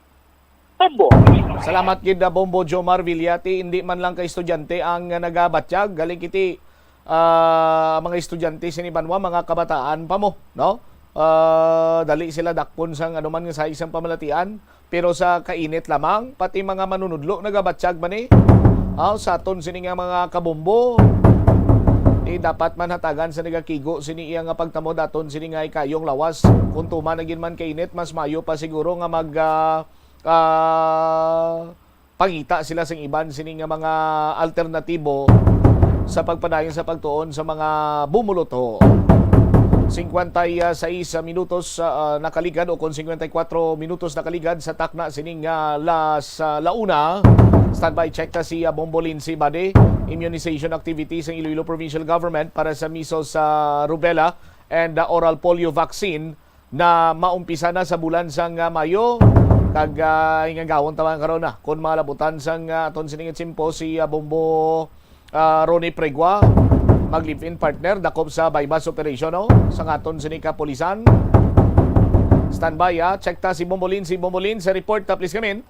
Bombo. Salamat gid, ah, Bombo Jomar Villa. Ti, hindi man lang ka estudyante ang, ah, nagabatyag. Galing kiti, ah, mga estudyante sini banwa, mga kabataan pa mo, no? Ah, dali sila dakpon sang anuman nga sa isang pamalatian. Pero sa kainit lamang, pati mga manunudlo nagabatyag man ni. Aw, sa aton sini nga mga kabombo, eh, dapat man hatagan sa nagakigo sini iya nga pagtamod aton sini nga ikayong lawas. Kung tuman na gid man kainit, mas mayo pa siguro nga mag, ah, ah, pangita sila sing iban sini nga mga alternatibo sa pagpadayon sa pagtuon sa mga bumulotho. Singkwenta y seis minutos, ah, nakaligad, o kon singkwenta y kuwatro minutos nakaligad sa takna sining, ah, las, ah, la una. Standby check ta si, ah, Bombo Lindsay Bade. Immunization activities sang Iloilo Provincial Government para sa measles, ah, rubella, and, ah, oral polio vaccine na maumpisa na sa bulan sang, ah, Mayo. Kag, ah, ingagawon ta man karon na kon malabutan sang, ah, aton sining tiyempo si, ah, Bombo, ah, Ronnie Pregua, mag-live-in partner, dakop sa buy-bust operation, no? Sa aton sini kapulisan. Standby, ah. Check ta si Bombolin, si Bombolin sa report ta, please come in.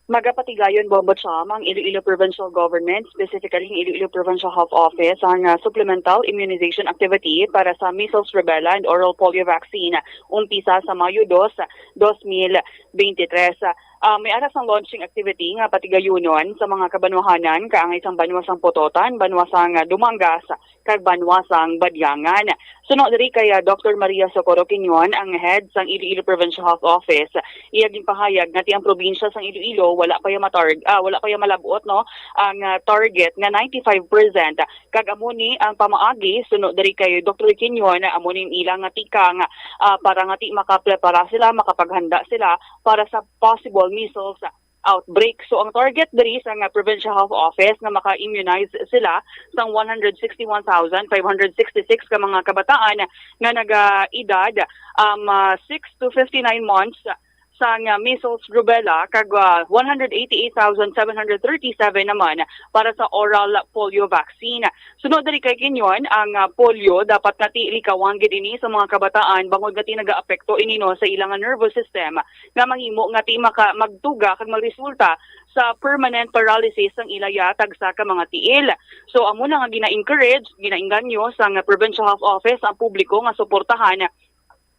Magapatigayon, Bombo Cham, ang Iloilo Provincial Government, specifically ang Iloilo Provincial Health Office, ang, ah, supplemental immunization activity para sa measles, rubella, and oral polio vaccine. Umpisa sa Mayo dos, dos mil beintitres. Ah, may ara sang launching activity nga patigayunon sa mga kabanwahanan, kaangay sang banwa sang Pototan, banwa sang, ah, Dumangas, kag banwa sang Badiangan. Suno diri kay, ah, Doktor Maria Socorro Quiñon, ang head sang Iloilo Provincial Health Office, iya ginpahayag nga ti ang probinsya sang Iloilo wala pa ya matarg-, ah, wala pa ya malab-ot, no, ang, ah, target nga ninety-five percent. Kag amo ni ang pamaagi, suno diri kay Doktor Quiñon, amo ni ang ila nga tikang, ah, para nga ti makaprepara sila, makapaghanda sila para sa possible measles outbreak. So, ang target diri sa nga Provincial Health Office nga maka-immunize sila sang one hundred sixty-one thousand five hundred sixty-six ka mga kabataan nga naga-edad, um, ah, six to fifty-nine months sang, ah, measles, rubella, kag, ah, one hundred eighty-eight thousand seven hundred thirty-seven naman para sa oral polio vaccine. Suno diri kay Quiñon, ang, ah, polio dapat nga ti likawan gid ini sa mga kabataan bangod nga ti nagaapekto ini, no, sa ila nga nervous system nga mahimo nga ti maka-, magtuga kag magresulta sa permanent paralysis sang ila ya tagsa ka mga tiil. So, amo na nga gina-encourage, ginainganyo sang Provincial Health Office ang publiko nga suportahan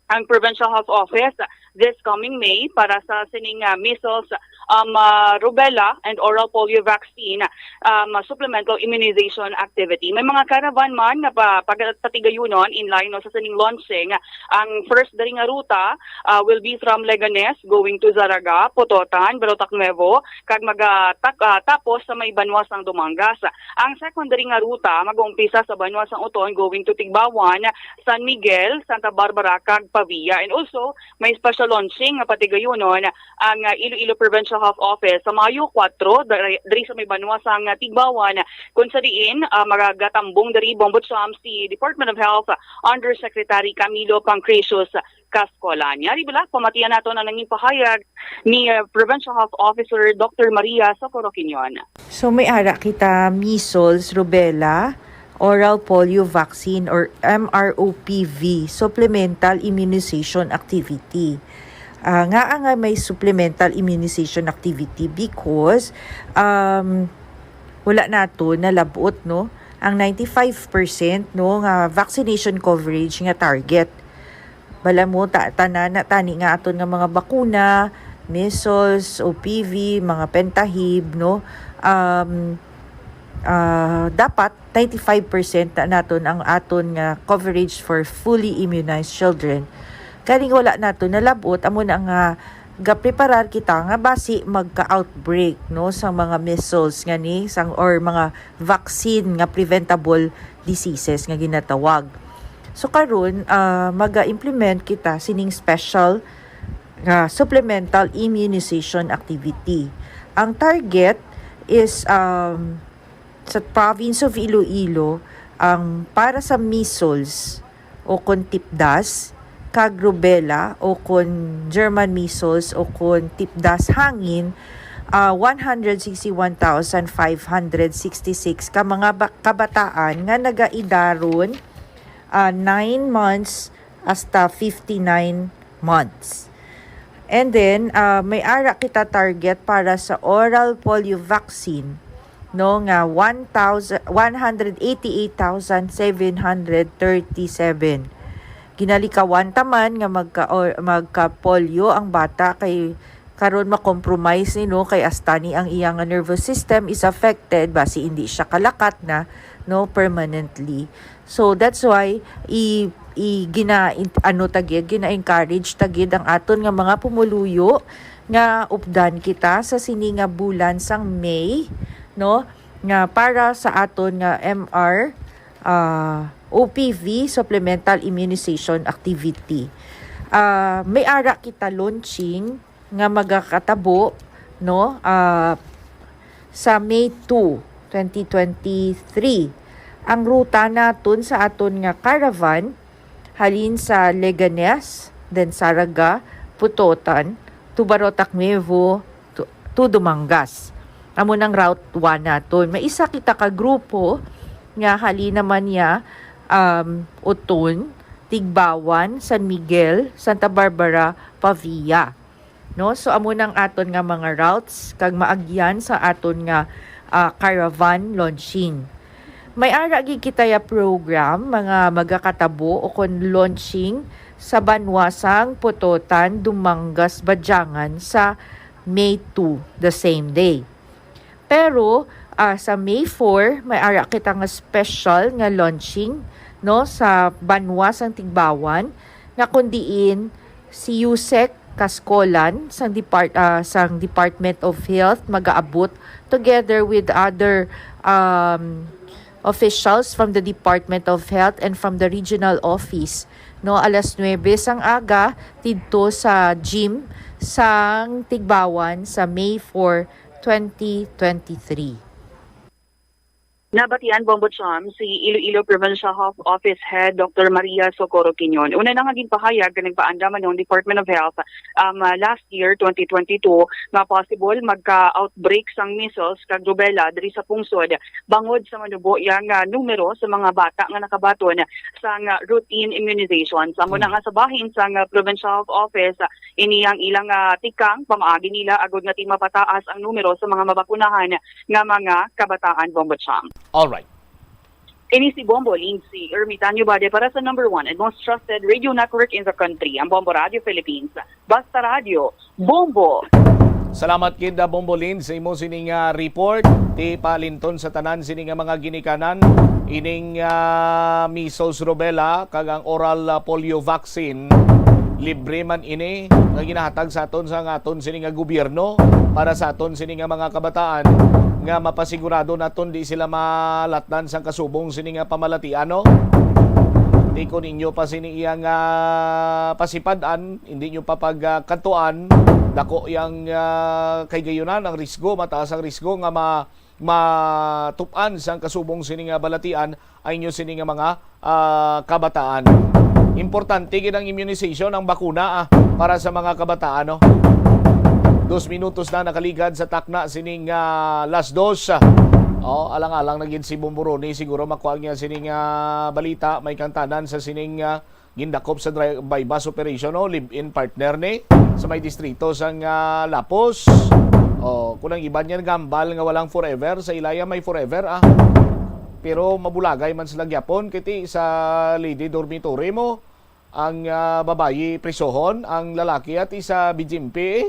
ang Provincial Health Office this coming May para sa sining, ah, measles, um, ah, rubella, and oral polio vaccine, um, supplemental immunization activity. May mga caravan man nga pa-, pag-, patigayunon in line, no, sa sining launching. Ang first diri nga ruta, ah, will be from Leganes going to Zarraga, Pototan, Barotac Nuevo, kag maga-, tak-, ah, tapos sa may banwa sang Dumangas. Ang second diri nga ruta mag-umpisa sa banwa sang Oton going to Tigbawan, San Miguel, Santa Barbara, kag Pavia. And also, may special launching nga patigayunon ang, ah, Iloilo Provincial Health Office sa Mayo kuwatro, diri, diri sa may banwa sang, ah, Tigbawan, kung sa diin, ah, magatambong diri, Bombo Cham, si Department of Health Undersecretary Camilo Pancratius Cascolan. Yari bala, pamatian naton ang nangin pahayag ni, ah, Provincial Health Officer Doktor Maria Socorro Quiñon. So, may ara kita measles, rubella, oral polio vaccine or M R O P V, supplemental immunization activity. Ah, ngaa nga may supplemental immunization activity? Because, um, wala nato nalab-ot, no, ang ninety-five percent, no, nga vaccination coverage nga target. Bala mo, ta-, tanan na tani nga aton nga mga bakuna, measles, O P V, mga Pentahib, no? Um, ah, dapat ninety-five percent na naton ang aton nga coverage for fully immunized children. Kani wala nato nalab-ot, amo na nga gapreparar kita nga basi magka-outbreak, no, sa mga measles nga ni, sang, or mga vaccine nga preventable diseases nga ginatawag. So karon, ah, maga-implement kita sining special, ah, supplemental immunization activity. Ang target is, um, sa province of Iloilo, ang para sa measles o kon tipdas, kag rubella o kon German measles o kon tipdas hangin, ah, one hundred sixty-one thousand five hundred sixty-six ka mga ba-, kabataan nga nagaidaron, ah, nine months hasta fifty-nine months. And then, ah, may ara kita target para sa oral polio vaccine, no, nga one thousand, one hundred eighty-eight thousand seven hundred thirty-seven. Ginalikawan ta man nga magka-, or, magka-polio ang bata kay karon ma-compromise ni, no, kay hasta ni ang iya nga nervous system is affected, basi hindi siya kalakat na, no, permanently. So that's why i, i gina in, ano ta gid, gina-encourage ta gid ang aton nga mga pumuluyo nga updan kita sa sini nga bulan sang May, no, nga para sa aton nga M R, ah, O P V, supplemental immunization activity. Ah, may ara kita launching nga magakatabo, no, ah, sa May two, twenty twenty-three. Ang ruta naton sa aton nga caravan halin sa Leganes, then Zarraga, Pototan, to Barotac Nuevo, to, to Dumangas. Amo nang Route one naton. May isa kita ka grupo nga halin naman niya, um, Oton, Tigbauan, San Miguel, Santa Barbara, Pavia. No? So, amo nang aton nga mga routes kag maagyan sa aton nga, ah, caravan launching. May ara gid kita ya program, mga magakatabo o kon launching sa banwa sang Pototan, Dumangas, Badiangan sa May two, the same day. Pero, ah, sa May four, may ara kita nga special nga launching, no, sa banwa sang Tigbauan, nga kon diin si Yusek Cascolan sang depart-, ah, sang Department of Health magaabot together with other, um, officials from the Department of Health and from the regional office, no, alas nuebe sang aga didto sa gym sang Tigbauan sa May four, twenty twenty-three. Nabatian, Bombo Cham, si Iloilo Provincial Health Office Head Doctor Maria Socorro Quiñon. Una na nga ginpahayag nga nagpaandam ang Department of Health, um, uh, last year, twenty twenty-two, nga possible magka-outbreak sang measles kag rubella diri sa pungsod bangod sa manubo yang, uh, numero sa mga bata nga nakabaton sang, uh, routine immunization. Sa amo na Hmm. nga sa bahin sang, uh, Provincial Health Office, uh, ini ang ilang, uh, tikang pamaagi nila agud nga di mapataas ang numero sa mga mabakunahan nga mga kabataan, Bombo Cham. All right. Ini si Bombo Lindsay Ermitanio Bade para sa number one and most trusted radio network in the country, ang Bombo Radio Philippines. Basta Radio, Bombo! Salamat gid, ah, Bombo Lin, sa imo sining, ah, report. Ti palinton sa tanan sini nga mga ginikanan, ining, ah, measles, rubella, kag ang oral, ah, polio vaccine, libre man ini nga ginahatag sa aton sa nga aton sini nga gobyerno para sa aton sini nga mga kabataan, nga mapasigurado naton di sila malatnan sang kasubong sini nga pamalatian, no? Di ko ninyo pa sini iya nga pasipad-an, hindi nyo pa pagkadtuan, dako yang, ah, kahigayonan, ang risgo, mataas ang risgo nga ma-, matup-an sang kasubong sini nga balatian ang inyo sini nga mga, ah, kabataan. Importante gid ang immunization, ang bakuna, ah, para sa mga kabataan, no? Dos minutos na nakaligad sa takna sining, ah, las dos. Oh, alang-alang na gid si Bombo Ronnie, siguro makuha niya sining, ah, balita, may kantanan sa sining, ah, gindakop sa dri-, buy-bust operation, no? Live-in partner ni sa may distrito sang, ah, Lapos. Oh, kung ang iban niya nagambal nga walang forever, sa ilaya may forever, ah. Pero mabulagay man sila gyapon, kiti sa lady dormitory mo, ang, ah, babayi prisohon, ang lalaki at isa B G M P, eh.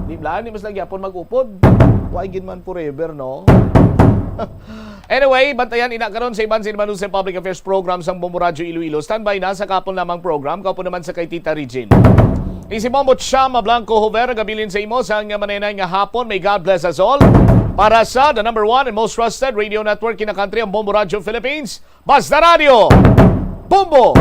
Di bala, di mas lagi gyapon mag-upod. Why gid man forever, no? Anyway, bantayan ina karon sa iban sin Manusa Public Affairs Program sang Bombo Radyo Iloilo. Standby na sa kapon lamang program, kapon naman sa kay Tita Regine. Isi Bombo Chama Blanco Hover, nagabilin sa imo sa nga manenay nga hapon. May God bless us all. Para sa the number one and most trusted radio network in the country, ang Bombo Radyo Philippines. Basta Radyo, Bombo!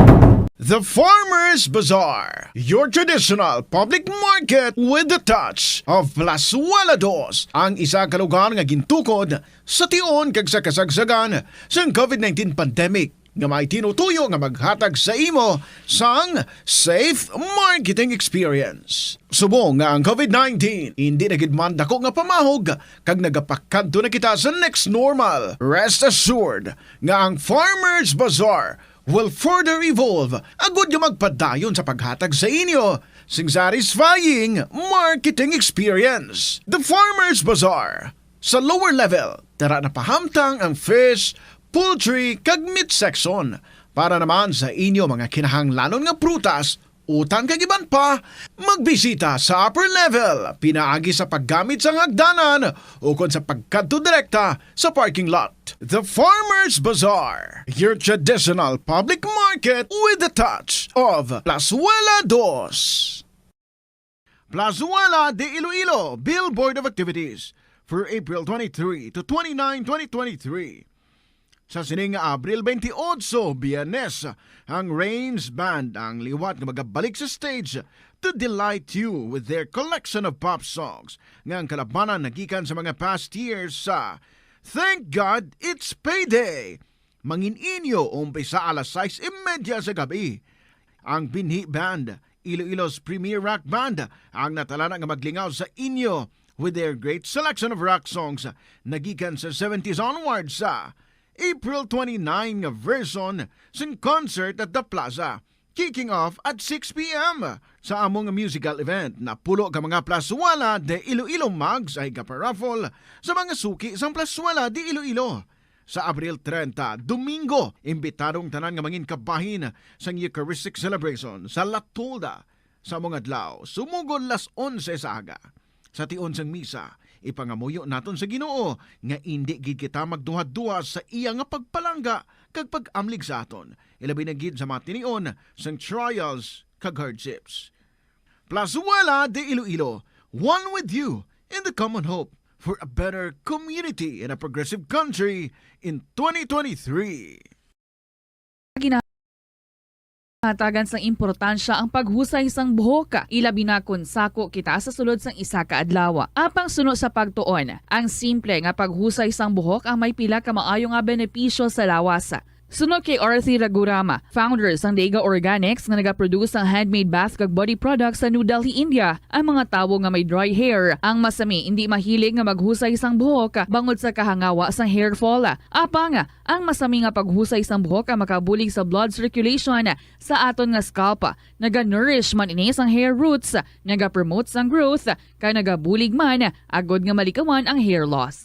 The Farmers Bazaar, your traditional public market with the touch of Plazuela Dos, ang isa ka lugar nga gintukod sa tion kag sa kasagsagan sang COVID nineteen pandemic. nga may tinutuyo nga maghatag sa imo sang safe marketing experience. Subong nga ang COVID nineteen indi na gid man dako nga pamahog kag nagapakadto na kita sa next normal, rest assured nga ang Farmers Bazaar will further evolve agud nga magpadayon sa paghatag sa inyo sing satisfying marketing experience. The Farmers Bazaar. Sa lower level, tara na pahamtang ang fish, poultry, kag meat section. Para naman sa inyo mga kinahanglanon nga prutas, utan kag iban pa, magbisita sa upper level pinaagi sa paggamit sang hagdanan ukon sa pagkadto direkta sa parking lot. The Farmers Bazaar, your traditional public market with the touch of Plazuela Dos. Plazuela de Iloilo, Bill Board of Activities for April twenty-three to twenty-nine, twenty twenty-three. Sa sining nga Abril twenty-eight, Biyernes, ang Rains Band ang liwat nga magabalik sa stage to delight you with their collection of pop songs nga ang kalabanan nagikan sa mga past years sa Thank God It's Payday! Mangin-inyo umpisa alas sais y media sa gabi. Ang Binhi Band, Iloilo's premier rock band, ang natalana nga maglingaw sa inyo with their great selection of rock songs nagikan sa seventies onwards sa April twenty-nine nga version sing Concert at the Plaza, kicking off at six p m. Sa among musical event, napulo ka mga Plazuela de Iloilo mugs ang igaparaffle sa mga suki sang Plazuela de Iloilo. Sa Abril treinta, Domingo, imbitado ang tanan nga mangin kabahin sang Eucharistic Celebration sa La Tolda sa among adlaw, sumugod las onse sa aga. Sa tion sang misa, ipangamuyo naton sa Ginoo nga indi gid kita magduhaduha sa iya nga pagpalangga kag pag-amlig sa aton, ilabi na gid sa mga tinion sang trials kag hardships. Plazuela de Iloilo, one with you in the common hope for a better community and a progressive country in twenty twenty-three. Ginahatagan sang importansya ang paghusay sang buhok, ilabi na kon sako kita sa sulod sang isa ka adlaw. Apang suno sa pagtuon, ang simple nga paghusay sang buhok ang may pila ka maayo nga benepisyo sa lawas. Suno kay Arthi Ragurama, founder sang Dega Organics nga nagaproduce sang handmade bath kag body products sa New Delhi, India, ang mga tawo nga may dry hair ang masami indi mahilig nga maghusay sang buhok bangod sa kahangawa sang hair fall. Apang ang masami nga paghusay sang buhok ang makabulig sa blood circulation sa aton nga scalp. Naga-nourish man ini sang hair roots, naga-promote sang growth, kag nagabulig man agud nga malikawan ang hair loss.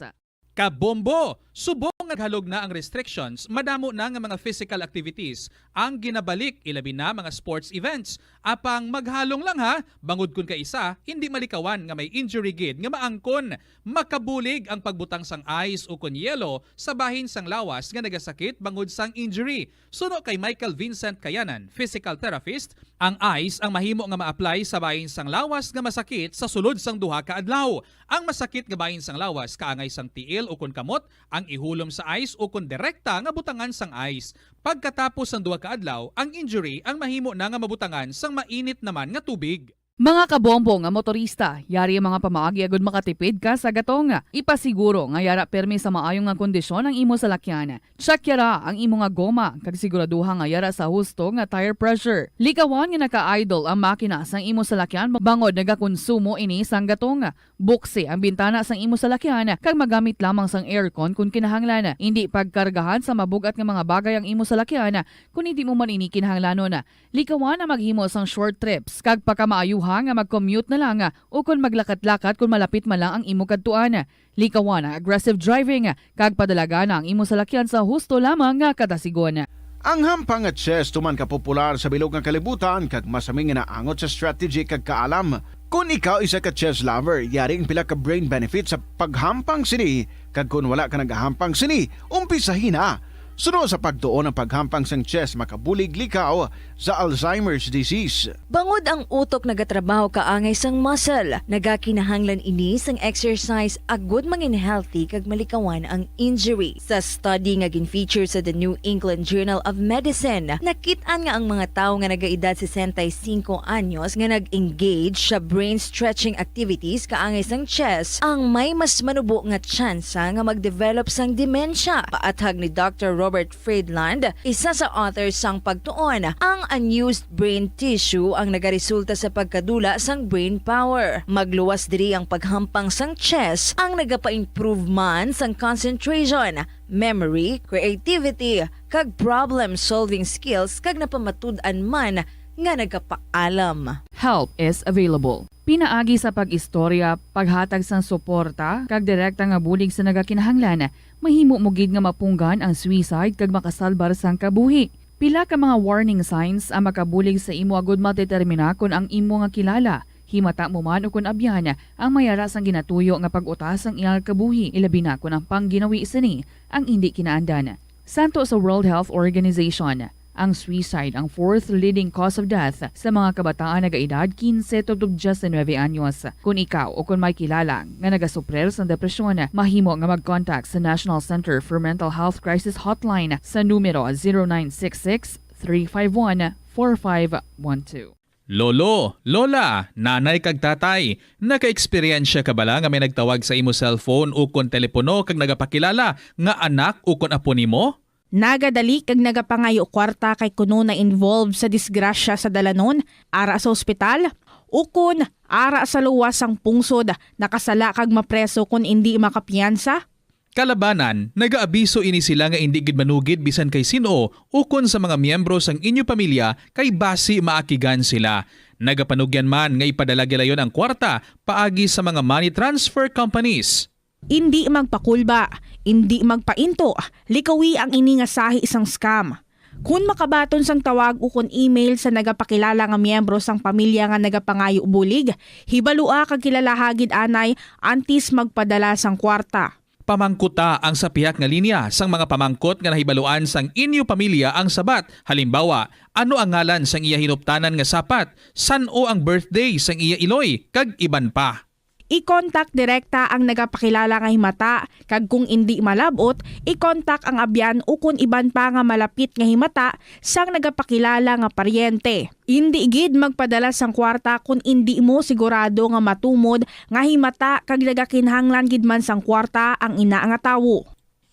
Kabombo! Subong nga naghalog na ang restrictions, madamo na nga mga physical activities ang ginabalik, ilabi na mga sports events. Apang maghalong lang ha, bangod kun kaisa, hindi malikawan nga may injury gid nga maangkon. Makabulig ang pagbutang sang ice ukon yelo sa bahin sang lawas nga nagasakit bangod sang injury. Suno kay Michael Vincent Kayanan, physical therapist, ang ice ang mahimo nga ma-apply sa bahin sang lawas nga masakit sa sulod sang duha ka adlaw. Ang masakit nga bahin sang lawas kaangay sang tiil ukon kamot ang ihulom sa ice ukon direkta nga butangan sang ice. Pagkatapos sang duha ka adlaw, ang injury ang mahimo na nga mabutangan sang mainit naman nga tubig. Mga kabombo nga motorista, yari ang mga pamaagi agud makatipid ka sa gatong. Ipasiguro nga yara pirmi sa maayo nga kondisyon ang imo salakyan. Check yara ang imo nga goma kag siguraduha nga yara sa husto nga tire pressure. Likawan nga naka-idle ang makina sang imo salakyan bangod nagakonsumo ini sang gatong. Buksi ang bintana sang imo salakyan kag magamit lamang sang aircon kon kinahanglan. Indi pagkargahan sa mabug-at nga mga bagay ang imo salakyan kon hindi mo man ini kinahanglanon. Likawan ang maghimo sang short trips, kag pakamaayuha nga mag-commute na lang ukon maglakat-lakat kon malapit man lang ang imo kadtuan. Likawan ang aggressive driving, kag padalagana ang imo salakyan sa husto lamang nga kadasigon. Ang hampang nga chess tuman ka popular sa bilog nga kalibutan kag masami nga naangot sa strategy kag kaalam. Kon ikaw isa ka chess lover, yari ang pila ka brain benefits sa paghampang sini, kag kon wala ka nagahampang sini, umpisahi na. Suno sa pagtuon, ang paghampang sang chess makabulig likaw sa Alzheimer's disease. Bangod ang utok nagatrabaho kaangay sang muscle, nagakinahanglan ini sang exercise agud mangin healthy kag malikawan ang injury. Sa study nga gin-feature sa The New England Journal of Medicine, nakit-an nga ang mga tawo nga nagaedad sesenta y cinco anyos nga nag-engage sa brain stretching activities kaangay sang chess ang may mas manubo nga tsansa nga mag-develop sang demensya. Paathag ni Doctor Robert Friedland, isa sa author sang pagtuon, ang unused brain tissue ang nagaresulta sa pagkadula sang brain power. Magluwas diri ang paghampang sang chess, ang nagapa-improve man sang concentration, memory, creativity, kag problem-solving skills, kag napamatud-an man nga nagapaalam. Help is available. Pinaagi sa pag-istorya, paghatag sang suporta, kag direkta nga bulig sa nagakinahanglan, mahimo mo gid nga mapunggan ang suicide kag makasalbar sang kabuhi. Pila ka mga warning signs ang makabulig sa imo agud madetermina kon ang imo nga kilala, himata mo man ukon abyan, ang may ara sang ginatuyo nga pag-utas sang iyang kabuhi, ilabi na kon ang pangginawi sini ang indi kinaandan. Santo sa World Health Organization, ang suicide ang fourth leading cause of death sa mga kabataan nagaedad kinse tubtob diyes nuebe anyos. Kon ikaw o kon may kilala nga nagasuprir sang depresyon, mahimo nga mag-contact sa National Center for Mental Health Crisis Hotline sa numero zero nine six six, three five one, four five one two. Lolo, lola, nanay kag tatay, nakaeksperyensya ka bala nga may nagtawag sa imo cellphone ukon telepono kag nagapakilala nga anak ukon apo nimo? Nagadali kag nagapangayo kwarta kay kuno na-involve sa disgrasya sa dalanon, ara sa ospital, ukon ara sa luwas sang pungsod, nakasala kag mapreso kon indi makapiyansa? Kalabanan, nagaabiso ini sila nga indi gid manugid bisan kay sin-o ukon sa mga miyembro sang inyo pamilya kay basi maakigan sila. Nagapanugyan man nga ipadala gilayon ang kwarta paagi sa mga money transfer companies. Indi magpakulba, indi magpainto, likawi ang ini nga sahi sang scam. Kon makabaton sang tawag ukon email sa nagapakilala nga miyembro sang pamilya nga nagapangayo bulig, hibalua kag kilalaha gid anay antes magpadala sang kwarta. Pamangkuta ang sa pihak nga linya sang mga pamangkot nga nahibaluan sang inyo pamilya ang sabat, halimbawa, ano ang ngalan sang iya hinuptanan nga sapat, san-o ang birthday sang iya iloy, kag iban pa. I-contact direkta ang nagapakilala nga himata, kag kung indi malab-ot, i-contact ang abyan ukon iban pa nga malapit nga himata sang nagapakilala nga paryente. Indi gid magpadala sang kwarta kon indi mo sigurado nga matumod nga himata kag nagakinahanglan gid man sang kwarta ang ina nga tawo.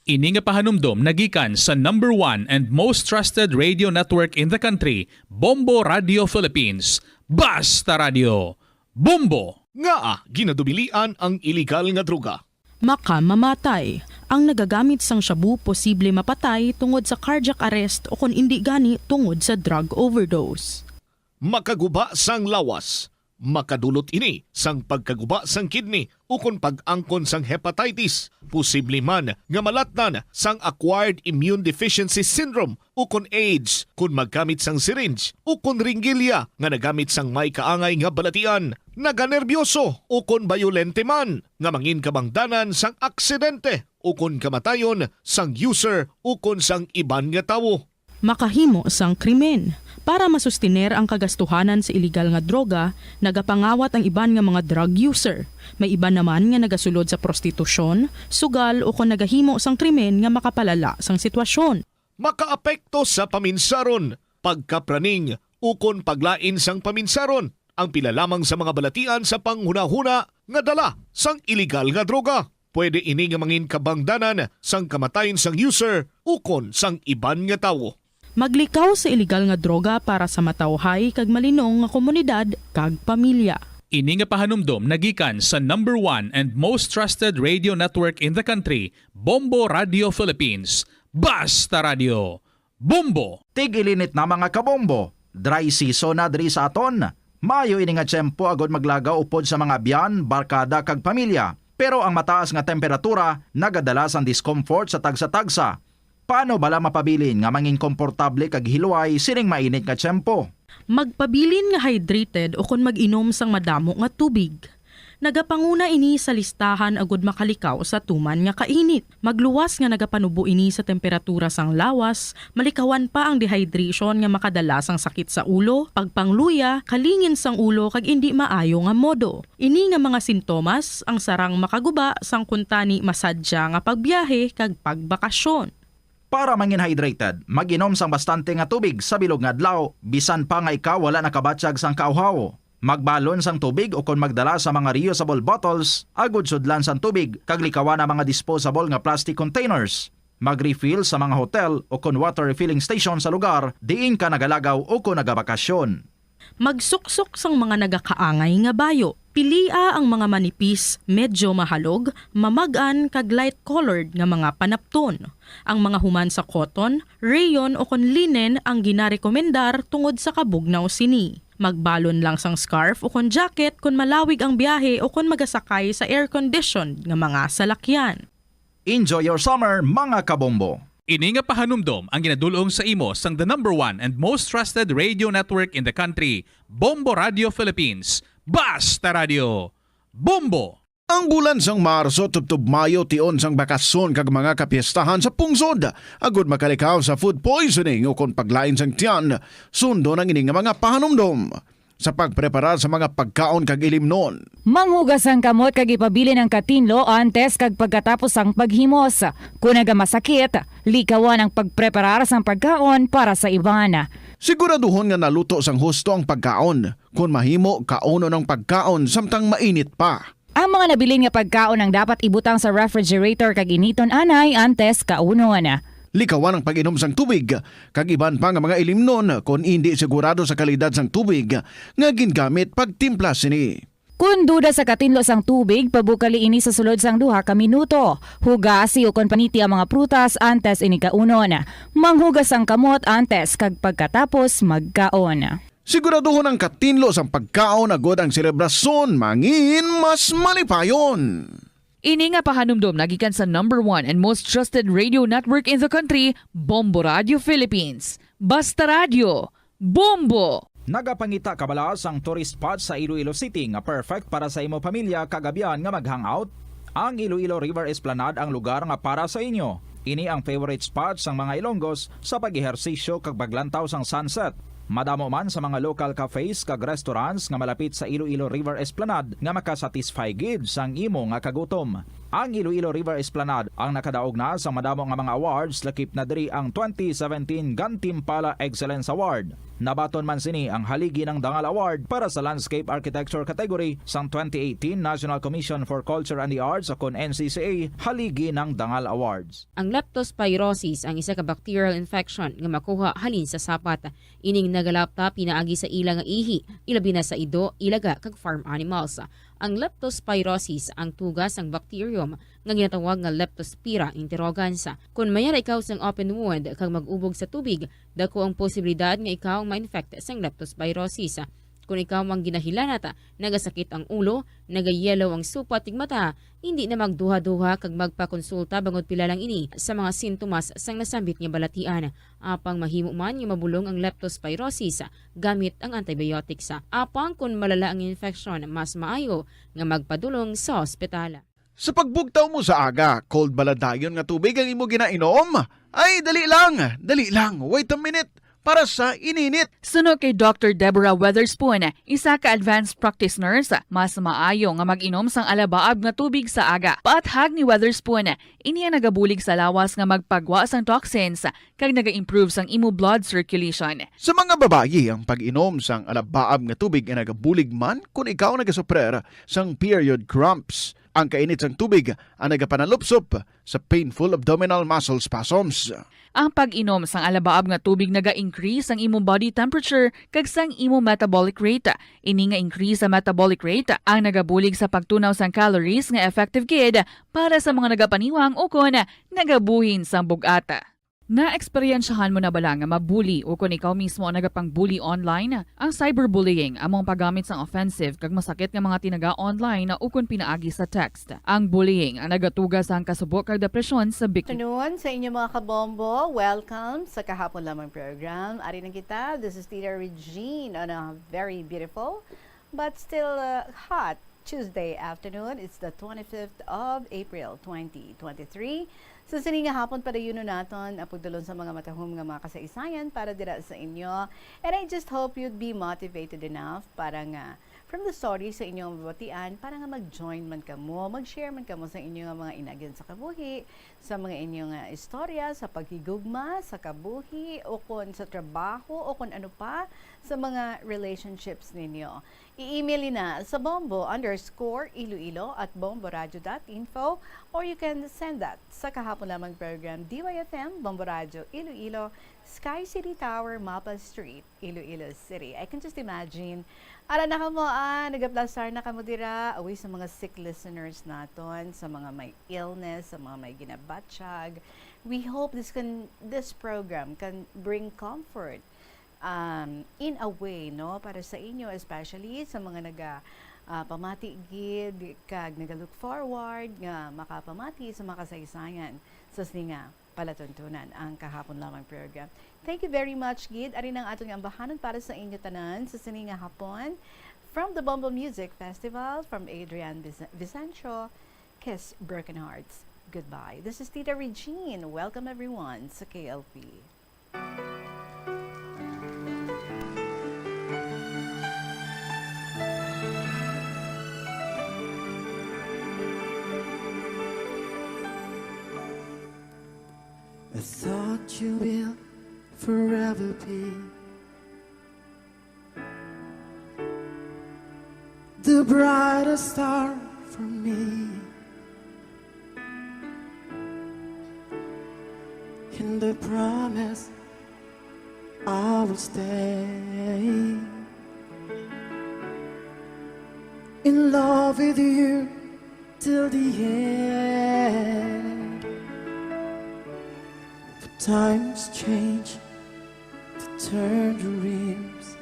Ini nga pahanumdom nagikan sa number one and most trusted radio network in the country, Bombo Radio Philippines. Basta Radio, Bombo! Ngaa ginadubilian ang iligal nga droga? Makamamatay. Ang nagagamit sang shabu posible mapatay tungod sa cardiac arrest o kon indi gani tungod sa drug overdose. Makaguba sang lawas. Makadulot ini sang pagkaguba sang kidney ukon pag-angkon sang hepatitis. Posible man nga malatnan sang acquired immune deficiency syndrome ukon AIDS kon maggamit sang syringe ukon ringgilya nga nagamit sang may kaangay nga balatian. Naganerbyoso ukon bayolente man nga mangin kabangdanan sang aksidente ukon kamatayon sang user ukon sang iban nga tawo. Makahimo sang krimen. Para masustiner ang kagastuhanan sa iligal nga droga, nagapangawat ang iban nga mga drug user. May iban naman nga nagasulod sa prostitusyon, sugal, o kon nagahimo sang krimen nga makapalala sang sitwasyon. Makaapekto sa paminsaron, pagkapraning, ukon paglain sang paminsaron ang pila lamang sa mga balatian sa panghunahuna nga dala sang iligal nga droga. Pwede ini nga mangin kabangdanan sang kamatayon sang user ukon sang iban nga tawo. Maglikaw sa iligal nga droga para sa matawhay kag malinong nga komunidad kag pamilya. Ini nga pahanumdom nagikan sa number one and most trusted radio network in the country, Bombo Radio Philippines. Basta Radio, Bombo! Tig-ilinit na, mga kabombo. Dry season na diri sa aton. Maayo ini nga tiyempo agod maglagaw upod sa mga abyan, barkada, kag pamilya. Pero ang mataas nga temperatura nagadala sang discomfort sa tagsa-tagsa. Paano bala mapabilin nga mangin komportable kag hilway sining mainit nga tiyempo? Magpabilin nga hydrated ukon mag-inom sang madamo nga tubig. Nagapanguna ini sa listahan agud makalikaw sa tuman nga kainit. Magluwas nga nagapanubo ini sa temperatura sang lawas, malikawan pa ang dehydration nga makadala sang sakit sa ulo, pagpangluya, kalingin sang ulo kag indi maayo nga modo. Ini nga mga sintomas ang sarang makaguba sang kuntani masadya nga pagbiyahe kag pagbakasyon. Para mangin hydrated, mag-inom sang bastante nga tubig sa bilog nga adlaw, bisan pa nga ikaw wala nakabatyag sang kauhaw. Magbalon sang tubig ukon magdala sa mga reusable bottles agud sudlan sang tubig kag likawan ang mga disposable nga plastic containers. Mag-refill sa mga hotel o kon water refilling station sa lugar diin ka nagalagaw o kon nagabakasyon. Magsuksok sang mga nagakaangay nga bayo. Pilia ang mga manipis, medyo mahalog, mamag-an, kag light-colored nga mga panapton. Ang mga human sa cotton, rayon, o kon linen ang ginarekomendar tungod sa kabugnaw sini. Magbalon lang sang scarf o kon jacket kon malawig ang biyahe o kon magasakay sa air-conditioned nga mga salakyan. Enjoy your summer, mga kabombo! Ini nga pahanumdom ang ginadul-ong sa imo sang the number one and most trusted radio network in the country, Bombo Radio Philippines. Basta Radio Bombo! Ang bulan sang Marso tubtob Mayo tion sang bakasyon kag mga kapiestahan sa pungsod. Agud makalikaw sa food poisoning o kon paglain sang tiyan, sundon ang ini nga mga pahanumdom. Sa pagpreparar sa mga pagkaon kag ilimnon. Manghugas ang kamot kag ipabilin ang katinlo antes kag pagkatapos sang paghimos. Kon nagamasakit, likawan ang pagpreparar sang pagkaon para sa iban. Siguraduhon nga naluto sang husto ang pagkaon. Kon mahimo, kaunon ang pagkaon samtang mainit pa. Ang mga nabilin nga pagkaon ang dapat ibutang sa refrigerator kag initon anay antes kaunon. Likawan ang pag-inom sang tubig kag iban pa nga mga ilimnon kon indi sigurado sa kalidad sang tubig nga gingamit pagtimpla sini. Kon duda sa katinlo sang tubig, pabukali ini sa sulod sang duha ka minuto. Hugasi ukon paniti ang mga prutas antes ini kaunon. Manghugas ang kamot antes kag pagkatapos magkaon. Siguraduhon ang katinlo sang pagkaon agud ang selebrasyon mangin mas malipayon. Ini nga pahanumdom nagikan sa number one and most trusted radio network in the country, Bombo Radio Philippines. Basta Radio, Bombo! Nagapangita ka bala sang tourist spot sa Iloilo City nga perfect para sa imo pamilya kag abyan nga mag-hangout? Ang Iloilo River Esplanade ang lugar nga para sa inyo. Ini ang favorite spot sang mga Ilonggos sa pag-ehersisyo kag paglantaw sang sunset. Madamo man sa mga local cafes kag restaurants nga malapit sa Iloilo River Esplanade nga makasatisfy gid sang imo nga kagutom. Ang Iloilo River Esplanade ang nakadaog na sang madamo nga mga awards, lakip na diri ang twenty seventeen Gantimpala Excellence Award. Nabaton man sini ang Haligi ng Dangal Award para sa Landscape Architecture category sang twenty eighteen National Commission for Culture and the Arts, o kon N C C A Haligi ng Dangal Awards. Ang leptospirosis ang isa ka bacterial infection nga makuha halin sa sapat. Ining nagalapta pinaagi sa ila nga ihi, ilabi na sa ido, ilaga, kag farm animals. Ang leptospirosis ang tuga sang bacterium nga ginatawag nga Leptospira interrogans. Kon mayara ikaw sang open wound kag mag-ubog sa tubig, dako ang posibilidad nga ikaw ang ma-infect sang leptospirosis. Kon ikaw ang ginahilanat, nagasakit ang ulo, nagayellow ang supat ning mata, hindi na magduha-duha kag magpakonsulta bangod pila lang ini sa mga sintomas sang nasambit nga balatian. Apang mahimo man nga mabulong ang leptospirosis gamit ang antibiotics. Apang kon malala ang infection, mas maayo nga magpadulong sa ospital. Sa pagbugtaw mo sa aga, cold bala dayon nga tubig ang imo ginainom? Ay, dali lang, dali lang, wait a minute, para sa ininit. Suno kay Doctor Deborah Weatherspoon, isa ka advanced practice nurse, mas maayo nga mag-inom sang alabaab nga tubig sa aga. Paathag ni Weatherspoon, ini ang nagabulig sa lawas nga magpagwa sang toxins kag naga-improve sang imo blood circulation. Sa mga babayi, ang pag-inom sang alabaab nga tubig ay nagabulig man kon ikaw nagasuprer sang period cramps. Ang kainit sang tubig ang nagapanalupsop sa painful abdominal muscle spasms. Ang pag-inom sang alabaab nga tubig naga-increase sang imo body temperature kag sang imo metabolic rate. Ini nga increase sa metabolic rate ang nagabulig sa pagtunaw sang calories nga effective gid para sa mga nagapaniwang ukon nagabuhin sang bug-at. Naeksperyensyahan mo na bala nga ma-bully ukon ikaw mismo ang nagapang-bully online? Ang cyberbullying amo ang paggamit sang offensive kag masakit nga mga tinaga online ukon pinaagi sa text. Ang bullying ang nagatuga sang kasubo kag depresyon sa biktima. Afternoon sa inyo, mga kabombo. Welcome sa Kahapon Lamang program. Ari na kita. This is Tita Regine on a very beautiful but still, uh, hot Tuesday afternoon. It's the twenty-fifth of April, twenty twenty-three. Sa sini nga hapon, padayunon naton ang pagdulong sa mga matahom nga mga kasaysayan para dira sa inyo. And I just hope you'd be motivated enough para nga, from the story sa inyong mabatian, para nga mag-join man kamo, mag-share man kamo sa inyo nga mga inagyan sa kabuhi, sa mga inyo nga istorya, sa paghigugma, sa kabuhi, o kon sa trabaho, o kon ano pa, sa mga relationships ninyo. I-email na sa bombo underscore iloilo at bomboradio dot info, or you can send that sa kahapon lamang program, D Y F M, Bombo Radio Iloilo, Sky City Tower, Mapa Street, Iloilo City. I can just imagine, ara na kamo, ah, nagaplastar na kamo dira, away sa mga sick listeners naton, sa mga may illness, sa mga may ginabatyag. We hope this can, this program can bring comfort, um, in a way, no, para sa inyo, especially sa mga naga, ah, pamati gid kag naga-look forward nga makapamati sa mga kasaysayan sa sini nga palatuntunan ang kahapon lamang program. Thank you very much gid. Ari na ang aton nga ambahanon para sa inyo tanan sa sini nga hapon. From the Bombo Music Festival, from Adrian Vic-, Vicencio, Kiss Broken Hearts. Goodbye. This is Tita Regine. Welcome everyone sa K L P. I thought you will forever be the brightest star for me. And I promise I will stay in love with you till the end. But times change, the turned dreams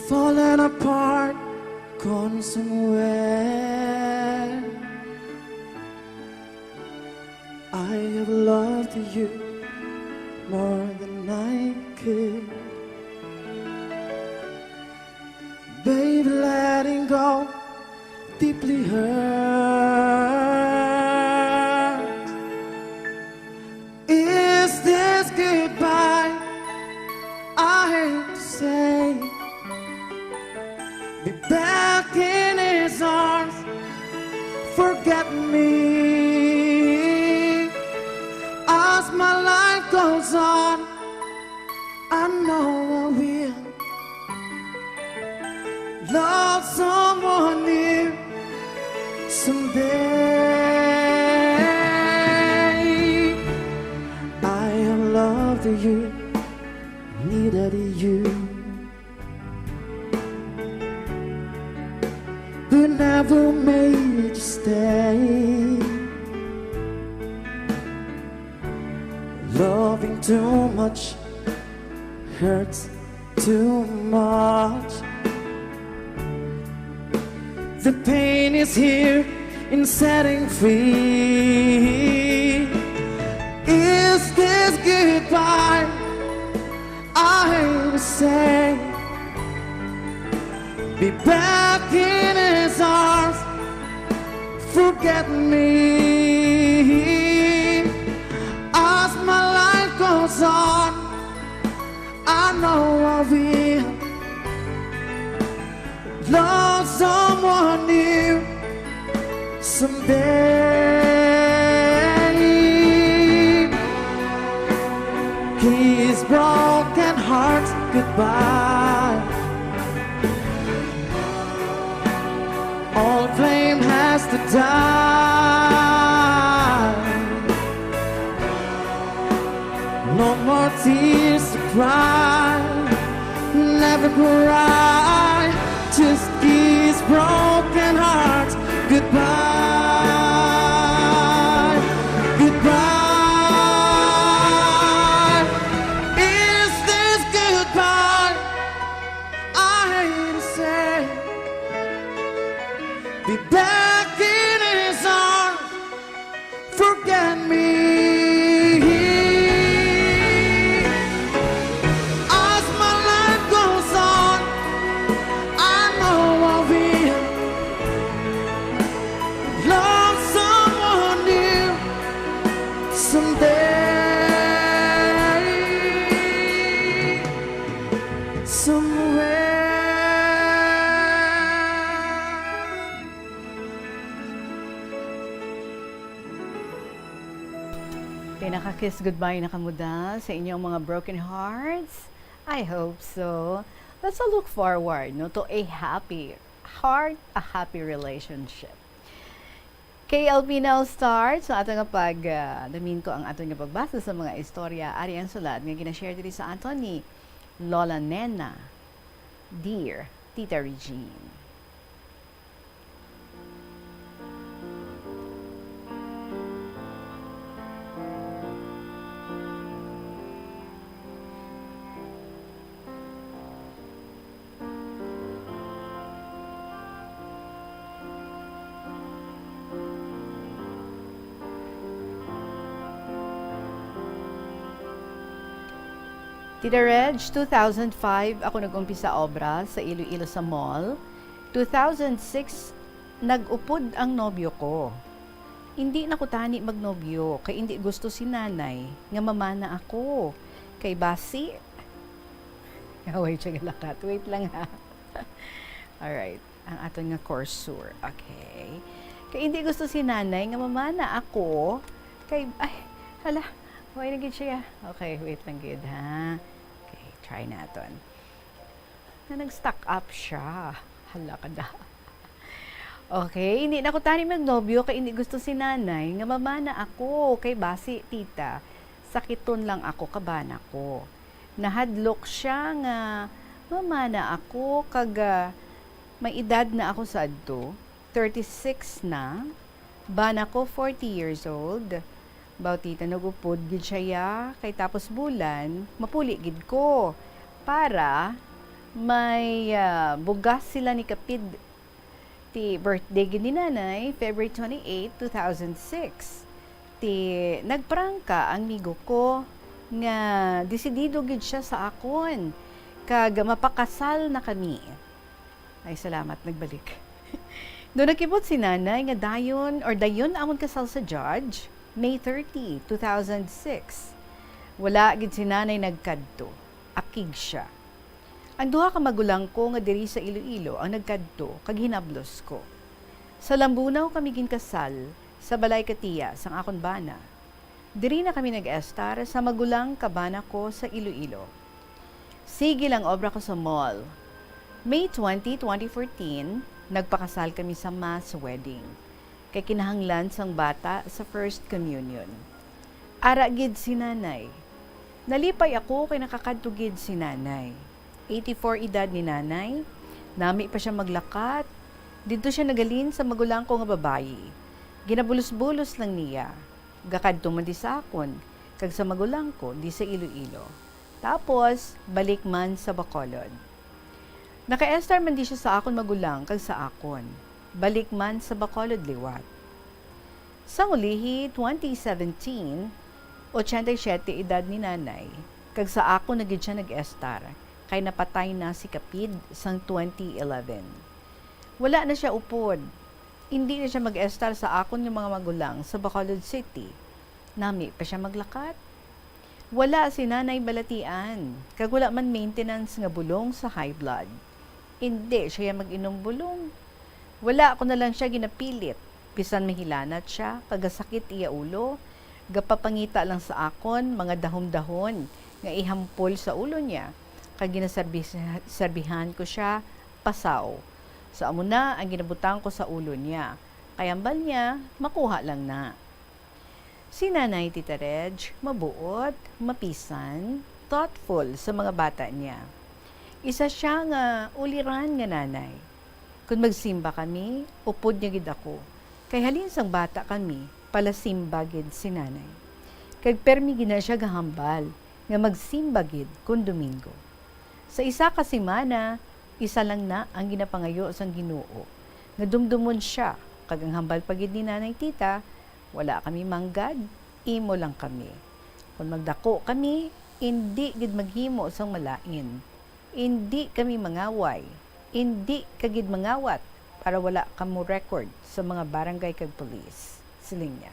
falling apart, gone somewhere. I have loved you more than I could. Babe, letting go deeply hurts. Is this goodbye I hate to say? Be back in his arms, forget me. As my life goes on, I know I will love someone new someday. I have loved you, needed you, but never made you stay. Loving too much hurts too much. The pain is here in setting free. Is this goodbye I hate to say? Be back in his arms, forget me. As my life goes on, I know I will love someone new someday. Kiss broken hearts goodbye. All blame has to die. No more tears to cry. Never cry. Just kiss broken hearts goodbye. Goodbye. Is this goodbye? I hate to say, be back in his arms, forget me. As my life goes on, I know I will love someone new someday. Somewhere. Pinaka-kiss goodbye na kamo da sa inyong mga broken hearts? I hope so. Let's look forward, no, to a happy heart, a happy relationship. K L P Now Start, sa ato nga pag, ah, damin ko ang ato nga pagbasa sa mga istorya. Ari ang sulat nga ginashare diri sa aton ni Lola Nena. Dear Tita Regine. Tita Reg, two thousand five ako nag-umpisa obra sa Iloilo sa mall. Two thousand six, nag-upod ang nobyo ko. Indi na ko tani magnobyo, kay indi gusto si nanay nga mamana ako. Kay basi, away siya galakat. Wait lang ha. Alright. Ang aton nga cursor. Okay. Kay indi gusto si nanay nga mamana ako. Kay, ay, hala, way na gid siya. Okay, wait lang gid ha. Okay, try naton. Na nag-stuck up siya. Hala ka da. Okay, hindi na ko tani magnobyo kay hindi gusto si nanay nga mamana ako kay basi, tita, sakiton lang ako, kabana ko. Nahadlok siya nga mamana ako kag, ah, may edad na ako sa adto, thirty-six na, bana ko forty years old. Baw, tita, nag-upod gid siya ya, kay tapos bulan, mapuli gid ko para may, ah, bugas sila ni kapid. Ti birthday gid ni nanay, February twenty-eight, two thousand six. Ti nagprangka ang migo ko nga desidido gid siya sa akon kag mapakasal na kami. Ay, salamat, nagbalik. Do nakibot si nanay nga dayon or dayon amon kasal sa judge, May thirty, two thousand six. Wala gid si nanay nagkadto. Akig siya. Ang duha ka magulang ko nga diri sa Iloilo ang nagkadto kag hinablos ko. Sa Lambunao kami ginkasal, sa balay ka tiya sang akon bana. Diri na kami nag-estar sa magulang ka bana ko sa Iloilo. Sige lang obra ko sa mall. May twenty, twenty fourteen, nagpakasal kami sa mass wedding. Kay kinahanglan sang bata sa first communion. Ara gid si nanay. Nalipay ako kay nakakadto gid si nanay. Eighty-four edad ni nanay. Nami pa siya maglakat. Didto siya naghalin sa magulang ko nga babayi. Ginabulos-bulos lang niya. Gakadto man di sa akon, kag sa magulang ko di sa Iloilo. Tapos, balik man sa Bacolod. Naka-estar man di siya sa akon magulang kag sa akon. Balik man sa Bacolod liwat. Sang ulihi, twenty seventeen, ochenta y siete edad ni nanay, kag sa akon na gid siya nag-estar, kay napatay na si kapid sang twenty eleven. Wala na siya upod. Indi na siya mag-estar sa akon nga mga magulang sa Bacolod City. Nami pa siya maglakat. Wala si nanay balatian, kag wala man maintenance nga bulong sa high blood. Indi siya mag-inom bulong. Wala ko na lang siya ginapilit, bisan mahilanat siya, kag gasakit iya ulo, gapapangita lang sa akon mga dahom-dahon nga ihampol sa ulo niya, kag ginasarbi-, sarbihan ko siya, pasaw. Sa amo na ang ginabutang ko sa ulo niya, kay ambal niya, makuha lang na. Si Nanay Tita Reg, mabuot, mapisan, thoughtful sa mga bata niya. Isa siya nga uliran nga nanay. Kon magsimba kami, upod niya gid ako. Kay halin sang bata kami, palasimba gid si Nanay. Kag permi gid na siya gahambal nga magsimba gid kon Domingo. Sa isa ka semana, isa lang na ang ginapangayo sang Ginoo, nga dumdumon sia, kag ang hambal pa gid ni Nanay Tita, "Wala kami manggad, imo lang kami. Kon magdako kami, indi gid maghimo sang malain. Indi kami mangaway, indi ka gid mangawat para wala ka mo-record sa mga barangay kag pulis," siling niya.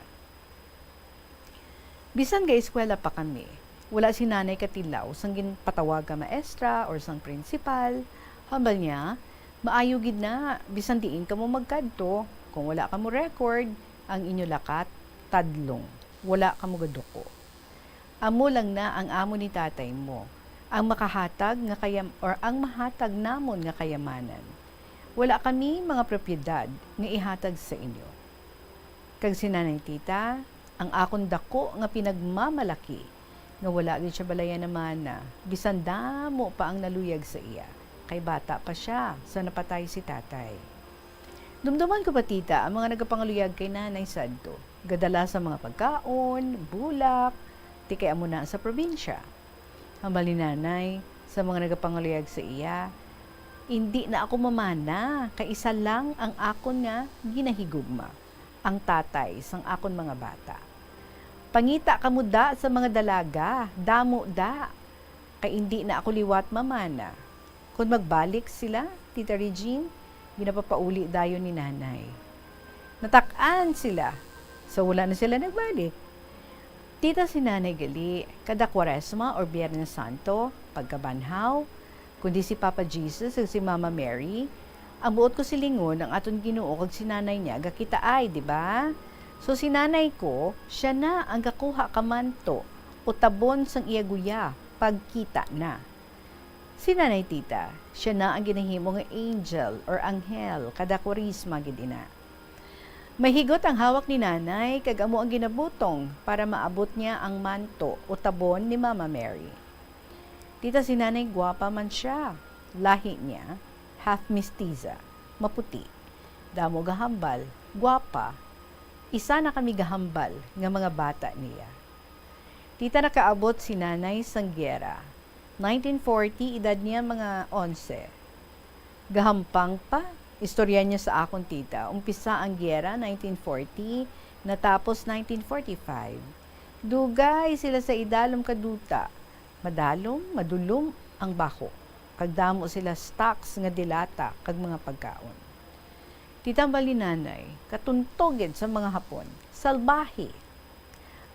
Bisan gaeskwela pa kami, wala si Nanay katilaw sang ginpatawag nga maestra or sang prinsipal. Hambal niya, "Maayo gid na, bisan diin kamo magkadto, kung wala kamo record, ang inyo lakat tadlong, wala kamo gaduko. Amo lang na ang amo ni tatay mo. ang makahatag nga kayam-, or ang mahatag namon nga kayamanan. Wala kami mga propiedad nga ihatag sa inyo. Kag si Nanay Tita, ang akon daku nga pinagmamalaki, nga wala gid siya balayan na mana, bisan damo pa ang naluyag sa iya, kay bata pa siya sa napatay si Tatay. Dumduman ko pa, Tita, ang mga nagapangaluyag kay Nanay sadto, gadala sa mga pagkaon, bulak, ti kay amo na sa probinsya. Hambal ni Nanay sa mga nagapangaluyag sa iya, "Indi na ako mamana, kay isa lang ang akon nga ginahigugma, ang tatay sang akon mga bata. Pangita kamo da sa mga dalaga, damo da, kay indi na ako liwat mamana." Kon magbalik sila, Tita Regine, ginapapauli dayon ni Nanay. Natak-an sila, so wala na sila nagbalik. Tita, si Nanay gali, kada Kwaresma or Biyernes Santo, pagkabanhaw, kundi si Papa Jesus ug si Mama Mary, ang buot ko silingon ang aton Ginoo kag si Nanay niya gakitaay, di ba? So si Nanay ko, siya na ang gakuha ka manto o tabon sang iya guya pagkita na. Si Nanay Tita, siya na ang ginahimo nga angel or anghel kada Kwaresma gid ina. May higot ang hawak ni Nanay kag amo ang ginabutong para maabot niya ang manto o tabon ni Mama Mary. Tita, si Nanay, gwapa man siya. Lahi niya, half mestiza, maputi. Damo gahambal, gwapa. Isa na kami gahambal nga mga bata niya. Tita, nakaabot si Nanay sang giyera. Nineteen forty, edad niya mga onse. Gahampang pa, istorya niya sa akon, Tita. Umpisa ang giyera, nineteen forty, natapos nineteen forty-five. Dugay sila sa idalom ka duta. Madalom, madulom ang baho. Kag damo sila stocks nga de lata kag mga pagkaon. Tita, hambal ni Nanay, katunto gid sa mga Hapon, salbahe.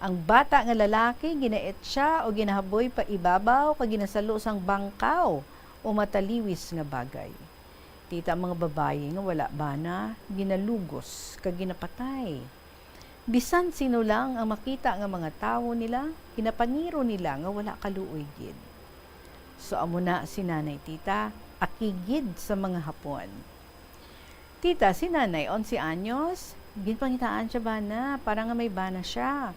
Ang bata nga lalaki ginaetsa o ginahaboy pa ibabaw kag ginasalo sang bangkaw o mataliwis nga bagay. Tita, ang mga babayi nga wala bana ginalugos kag ginapatay. Bisan sino lang ang makita nga mga tawo nila, ginapaniro nila nga wala kaluoy gid. So amo na si Nanay, Tita, aki gid sa mga Hapon. Tita, si Nanay, onse anyos, ginpangitaan siya bana para nga may bana siya.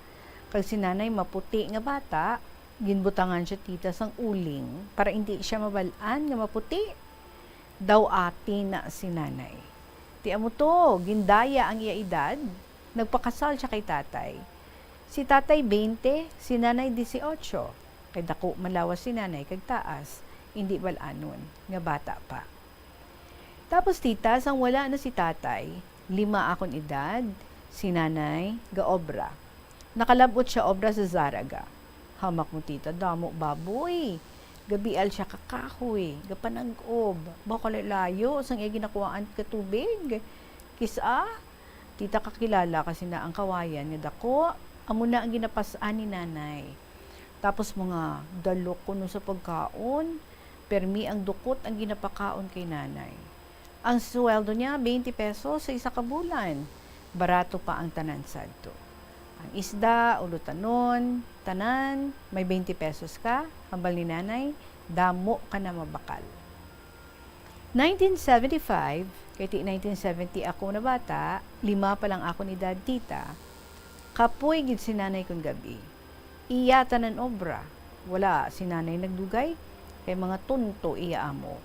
Kag si Nanay, maputi nga bata, ginbutangan siya, Tita, sang uling para indi siya mabal-an nga maputi. Daw ati na si Nanay. Ti amo to, gindaya ang iya edad, nagpakasal siya kay Tatay. Si Tatay, twenty, si Nanay, dieciocho. Kay daku man lawas si Nanay kag taas, indi bal-anon nga bata pa. Tapos, Tita, sang wala na si Tatay, lima akon edad, si Nanay gaobra. Nakalab-ot siya obra sa Zaraga. Hamak mo, Tita, damo baboy. Gabial siya ka kahoy, gapanag-ob. Baw kalayo-layo sang iya ginakuhaan ka tubig. Kis-a, Tita, kakilala ka sina ang kawayan nga dako, amo na ang ginapas-an ni Nanay. Tapos mga dalok kuno sa pagkaon, permi ang dukot ang ginapakaon kay Nanay. Ang sweldo niya, twenty pesos sa isa ka bulan. Barato pa ang tanan sadto. Ang isda, ulutanon, tanan, may twenty pesos ka, hambal ni Nanay, damo ka na mabakal. Nineteen seventy-five, kay ti nineteen seventy ako nabata, lima pa lang akon edad, Tita, kapoy gid si Nanay kon gab-i. Iya tanan obra. Wala si Nanay nagdugay, kay mga tunto iya amo.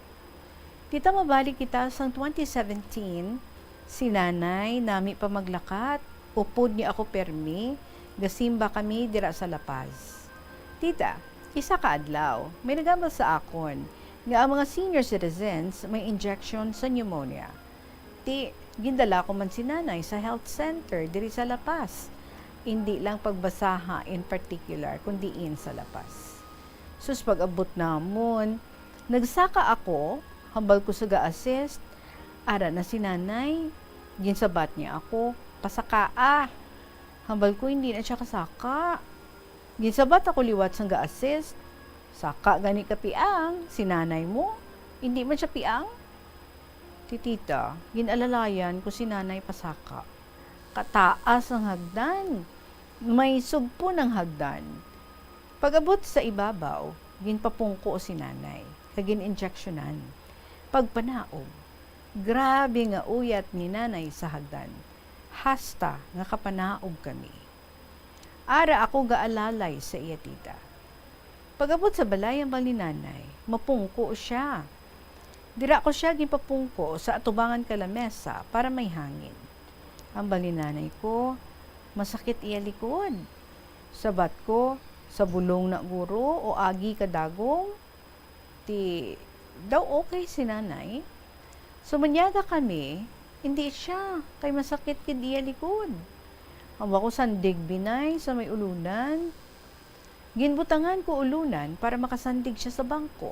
Tita, mabalik kita sang twenty seventeen, si Nanay nami pa maglakat, upod niya ako permi, gasimba kami dira sa La Paz. Tita, isa ka adlaw, may nagambal sa akon nga ang mga senior citizens may injection sa pneumonia. Ti, gindala ko man si Nanay sa health center diri sa La Paz. Indi lang pagbasaha in particular, kundi in sa La Paz. Sus, pag-abot namon, nagsaka ako, hambal ko sa ga-assist, ara na si Nanay. Ginsabat niya ako, "Pasakaa." Hambal ko, "Hindi na siya kasaka." Ginsabat ako liwat sang ga-assist, "Saka gani ka piang, si Nanay mo, hindi man siya piang." Ti Tita, ginalalayan ko si Nanay pasaka. Kataas ang hagdan. May sugpon ang hagdan. Pag-abot sa ibabaw, Ginpapungko si Nanay, kag gin-injeksyonan. Pagpanaog, grabe nga uyat ni Nanay sa hagdan, hasta nga kapanaog kami. Ara ako gaalalay sa iya, tita. Pag-abot sa balay, hambal ni Nanay, mapungko sia. Dira ko sia ginpapungko sa atubangan ka lamesa para may hangin. Hambal ni Nanay ko, masakit iya likod. Sabat ko, sa bulong na guro o agi ka dagong? Ti, daw okay si Nanay. Sumanyaga kami, hindi siya, kay masakit gid iya likod. Amo ko sandig binay sa may ulunan. Ginbutangan ko ulunan para makasandig siya sa bangko.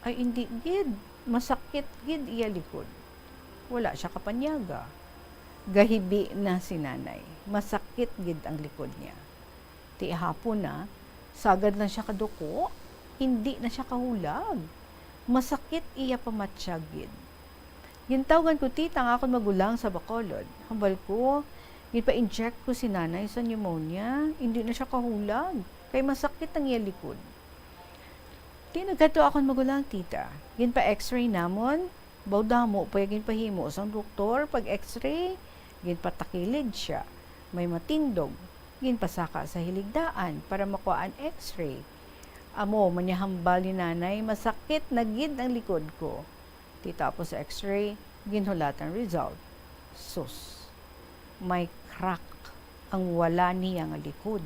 Ay, hindi gid, masakit gid iya likod. Wala siya kapanyaga. Gahibi na si Nanay. Masakit gid ang likod niya. Ti hapon na, sagad lang siya kaduko, hindi na siya kahulag. Masakit iya pamatyag gid. Gintawgan ko, tita, ang akon magulang sa Bacolod. Hambal ko, ginpa-inject ko si Nanay sa pneumonia. Hindi na siya kahulag, kay masakit ang iya likod. Ti nagkadto akon magulang, tita. Ginpa-X-ray namon. Baw damo pa iya ginpahimo sang doktor pag X-ray. Ginpatakilid siya. May matindog. Ginpasaka sa hiligdaan para makuha ang X-ray. Amo man niya hambal ni Nanay, masakit na gid ang likod ko. Ti tapos sa X-ray, ginhulat ang result. Sus, may crack ang wala niya nga likod.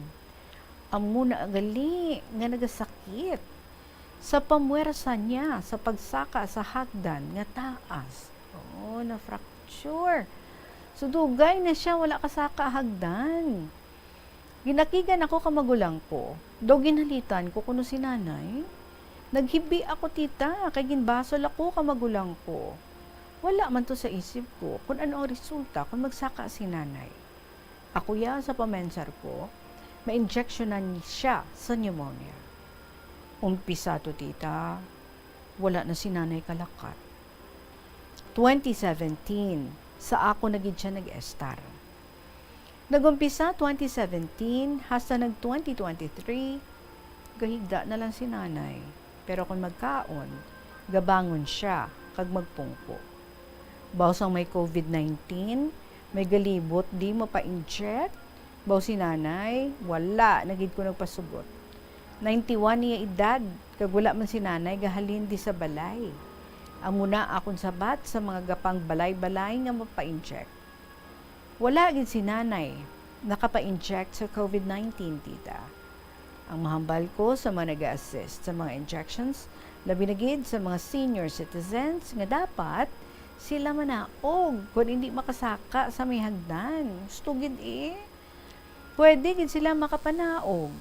Amo na gali nga nagasakit sa pamwersa niya sa pagsaka sa hagdan nga taas. Oo, na-fracture. So, dugay na siya wala kasaka hagdan. Ginakigan ako ka magulang ko. Daw ginhalitan ko kuno si Nanay. Naghibi ako, tita, kay ginbasol ako ka magulang ko. Wala man to sa isip ko kung ano ang resulta kung magsaka si Nanay. Ako ya sa pamensar ko, ma-injeksyonan siya sa pneumonia. Umpisa to, tita, wala na si Nanay kalakat. Twenty seventeen, sa ako na gid siya nag-estar. Nag-umpisa twenty seventeen, hasta nag twenty twenty-three, gahigda na lang si Nanay. Pero kon magkaon, gabangon siya kag magpungko. Baw sang may covid nineteen, may galibot di mapa-inject, baw si Nanay, wala na gid ko nagpasugot. Ninety-one iya edad, kag wala man si Nanay gahalin di sa balay. Amo na akon sabat sa mga gapang balay-balay nga mapa-inject. Wala gid si Nanay nakapa-inject sa covid nineteen, tita. Ang mahambal ko sa mga nag-assist sa mga injections, labi na gid sa mga senior citizens, nga dapat sila manaog kon indi makasaka sa may hagdan. Gusto gid, eh. Pwede gid sila makapanaog.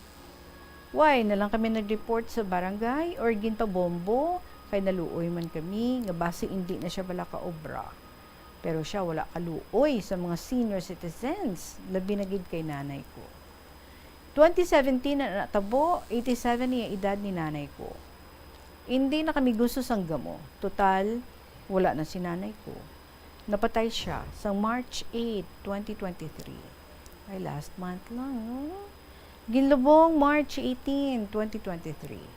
Why na lang kami nag-report sa barangay or ginpabombo, kay naluoy man kami nga basi indi na siya bala kaobra. Pero siya wala kaluoy sa mga senior citizens, labi na gid kay nanay ko. Twenty seventeen na natabo, eighty-seven iya edad ni nanay ko. Indi na kami gusto sang gamo. Total, wala na si nanay ko. Napatay siya sang March eight, twenty twenty-three. Ay, last month lang, no? Ginlubong March eighteen, twenty twenty-three.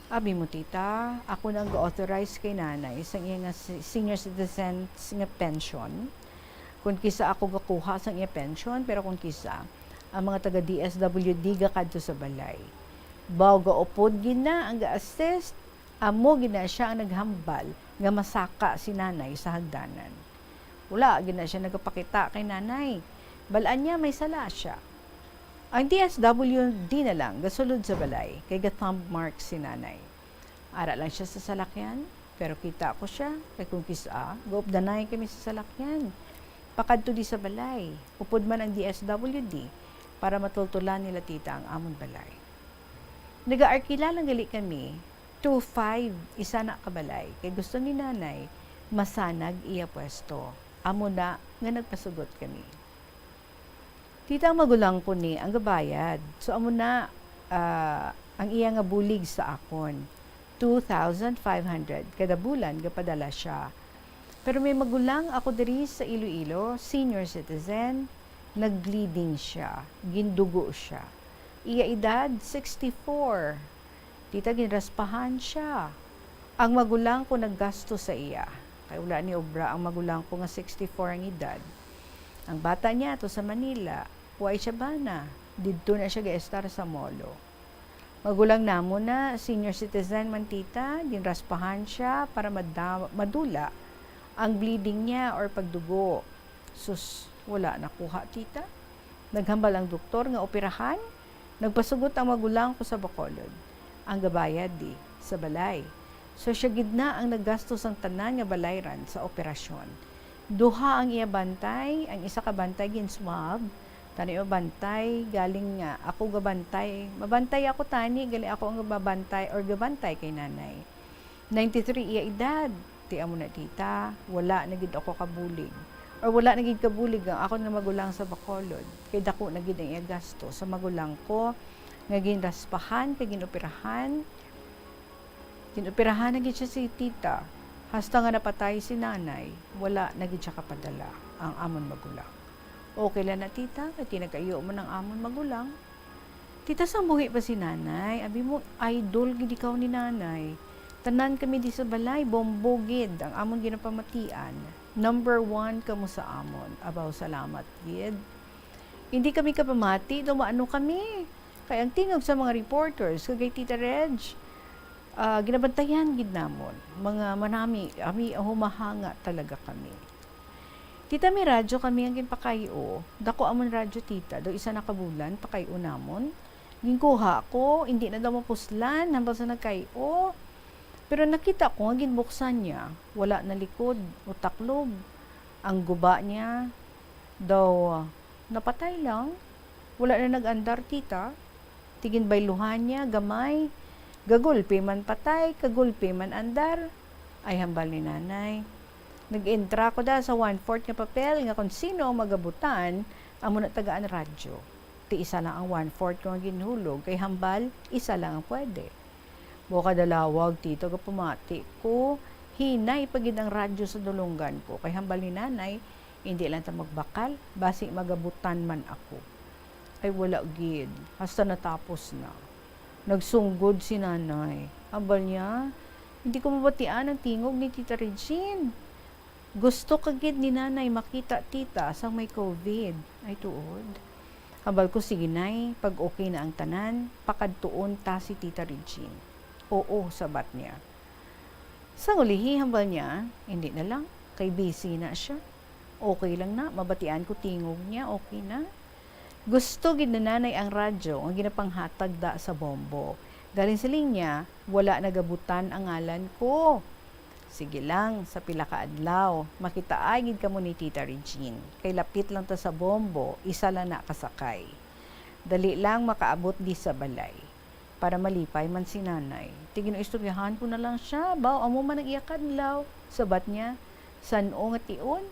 Abi mo, tita, ako na ang ga-authorize kay nanay sang iya nga si-, senior citizens nga pension. Kung kisa ako gakuha sang iya pension, pero kung kisa, ang mga taga D S W D gakadto sa balay. Baw gaupod gid na ang ga-assist, amo gid na siya ang naghambal nga masaka si nanay sa hagdanan. Wala gid na siya nagapakita kay nanay. Bal-an niya may sala siya. Ang D S W D na lang gasulod sa balay kay ga-thumb mark si nanay. Ara lang siya sa salakyan, pero kita ko siya, kay kung kis-a, gaupdanay kami sa salakyan. Pakadto di sa balay, upod man ang D S W D para matultulan nila tita ang amon balay. Nagaarkila lang gali kami, two five, isa na ka balay, kay gusto ni nanay masanag iya pwesto. Amo na nga nagpasugot kami. Tita, ang magulang ko ni ang gabayad. So, amo na, ah, ang iya nga bulig sa akon. Two thousand five hundred kada bulan gapadala siya. Pero may magulang ako diri sa Iloilo, senior citizen, nag-bleeding siya, gindugo siya. Iya edad, sixty-four. Tita, ginraspahan siya. Ang magulang ko naggasto sa iya. Kay wala ni obra ang magulang ko nga sixty-four ang edad. Ang bata niya to sa Manila, wa siya bana. Didto na siya ga-estar sa Molo. Magulang namon na, senior citizen man, tita, ginraspahan siya para mada-, madula ang bleeding niya or pagdugo. Sus, wala nakuha, tita. Naghambal ang doktor nga operahan. Nagpasugot ang magulang ko sa Bacolod. Ang gabayad di sa balay. So, siya gid na ang naggasto sang tanan nga balayran sa operasyon. Duha ang iya bantay, ang isa ka bantay gin-swab, tani o bantay, galing nga ako gabantay. Mabantay ako tani, gali ako ang gababantay or gabantay kay nanay. Ninety-three iya edad. Ti amo na, tita, wala na gid ako kabulig. Or wala na gid kabulig ang akon nga magulang sa Bacolod. Kay dako na gid ang iya gasto sa magulang ko nga ginraspahan kay ginoperahan. Ginoperahan na gid siya si tita. Hasta nga napatay si nanay, wala na gid siya kapadala ang amon magulang. Okay lang na, tita, kay tinagayo man ang amon magulang. Tita, sang buhi pa si nanay, abi mo, idol gid ikaw ni nanay. Tanan kami di sa balay, bombo gid ang amon ginapamatian. Number one kamo sa amon. Abaw, salamat gid. Hindi kami kapamati, daw maano kami. Kay ang tingog sa mga reporters, kagay Tita Reg, ah, ginabantayan gid namon. Mga manami, ami, humahanga talaga kami. Tita, may radyo kami ang ginpakay-o. Dako amon radyo, tita. Daw isa na ka bulan, pakay-o namon. Ginkuha ko, hindi na daw mapuslan, hambal sa nagkay-o. Pero nakita ko nga ginbuksan niya. Wala na likod o taklob. Ang guba niya, daw napatay lang. Wala na nag-andar, tita. Ti ginbayluhan niya, gamay. Gagulpi man patay, kagulpi man andar. Ay, hambal ni nanay. Nag-entra ko da sa one-fourth nga papel nga kon sino ang magabutan, amo na tagaan radyo. Ti isa lang ang one-fourth ko nga ginhulog, kay hambal, isa lang ang pwede. Buka dalawag, tita, gapamati ko. Hinay pa gid ang radyo sa dulonggan ko, kay hambal ni nanay, hindi lang ta magbakal, basi magabutan man ako. Ay, wala gid, hasta natapos na. Nagsunggod si nanay. Hambal niya, hindi ko mabatian ang tingog ni Tita Regine. Gusto ka gid ni nanay makita, tita, sang may covid. Ay, tuod. Hambal ko, sige, nay, pag okay na ang tanan, pakadtuon ta si Tita Regine. Oo, sabat niya. Sang ulihi, hambal niya, hindi na lang, kay busy na siya. Okay lang na, mabatian ko tingog niya, okay na. Gusto gid ni nanay ang radyo nga ginapanghatag da sa Bombo. Galing sa linya, wala nagabutan ang ngalan ko. Sige lang, sa pila ka adlaw, makitaay gid kamo ni Tita Regine. Kay lapit lang ta sa Bombo, isa lang na kasakay. Dali lang makaabot di sa balay. Para malipay man si nanay. Ti ginaistoryahan ko na lang siya, baw amo man ang iya kadlaw. Sabat niya, san-o nga tion?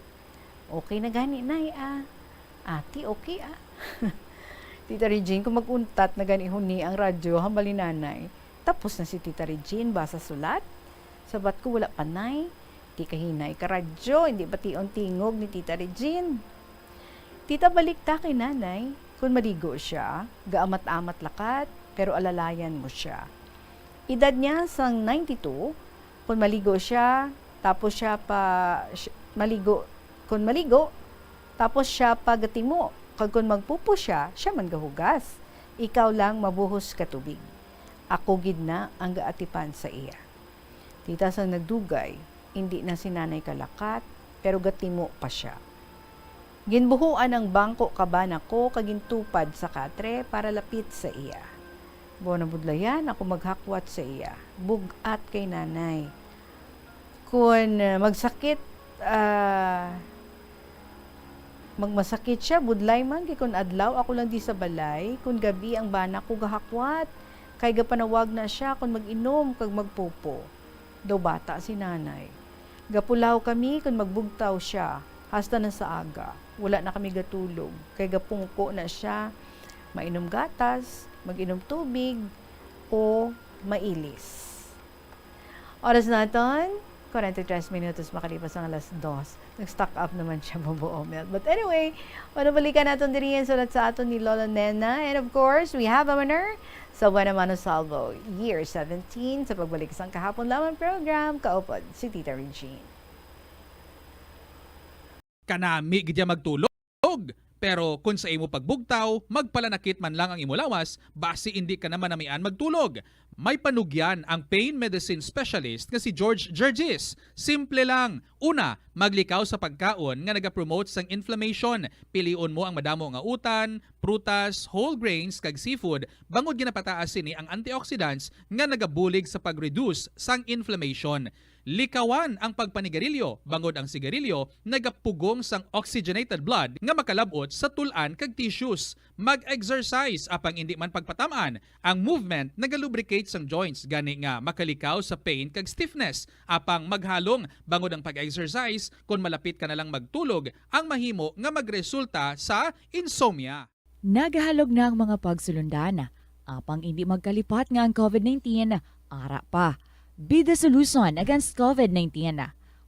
Okay na gani, nay, ah. Ati, okay, ah. Tita Regine, kung mag-untat na gani huni ang radyo, hambal ni nanay, tapos na si Tita Regine, basa sulat. Sabat ko, wala pa, nay. Ti kahinay ka radyo, hindi bation tingog ni Tita Regine. Tita, balik ta kay nanay. Kung maligo siya, gaamat-amat lakat, pero alalayan mo siya. Edad niya sang ninety-two, kung maligo siya, tapos siya pa, si-, maligo, kung maligo, tapos siya pa gatimo, kag kung magpupo siya, siya man gahugas. Ikaw lang mabuhos ka tubig. Ako gid na ang gaatipan sa iya. Tita, sang nagdugay, indi na si nanay kalakat, pero gatimo pa siya. Ginbuhuan ang bangko ka bana ko kag gintupad sa katre para lapit sa iya. Baw nabudlayan ako maghakwat sa iya, bug-at kay nanay. Kun, ah, magsakit, ah, magmasakit siya, budlay man, kay kun adlaw ako lang di sa balay, kun gabi ang bana ko gahakwat, kay gapanawag na siya kun mag-inom kag magpupo. Daw bata si nanay. Gapulaw kami kun magbugtaw siya, hasta na sa aga. Wala na kami gatulog, kay gapungko na siya. Mainom gatas, mag-inom tubig, o mailis. Oras naton, kwarenta y tres minutos makalipas ang alas dos. Nag-stock up naman siya, Bobo Omel. But anyway, manubalikan naton diri ang sulat sa aton ni Lolo Nena. And of course, we have our Sa Buena Mano Salvo, Year seventeen, sa pagbalik sang Kahapon Lamang program, kaupod si Tita Regine. Kanami gid ya magtulog. Pero kon sa imo pagbugtaw, magpalanakit man lang ang imo lawas, basi indi ka na manamian magtulog. May panugyan ang pain medicine specialist nga si George Gergis. Simple lang. Una, maglikaw sa pagkaon nga nagapromote sang inflammation. Pilion mo ang madamo nga utan, prutas, whole grains, kag seafood, bangod ginapataas sini ang antioxidants nga nagabulig sa pag-reduce sang inflammation. Likawan ang pagpanigarilyo, bangod ang sigarilyo nagapugong sang oxygenated blood nga makalab-ot sa tul-an kag tissues. Mag-exercise, apang indi man pagpatam-an. Ang movement nagalubricate sang joints, gani nga makalikaw sa pain kag stiffness. Apang maghalong, bangod ang pag-exercise, kon malapit ka na lang magtulog, ang mahimo nga magresulta sa insomnia. Nagahalog na ang mga pagsulundan, apang indi magkalipat nga ang COVID nineteen ara pa. Be the solution against COVID nineteen.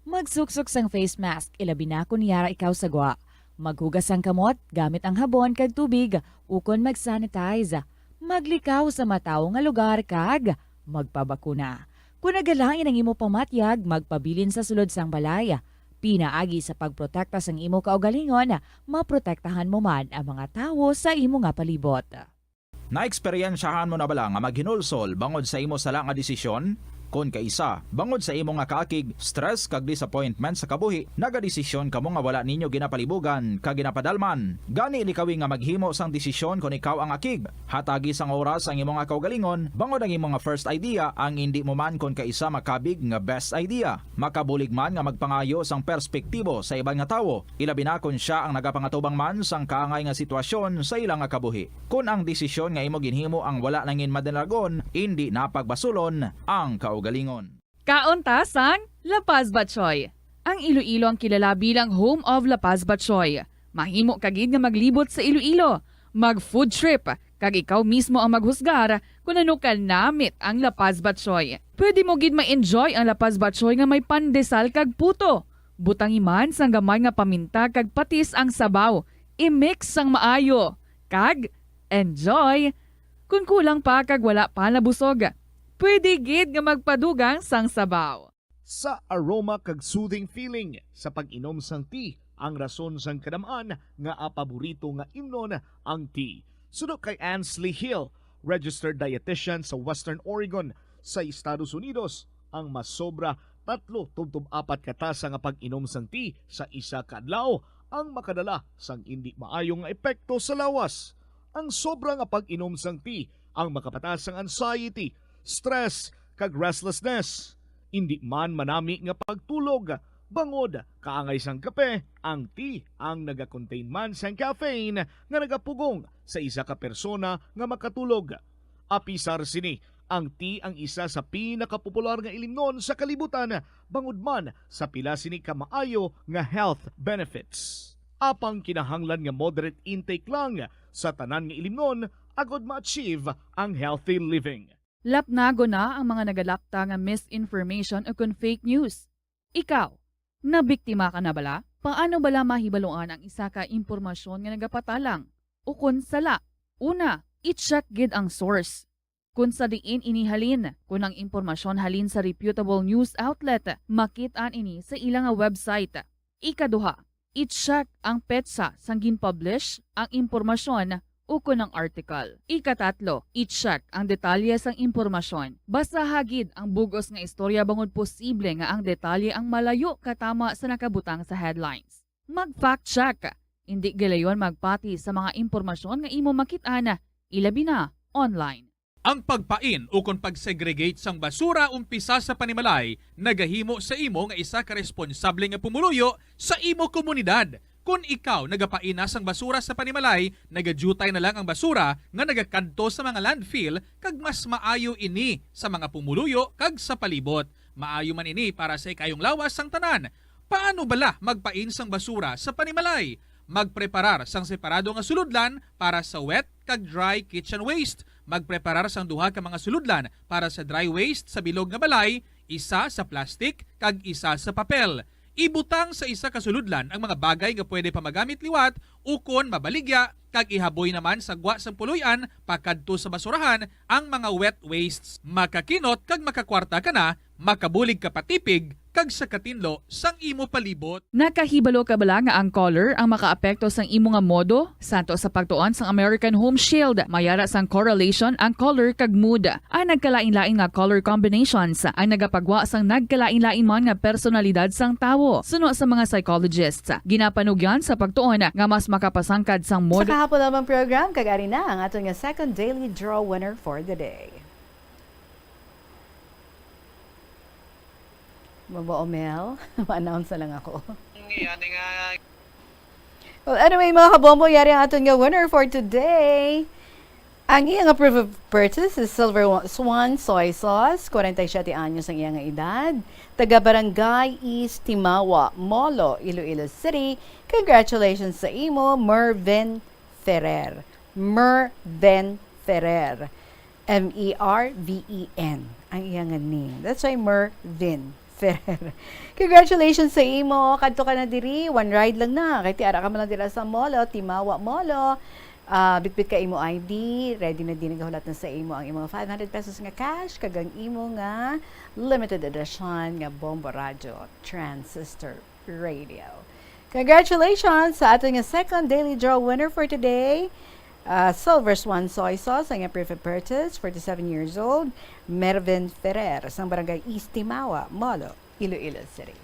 Magsuksok sang face mask, ilabi na kon yara ikaw sa gwa. Maghugas sang kamot gamit ang habon kag tubig, ukon mag-sanitize. Maglikaw sa matawo nga lugar kag magpabakuna. Kon nagalain ang imo pamatyag, magpabilin sa sulod sang balay. Pinaagi sa pagprotekta sang imo kaugalingon, maprotektahan mo man ang mga tawo sa imo nga palibot. Naeksperyensyahan mo na bala nga maghinulsol bangod sa imo sala nga desisyon? Kon kaisa, bangod sa imo nga kaakig, stress kag disappointment sa kabuhi, nagadesisyon kamo nga wala ninyo ginapalibugan kag ginapadalman. Gani likawi nga maghimo sang desisyon kon ikaw ang akig. Hatagi sang oras ang imo nga kaugalingon bangod ang imo nga first idea ang indi mo man kon kaisa makabig nga best idea. Makabulig man nga magpangayo sang perspektibo sa iban nga tawo, ilabi na kon sia ang nagapangatubang man sang kaangay nga sitwasyon sa ila nga kabuhi. Kon ang desisyon nga imo ginhimo ang wala nangin madalagon, indi na pagbasulon ang kaugalingon. Kaon ta sang La Paz Batchoy. Ang Iloilo ang kilala bilang home of La Paz Batchoy. Mahimo ka gid nga maglibot sa Iloilo, mag food trip, kag ikaw mismo ang maghusgar kon ano ka namit ang La Paz Batchoy. Pwede mo gid ma-enjoy ang La Paz Batchoy nga may pandesal kag puto. Butangi man sang gamay nga paminta kag patis ang sabaw. I-mix sang maayo. Kag enjoy! Kon kulang pa kag wala pa nabusog, pwede gid nga magpadugang sang sabaw. Sa aroma kag soothing feeling sa pag-inom sang tea ang rason sang kadam-an nga apaborito nga imnon ang tea. Suno kay Ansley Hill, registered dietitian sa Western Oregon sa Estados Unidos, ang masobra tatlo tubtob apat ka tasa nga pag-inom sang tea sa isa ka adlaw ang makadala sang indi maayo nga epekto sa lawas. Ang sobra nga pag-inom sang tea ang makapataas sang anxiety, stress, kag restlessness. Indi man manami nga pagtulog, bangod kaangay sang kape, ang tea ang nagakontain man sang caffeine nga nagapugong sa isa ka persona nga makatulog. Apisar sini, ang tea ang isa sa pinakapopular nga ilimnon sa kalibutan, bangod man sa pila sini ka maayo nga health benefits. Apang kinahanglan nga moderate intake lang sa tanan nga ilimnon agod ma-achieve ang healthy living. Lapnagon na ang mga nagalapta nga misinformation ukon fake news. Ikaw, nabiktima ka na bala? Paano bala mahibaluan ang isa ka impormasyon nga nagapatalang ukon sala? Una, i-check gid ang source. Kon sa diin ini halin, kon ang impormasyon halin sa reputable news outlet, makit-an ini sa ila nga website. Ikaduha, i-check ang petsa sang gin-publish ang impormasyon ukon ang article. Ikatatlo, i-check ang detalye sang impormasyon. Basaha gid ang bug-os nga istorya bangod posible nga ang detalye ang malayo katama sa nakabutang sa headlines. Mag-fact check. Indi gilayon magpati sa mga impormasyon nga imo makit-an, ilabi na online. Ang pagpain ukon pag-segregate sang basura umpisa sa panimalay nagahimo sa imo nga isa ka responsable nga pumuluyo sa imo komunidad. Kon ikaw nagapain na sang basura sa panimalay, nagadyutay na lang ang basura nga nagakadto sa mga landfill, kag mas maayo ini sa mga pumuluyo kag sa palibot. Maayo man ini para sa ikayong lawas sang tanan. Paano bala magpain sang basura sa panimalay? Magpreparar sang separado nga sulodlan para sa wet kag dry kitchen waste. Magpreparar sang duha ka mga sulodlan para sa dry waste sa bilog nga balay, isa sa plastic kag isa sa papel. Ibutang sa isa ka sulodlan ang mga bagay nga pwede pa magamit liwat ukon mabaligya kag ihaboy naman sa gwa sang puloy-an pakadto sa basurahan ang mga wet wastes. Makakinot kag makakwarta ka na, makabulig ka pa tipig, kag sa katinlo sang imo palibot. Nakahibalo ka bala nga ang color ang makaapekto sang imo nga modo? Santo sa pagtuon sang American Home Shield, may ara sang correlation ang color kag mood. Ang nagkalain-lain nga color combinations ang nagapagwa sang nagkalain-lain man nga personalidad sang tawo. Suno sa mga psychologists, ginapanugyan sa pagtuon nga mas makapasangkad sang mood. Sa kahapon lamang program, kag ari na ang aton nga second daily draw winner for the day. Mao ba, Omel? Ma-announce na lang ako. Nga, nga. Well, anyway, mga kabombo, yari ang aton nga winner for today. Ang iya nga proof of purchase is Silver Wa-, Swan Soy Sauce, forty-seven anyos ang iya nga edad. Taga Barangay East Timawa, Molo, Iloilo City. Congratulations sa imo, Merven Ferrer. Merven Ferrer. M E R V E N ang iya nga name. That's why Merven Ferrer. Congratulations sa imo. Kadto ka na diri. One ride lang na. Kay ti ara ka man lang dira sa Molo, Timawa Molo. Ah, bitbit ka imo I D. Ready na din, nagahulat na sa imo ang imong five hundred pesos nga cash, kag ang imo nga limited edition nga Bombo Radyo Transistor Radio. Congratulations sa aton nga second daily draw winner for today. Ah, Silver Swan Soy Sauce, ang iyang proof of purchase, forty-seven years old, Mervin Ferrer, sang Barangay East Timawa, Molo, Iloilo City.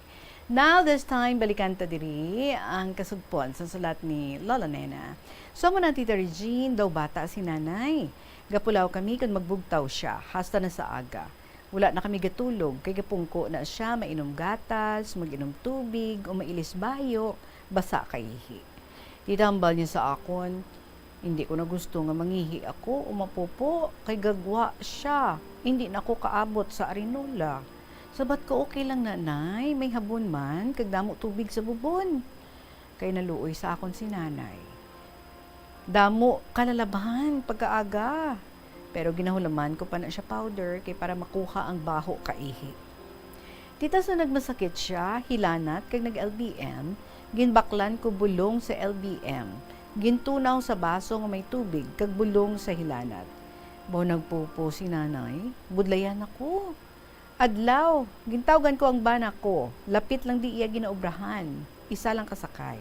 Now, this time, balikan ta diri ang kasugpon sa sulat ni Lola Nena. So, mo na, Tita Regine, daw bata si Nanay. Gapulaw kami kung magbugtaw siya, hasta na sa aga. Wala na kami gatulog, kay gapungko na siya mainom gatas, mag-inom tubig, o mailis bayo, basa kaihi. Tita, hambal niya sa akon, "Hindi ko na gusto nga mangihi ako o mapupo, kay gagwa siya. Hindi na ako kaabot sa arinola." Sabat ko, "Okay lang na, Nay, may habon man, kag damo tubig sa bubon." Kay naluoy sa akon si Nanay. Damo kalalabhan pagkaaga. Pero ginahulaman ko pa na siya powder kay para makuha ang baho kaihi. Tita, sa nagmasakit siya, hilanat kag nag-L B M, ginbaklan ko bulong sa L B M. Gintunaw sa baso nga may tubig kag bulong sa hilanat. Baw nagpupo si Nanay, budlayan ako. Adlaw, gintawgan ko ang bana ko. Lapit lang di iya ginaobrahan. Isa lang ka sakay.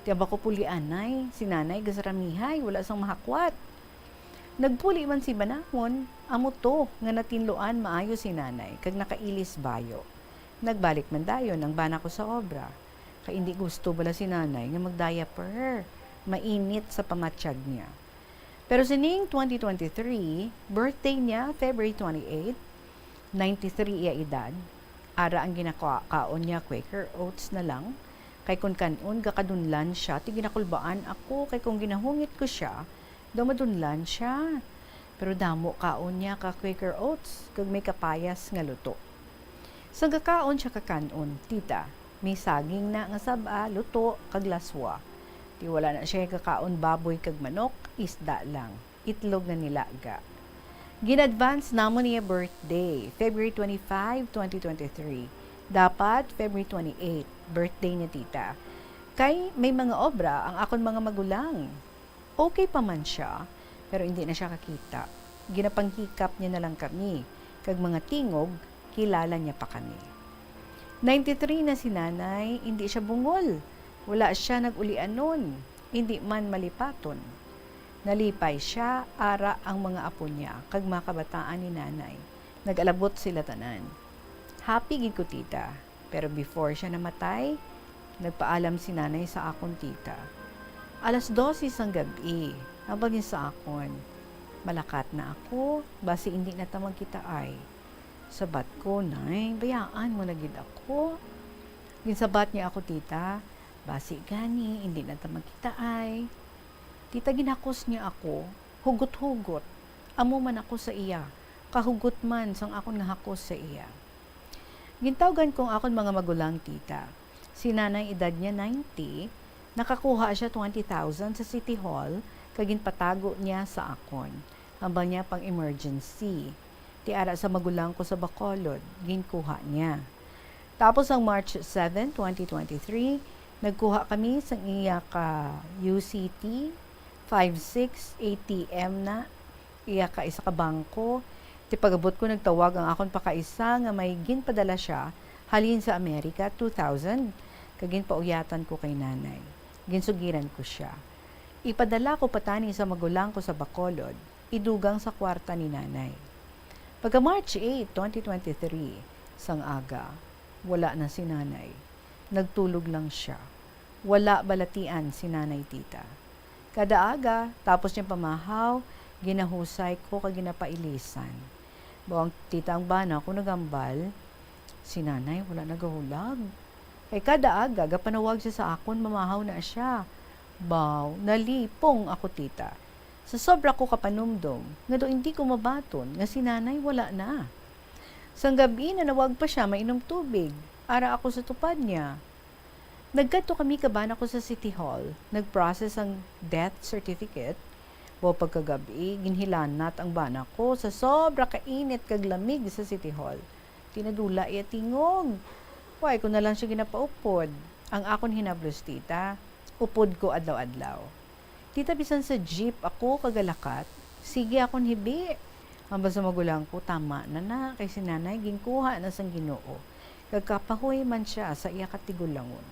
Ti aba ko pulianay, si Nanay gasaramihay, wala sang mahakwat. Nagpuli man si banahon, amo to nga natinluan maayo si Nanay, kag nakailis bayo. Nagbalik man dayon ang bana ko sa obra. Kay indi gusto bala si Nanay nga mag-diaper. Mainit sa pamatyag niya. Pero sining twenty twenty-three, birthday niya, February twenty-eight, ninety-three iya edad. Ara ang ginakaon niya, Quaker Oats na lang. Kay kung kan-on, gakadunlan siya, ti ginakulbaan ako, kay kung ginahungit ko siya, daw madunlan siya. Pero damo kaon niya ka Quaker Oats, kag may kapayas nga luto. Sa gakaon siya kakan-on, tita, may saging na nga sab-a, luto, kag laswa. Ti wala na siya gakaon baboy kag manok, isda lang, itlog nga nilaga. Gin-advance namon iya birthday, February twenty-five, twenty twenty-three. Dapat February twenty-eight, birthday ni tita. Kay may mga obra ang akon mga magulang. Okay pa man siya, pero hindi na siya kakita. Ginapanghikap niya na lang kami, kag mga tingog, kilala niya pa kami. Ninety-three na si Nanay, hindi siya bungol. Wala siya nag-ulianon, hindi man malipaton. Nalipay siya, ara ang mga apo niya, kag mga kabataan ni Nanay. Nag-alabot sila tanan. Happy gid ko, tita. Pero before siya namatay, nagpaalam si Nanay sa akon tita. Alas dose sang gab-i, hambal niya sa akon, "Malakat na ako, basi indi na ta magkitaay." Sabat ko, "Nay, bayaan mo na gid ako." Ginsabat niya ako, tita, "Basi gani, indi na ta magkitaay." Tita, ginhakos niya ako, hugot-hugot. Amo man ako sa iya, kahugot man sang akon nga hakos sa iya. Gintawgan ko ang akon mga magulang, tita. Si Nanay, edad niya ninety, nakakuha siya twenty thousand sa City Hall kag ginpatago niya sa akon. Hambal niya pang emergency. Ti ara sa magulang ko sa Bacolod, ginkuha niya. Tapos ang March seven, twenty twenty-three, nagkuha kami sang iya ka U C T, five six A T M na iya ka isa ka bangko. Ti pag-abot ko, nagtawag ang akon pakaisa nga may ginpadala siya halin sa Amerika, two thousand, kag ginpauyatan ko kay Nanay. Ginsugiran ko sia. Ipadala ko pa tani sa magulang ko sa Bacolod, idugang sa kwarta ni Nanay. Pagka March eight, twenty twenty-three, sang aga, wala na si Nanay. Nagtulog lang siya. Wala balatian si Nanay, Tita. Kada aga, tapos niya pamahaw, ginahusay ko kag ginapailisan. Baw ang tita ang bana ko nagambal, "Si Nanay wala nagahulag." Kay kada aga, gapanawag siya sa akon, mamahaw na siya. Baw, nalipong ako, Tita. Sa sobra ko kapanumdom, nga daw indi ko mabaton nga si Nanay wala na. Sang gab-i, nanawag pa siya mainom tubig. Ara ako sa tupad niya. Nagkadto kami ka bana ko sa City Hall, nag-process ang death certificate. Baw pagkagab-i, ginhilanat ang bana ko sa sobra ka init kag lamig sa City Hall. Ti nadula iya tingog. Wala ko na lang siya ginapaupod. Ang akon hinablos, Tita, upod ko adlaw-adlaw. Tita, bisan sa jeep ako kagalakat, sige akon hibi. Hambal sa magulang ko, "Tama na na, kay si Nanay ginkuha na sang Ginoo, kag kapahuway man sia sa iya katigulangon."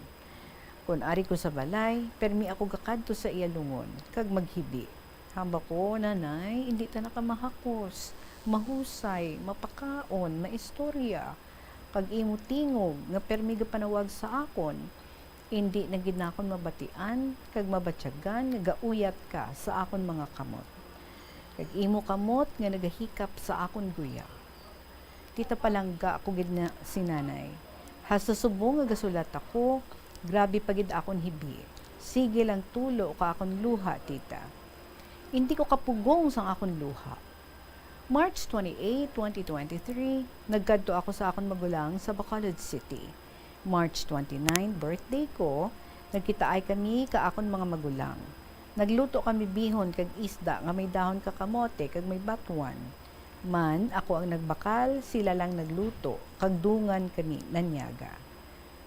Kon ari ko sa balay, permi ako gakadto sa iya lungon kag maghibi. Hambal ko, "Nanay, indi ta na ka mahakos, mahusay, mapakaon, maistorya, kag imo tingog nga permi gapanawag sa akon, indi na gid nakon mabatian kag mabatyagan nga gauyat ka sa akon mga kamot, kag imo kamot nga nagahikap sa akon guya." Tita, palangga ako gid na si Nanay. Hasta subong nga gasulat ako, grabe pa gid akon hibi. Sige lang tulo ka akon luha, Tita. Indi ko kapugong sang akon luha. March twenty-eight, twenty twenty-three, nagkadto ako sa akon magulang sa Bacolod City. March twenty-nine, birthday ko, nagkitaay kami ka akon mga magulang. Nagluto kami bihon kag isda nga may dahon ka kamote kag may batuan. Man, ako ang nagbakal, sila lang nagluto, kag dungan kami nanyaga.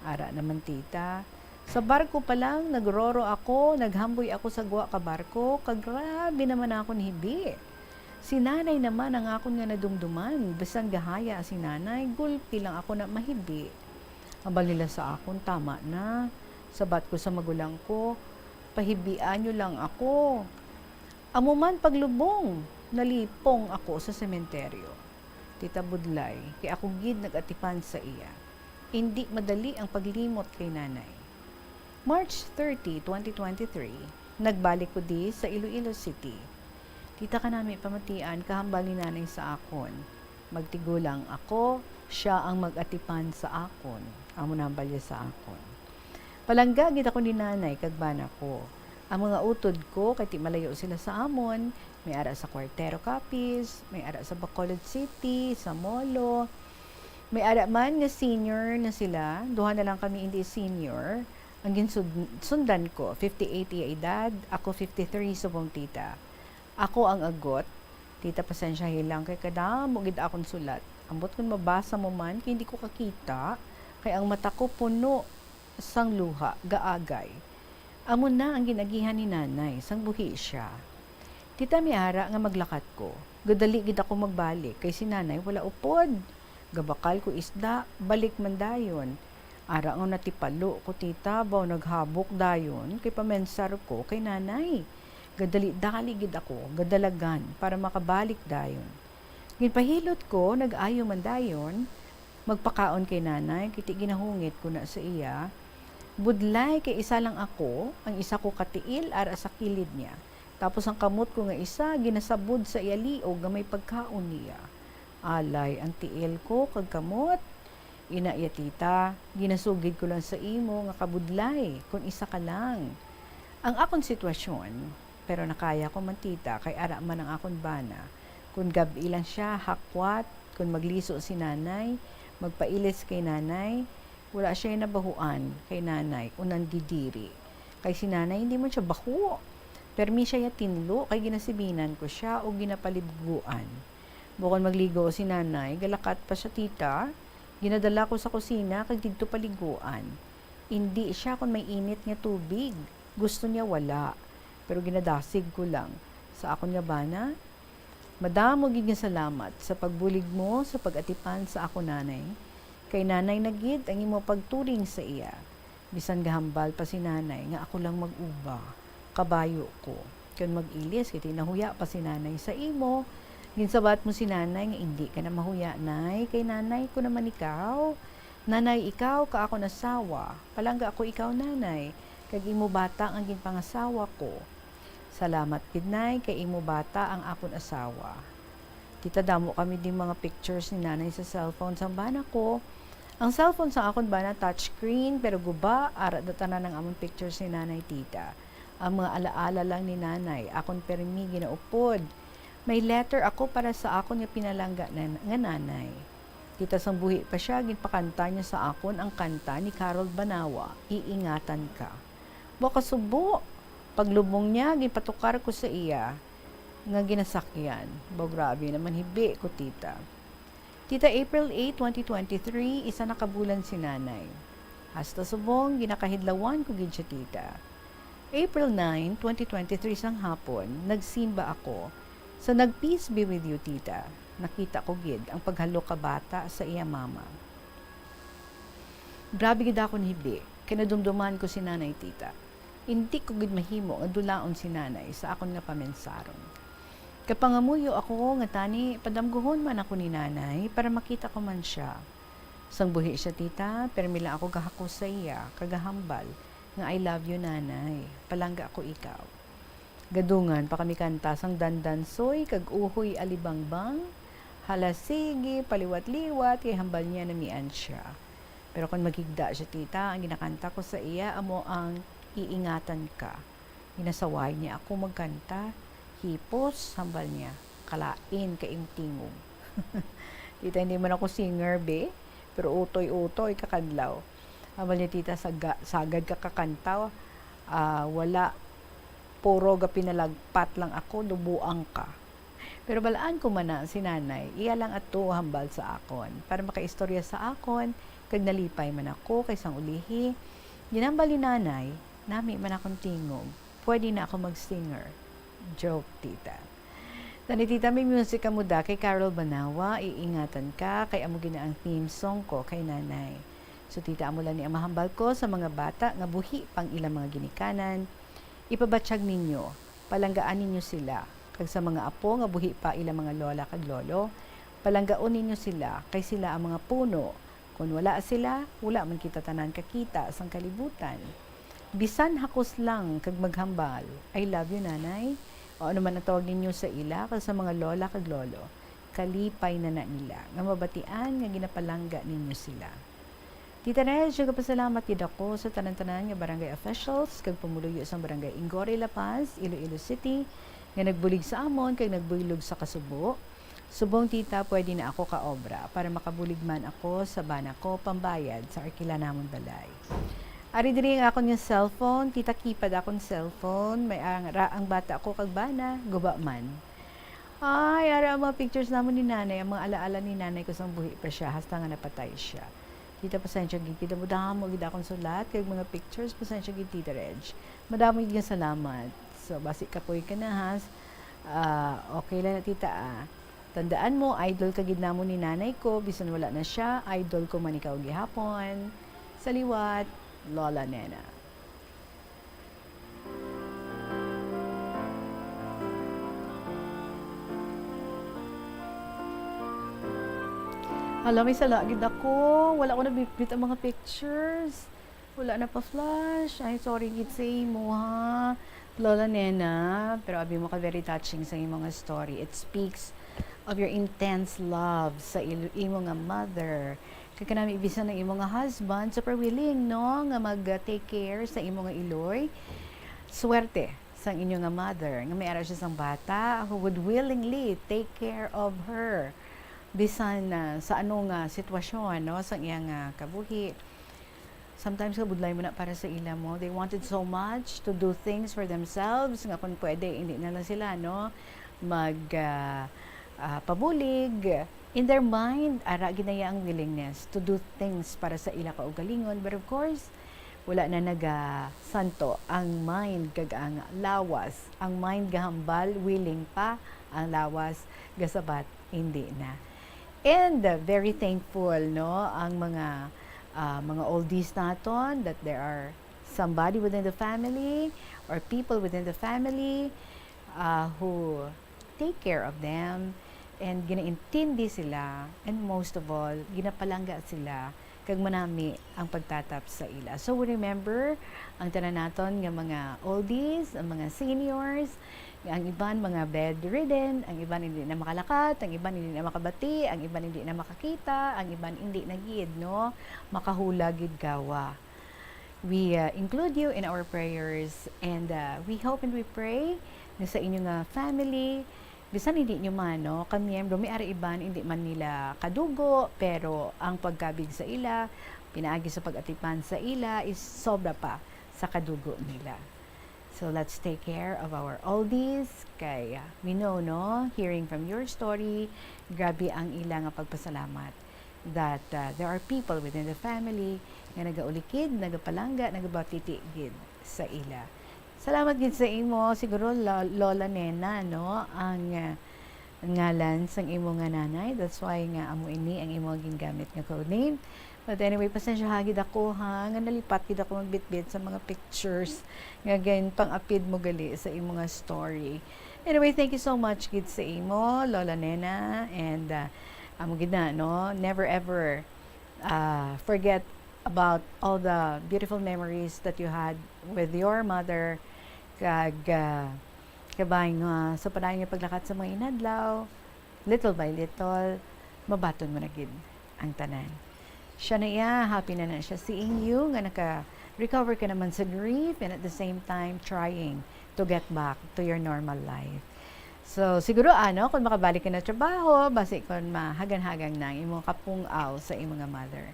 Ara naman, Tita. Sa barko pa lang, nagroro ako, naghamboy ako sa gwa ka barko, kag grabe naman akon hibi. Si Nanay naman ang akon nga nadumduman, bisan gahaya si Nanay, gulpi lang ako na mahibi. Hambal nila sa akon, "Tama na." Sabat ko sa magulang ko, "Pahibian niyo lang ako." Amo man paglubong, nalipong ako sa sementeryo. Tita, budlay, kay ako gid nag-atipan sa iya. Indi madali ang paglimot kay Nanay. March thirty, twenty twenty-three, nagbalik ko di sa Iloilo City. Tita, kanami pamatian ka hambal ni Nanay sa akon. Magtigulang ako, sia ang mag-atipan sa akon. Amo na ang balya sa akon. Palangga gid ako ni Nanay kag bana ko. Ang mga utod ko, kay ti malayo sila sa amon, may ara sa Cuartero, Capiz, may ara sa Bacolod City, sa Molo. May ara man nga senior na sila, duha na lang kami indi senior. Ang ginsud-, sundan ko, fifty-eight iya edad, ako fifty-three subong, Tita. Ako ang agot, Tita, pasensyahi lang kay kadamo gid akon sulat. Ambot kon mabasa mo man, kay hindi ko kakita, kay ang mata ko puno sang luha, gaagay. Amo na ang gin-agihan ni Nanay sang buhi sia. Tita, may ara nga maglakat ko. Gadali gid ako magbalik kay si Nanay wala upod. Gabakal ko isda, balik man dayon. Ara nga natipalo ko, Tita, baw naghabok dayon kay pamensar ko kay Nanay. Gadali-dali gid ako, gadalagan para makabalik dayon. Ginpahilot ko, nag-ayo man dayon magpakaon kay Nanay, kay ti ginahungit ko na sa iya. Budlay kay isa lang ako, ang isa ko ka tiil ara sa kilid niya. Tapos ang kamot ko nga isa ginasabod sa iya liog nga may pagkaon niya. Alay ang tiil ko kag kamot. Ina iya, Tita, ginasugid ko lang sa imo nga kabudlay kon isa ka lang. Ang akon sitwasyon, pero nakaya ko man, Tita, kay ara man ang akon bana. Kon gab-i lang sia, hakwat, kon magliso si Nanay, magpailis kay Nanay, wala siya nabahuan kay Nanay o nandidiri. Kay si Nanay, hindi man siya baho. Permi siya ya tinlo, kay ginasibinan ko sia o ginapalibguan. Bukon magligo si Nanay, galakat pa siya, Tita. Ginadala ko sa kusina, kag didto paliguan. Indi siya kon may init nga tubig. Gusto niya wala. pero ginadasig ko lang sa akon nga bana. Madamo gid nga salamat sa pagbulig mo sa pag-atipan sa akon nanay, kay nanay na gid ang imo pagturing sa iya. Bisan gahambal pa si nanay nga ako lang mag-uba, kabayo ko. Kon mag-ilis, kay tinahuya pa si nanay sa imo. Ginsabat mo si nanay nga indi ka na mahuya, nay, kay nanay ko naman ikaw. Nanay, ikaw ka akon asawa. Palangga ako ikaw, nanay, kag imo bata ang ginpangasawa ko. Salamat gid, nay, kay imo bata ang akon asawa. Tita, damo kami ding mga pictures ni nanay sa cellphone sang bana ko. Ang cellphone sa akon bana touchscreen, pero guba, ara da tanan ang amon pictures ni nanay, tita. Ang mga alaala lang ni nanay, akon permi ginaupod. May letter ako para sa akon nga pinalangga na, nga nanay. Tita, sang buhi pa siya, ginpakanta niya sa akon ang kanta ni Carol Banawa, Iingatan Ka. Wa kasubo, paglubong niya, ginpatukar ko sa iya nga ginasakyan. Ba, grabe naman hibi ko, tita. Tita, April eight, twenty twenty-three, isa na ka bulan si nanay. Hasta subong, ginakahidlawan ko gid siya, tita. April nine, twenty twenty-three sang hapon, nagsimba ako. So, nag-peace be with you, tita. Nakita ko gid ang paghalok ka bata sa iya mama. Grabe gid akon hibi, kay nadumduman ko si nanay, tita. Indi ko gid mahimo nga dulaon si nanay sa akon nga pamensaron. Kapangamuyo ako nga tani padamguhon man ako ni nanay para makita ko man siya. Sang buhi siya, tita, permi lang ako gahakos sa iya, kag gahambal nga, "I love you, nanay. Palangga ko ikaw." Gadungan pa kami kanta sang Dandansoy kag Uhoy Alibangbang. Hala, sige, paliwat-liwat, kay hambal niya namian siya. Pero kon maghigda siya, tita, ang ginakanta ko sa iya amo ang Iingatan Ka. Ginasaway niya ako magkanta. Hipos, hambal niya, kalain ka ing tingog. Tita, hindi man ako singer, be, pero utoy-utoy kakadlaw. Hambal niya, tita, saga-, sagad ka kakanta, ah, wala, puro gapinalagpat lang ako, lubuang ka. Pero balaan ko man na si nanay, iya lang ato hambal sa akon, para makaistorya sa akon, kag nalipay man ako, kay sang ulihi, ginambal ni nanay, nami man akon tingog, pwede na ako mag-singer. Joke, tita. Tani, tita, may music kamo da kay Carol Banawa, Iingatan Ka, kay amo gina ang theme song ko kay nanay. So, tita, amo lang ni ang mahambal ko sa mga bata nga buhi pang ilang mga ginikanan. Ipabatyag ninyo, palanggaan ninyo sila, kag sa mga apo nga buhi pa ilang mga lola kag lolo, palanggaon ninyo sila, kay sila ang mga puno. Kon wala sila, wala man kita tanan kakita sang kalibutan. Bisan hakos lang kag maghambal, "I love you, nanay," o ano man ang tawag ninyo sa ila kag sa mga lola kag lolo, kalipay na na nila nga mabatian nga ginapalangga ninyo sila. Tita Reg, nagapasalamat gid ako sa tanan-tanan nga barangay officials kag pumuluyo sang Barangay Ingoray, La Paz, Iloilo City, nga nagbulig sa amon kag nagbuylog sa kasubo. Subong, tita, pwede na ako kaobra para makabulig man ako sa bana ko pambayad sa arkila namon balay. Ari diri ang akon nga cellphone. Tita, keypad akon cellphone. May ang, ra, ang bata ko kag bana, guba man. Ay, ara ang mga pictures namon ni nanay, ang mga alaala ni nanay ko sang buhi pa siya, hasta nga napatay siya. Tita, pasensya gid, kita mo, damo gid akong sulat, kag mga pictures, pasensya gid, Tita Reg. Madamo gid nga salamat. So, basi kapoy ka na, ha? Ah, okay lang na, tita, ah. Tandaan mo, idol ka gid namon ni nanay ko, bisan wala na siya, idol ko man ikaw gihapon. Sa liwat, Lola Nena. Hala, may sala gid ako. Wala ko nabitbit ang mga pictures. Wala na pa flash. Ay, sorry gid sa imo, ha, Lola Nena. Pero abi mo ka, very touching sa imo nga story. It speaks of your intense love sa il-, imo nga mother. Kay kanami, bisan ang imo nga husband, super willing, no, nga mag, uh, take care sa imo nga iloy. Swerte sang inyo nga mother, nga may ara siya sang bata who would willingly take care of her, bisan, ah, sa ano nga sitwasyon, no, sang iyang, ah, kabuhi. Sometimes kabudlay mo na para sa ila mo. They wanted so much to do things for themselves, nga kung pwede, hindi na lang sila, no, mag, ah, ah, pabulig. In their mind, ara ginaya ang willingness to do things para sa ila kaugalingon. But of course, Wala na nagasanto ang mind kag ang lawas. Ang mind gahambal, willing pa, ang lawas gasabat, hindi na. And, uh, very thankful, no, ang mga, uh, mga oldies naton, that there are somebody within the family or people within the family, uh, who take care of them, and ginaintindi sila, and most of all, ginapalangga sila, kag manami ang pagtatap sa ila. So, we remember ang tanan naton nga mga oldies, ang mga seniors, nga ang iban mga bedridden, ang iban hindi na makalakat, ang iban hindi na makabati, ang iban hindi na makakita, ang iban hindi na gid, no, makahula gid gawa. We, uh, include you in our prayers, and, uh, we hope and we pray nga sa inyo nga family, bisan hindi nyo man, no, kamiyembro, may ara iban hindi man nila kadugo, pero ang pagkabig sa ila, pinaagi sa pag-atipan sa ila, is sobra pa sa kadugo nila. So let's take care of our oldies, kay, uh, we know, no, hearing from your story, grabe ang ila nga pagpasalamat that, uh, there are people within the family nga nagaulikid, nagapalangga, nagabatiti gid sa ila. Salamat gid sa imo, siguro, Lo-, Lola Nena, no, ang, uh, ngalan sang imo nga nanay. That's why nga amo ini ang imo gingamit nga code name. But anyway, pasensya gid ako, ha, nga nalipat gid ako magbitbit sa mga pictures nga ginpang-apid mo gali sa imo nga story. Anyway, thank you so much gid sa imo, Lola Nena, and, uh, amo gid na, no? Never ever, uh, forget about all the beautiful memories that you had with your mother, kag, uh, kabay nga sa padayon nga paglakat sa mga inadlaw, little by little, mabaton mo na gid ang tanan. Siya na iya, happy na na siya seeing you, nga naka-recover ka naman sa grief, and at the same time, trying to get back to your normal life. So, siguro, ano, kung makabalik ka na trabaho, basi kung mahagan-hagang na ang imong kapung-aw sa imong nga mother.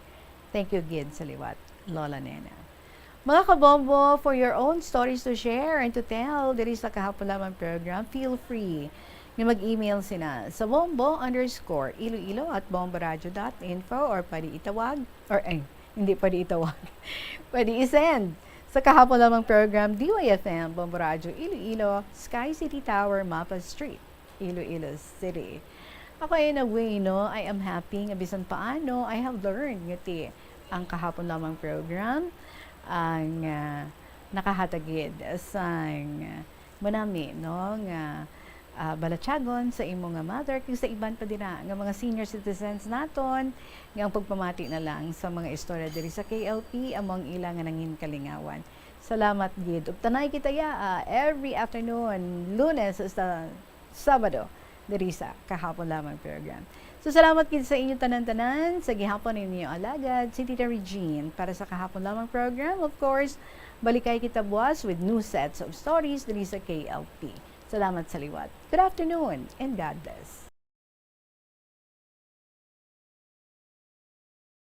Thank you gid sa liwat, Lola Nena. Mga kabombo, for your own stories to share and to tell diri sa Kahapon Lamang program, feel free nga mag-email sina sa bombo underscore iloilo at bomboradio dot info, or pwede itawag, or, ay, hindi pwede itawag. Pwede i-send sa Kahapon Lamang program, D Y F M, Bombo Radio Iloilo, Sky City Tower, Mapa Street, Iloilo City. Ako, in a way, no, I am happy nga bisan paano I have learned nga ti ang Kahapon Lamang program ang, ah, nakahatag gid sang manami, no, nga, ah, balatyagon sa imo nga mother kag sa iban pa dira nga mga senior citizens naton, nga ang pagpamati na lang sa mga istorya diri sa K L P amo ang ila nga nangin kalingawan. Salamat gid. Uptanay kita ya, ah, every afternoon, Lunes sa Sabado, diri sa Kahapon Lamang program. So, salamat gid sa inyo tanan-tanan, sa gihapon ninyo alagad, si Tita Regine, para sa Kahapon Lamang program. Of course, balikay kita buwas with new sets of stories diri sa K L P. Salamat sa liwat. Good afternoon and God bless.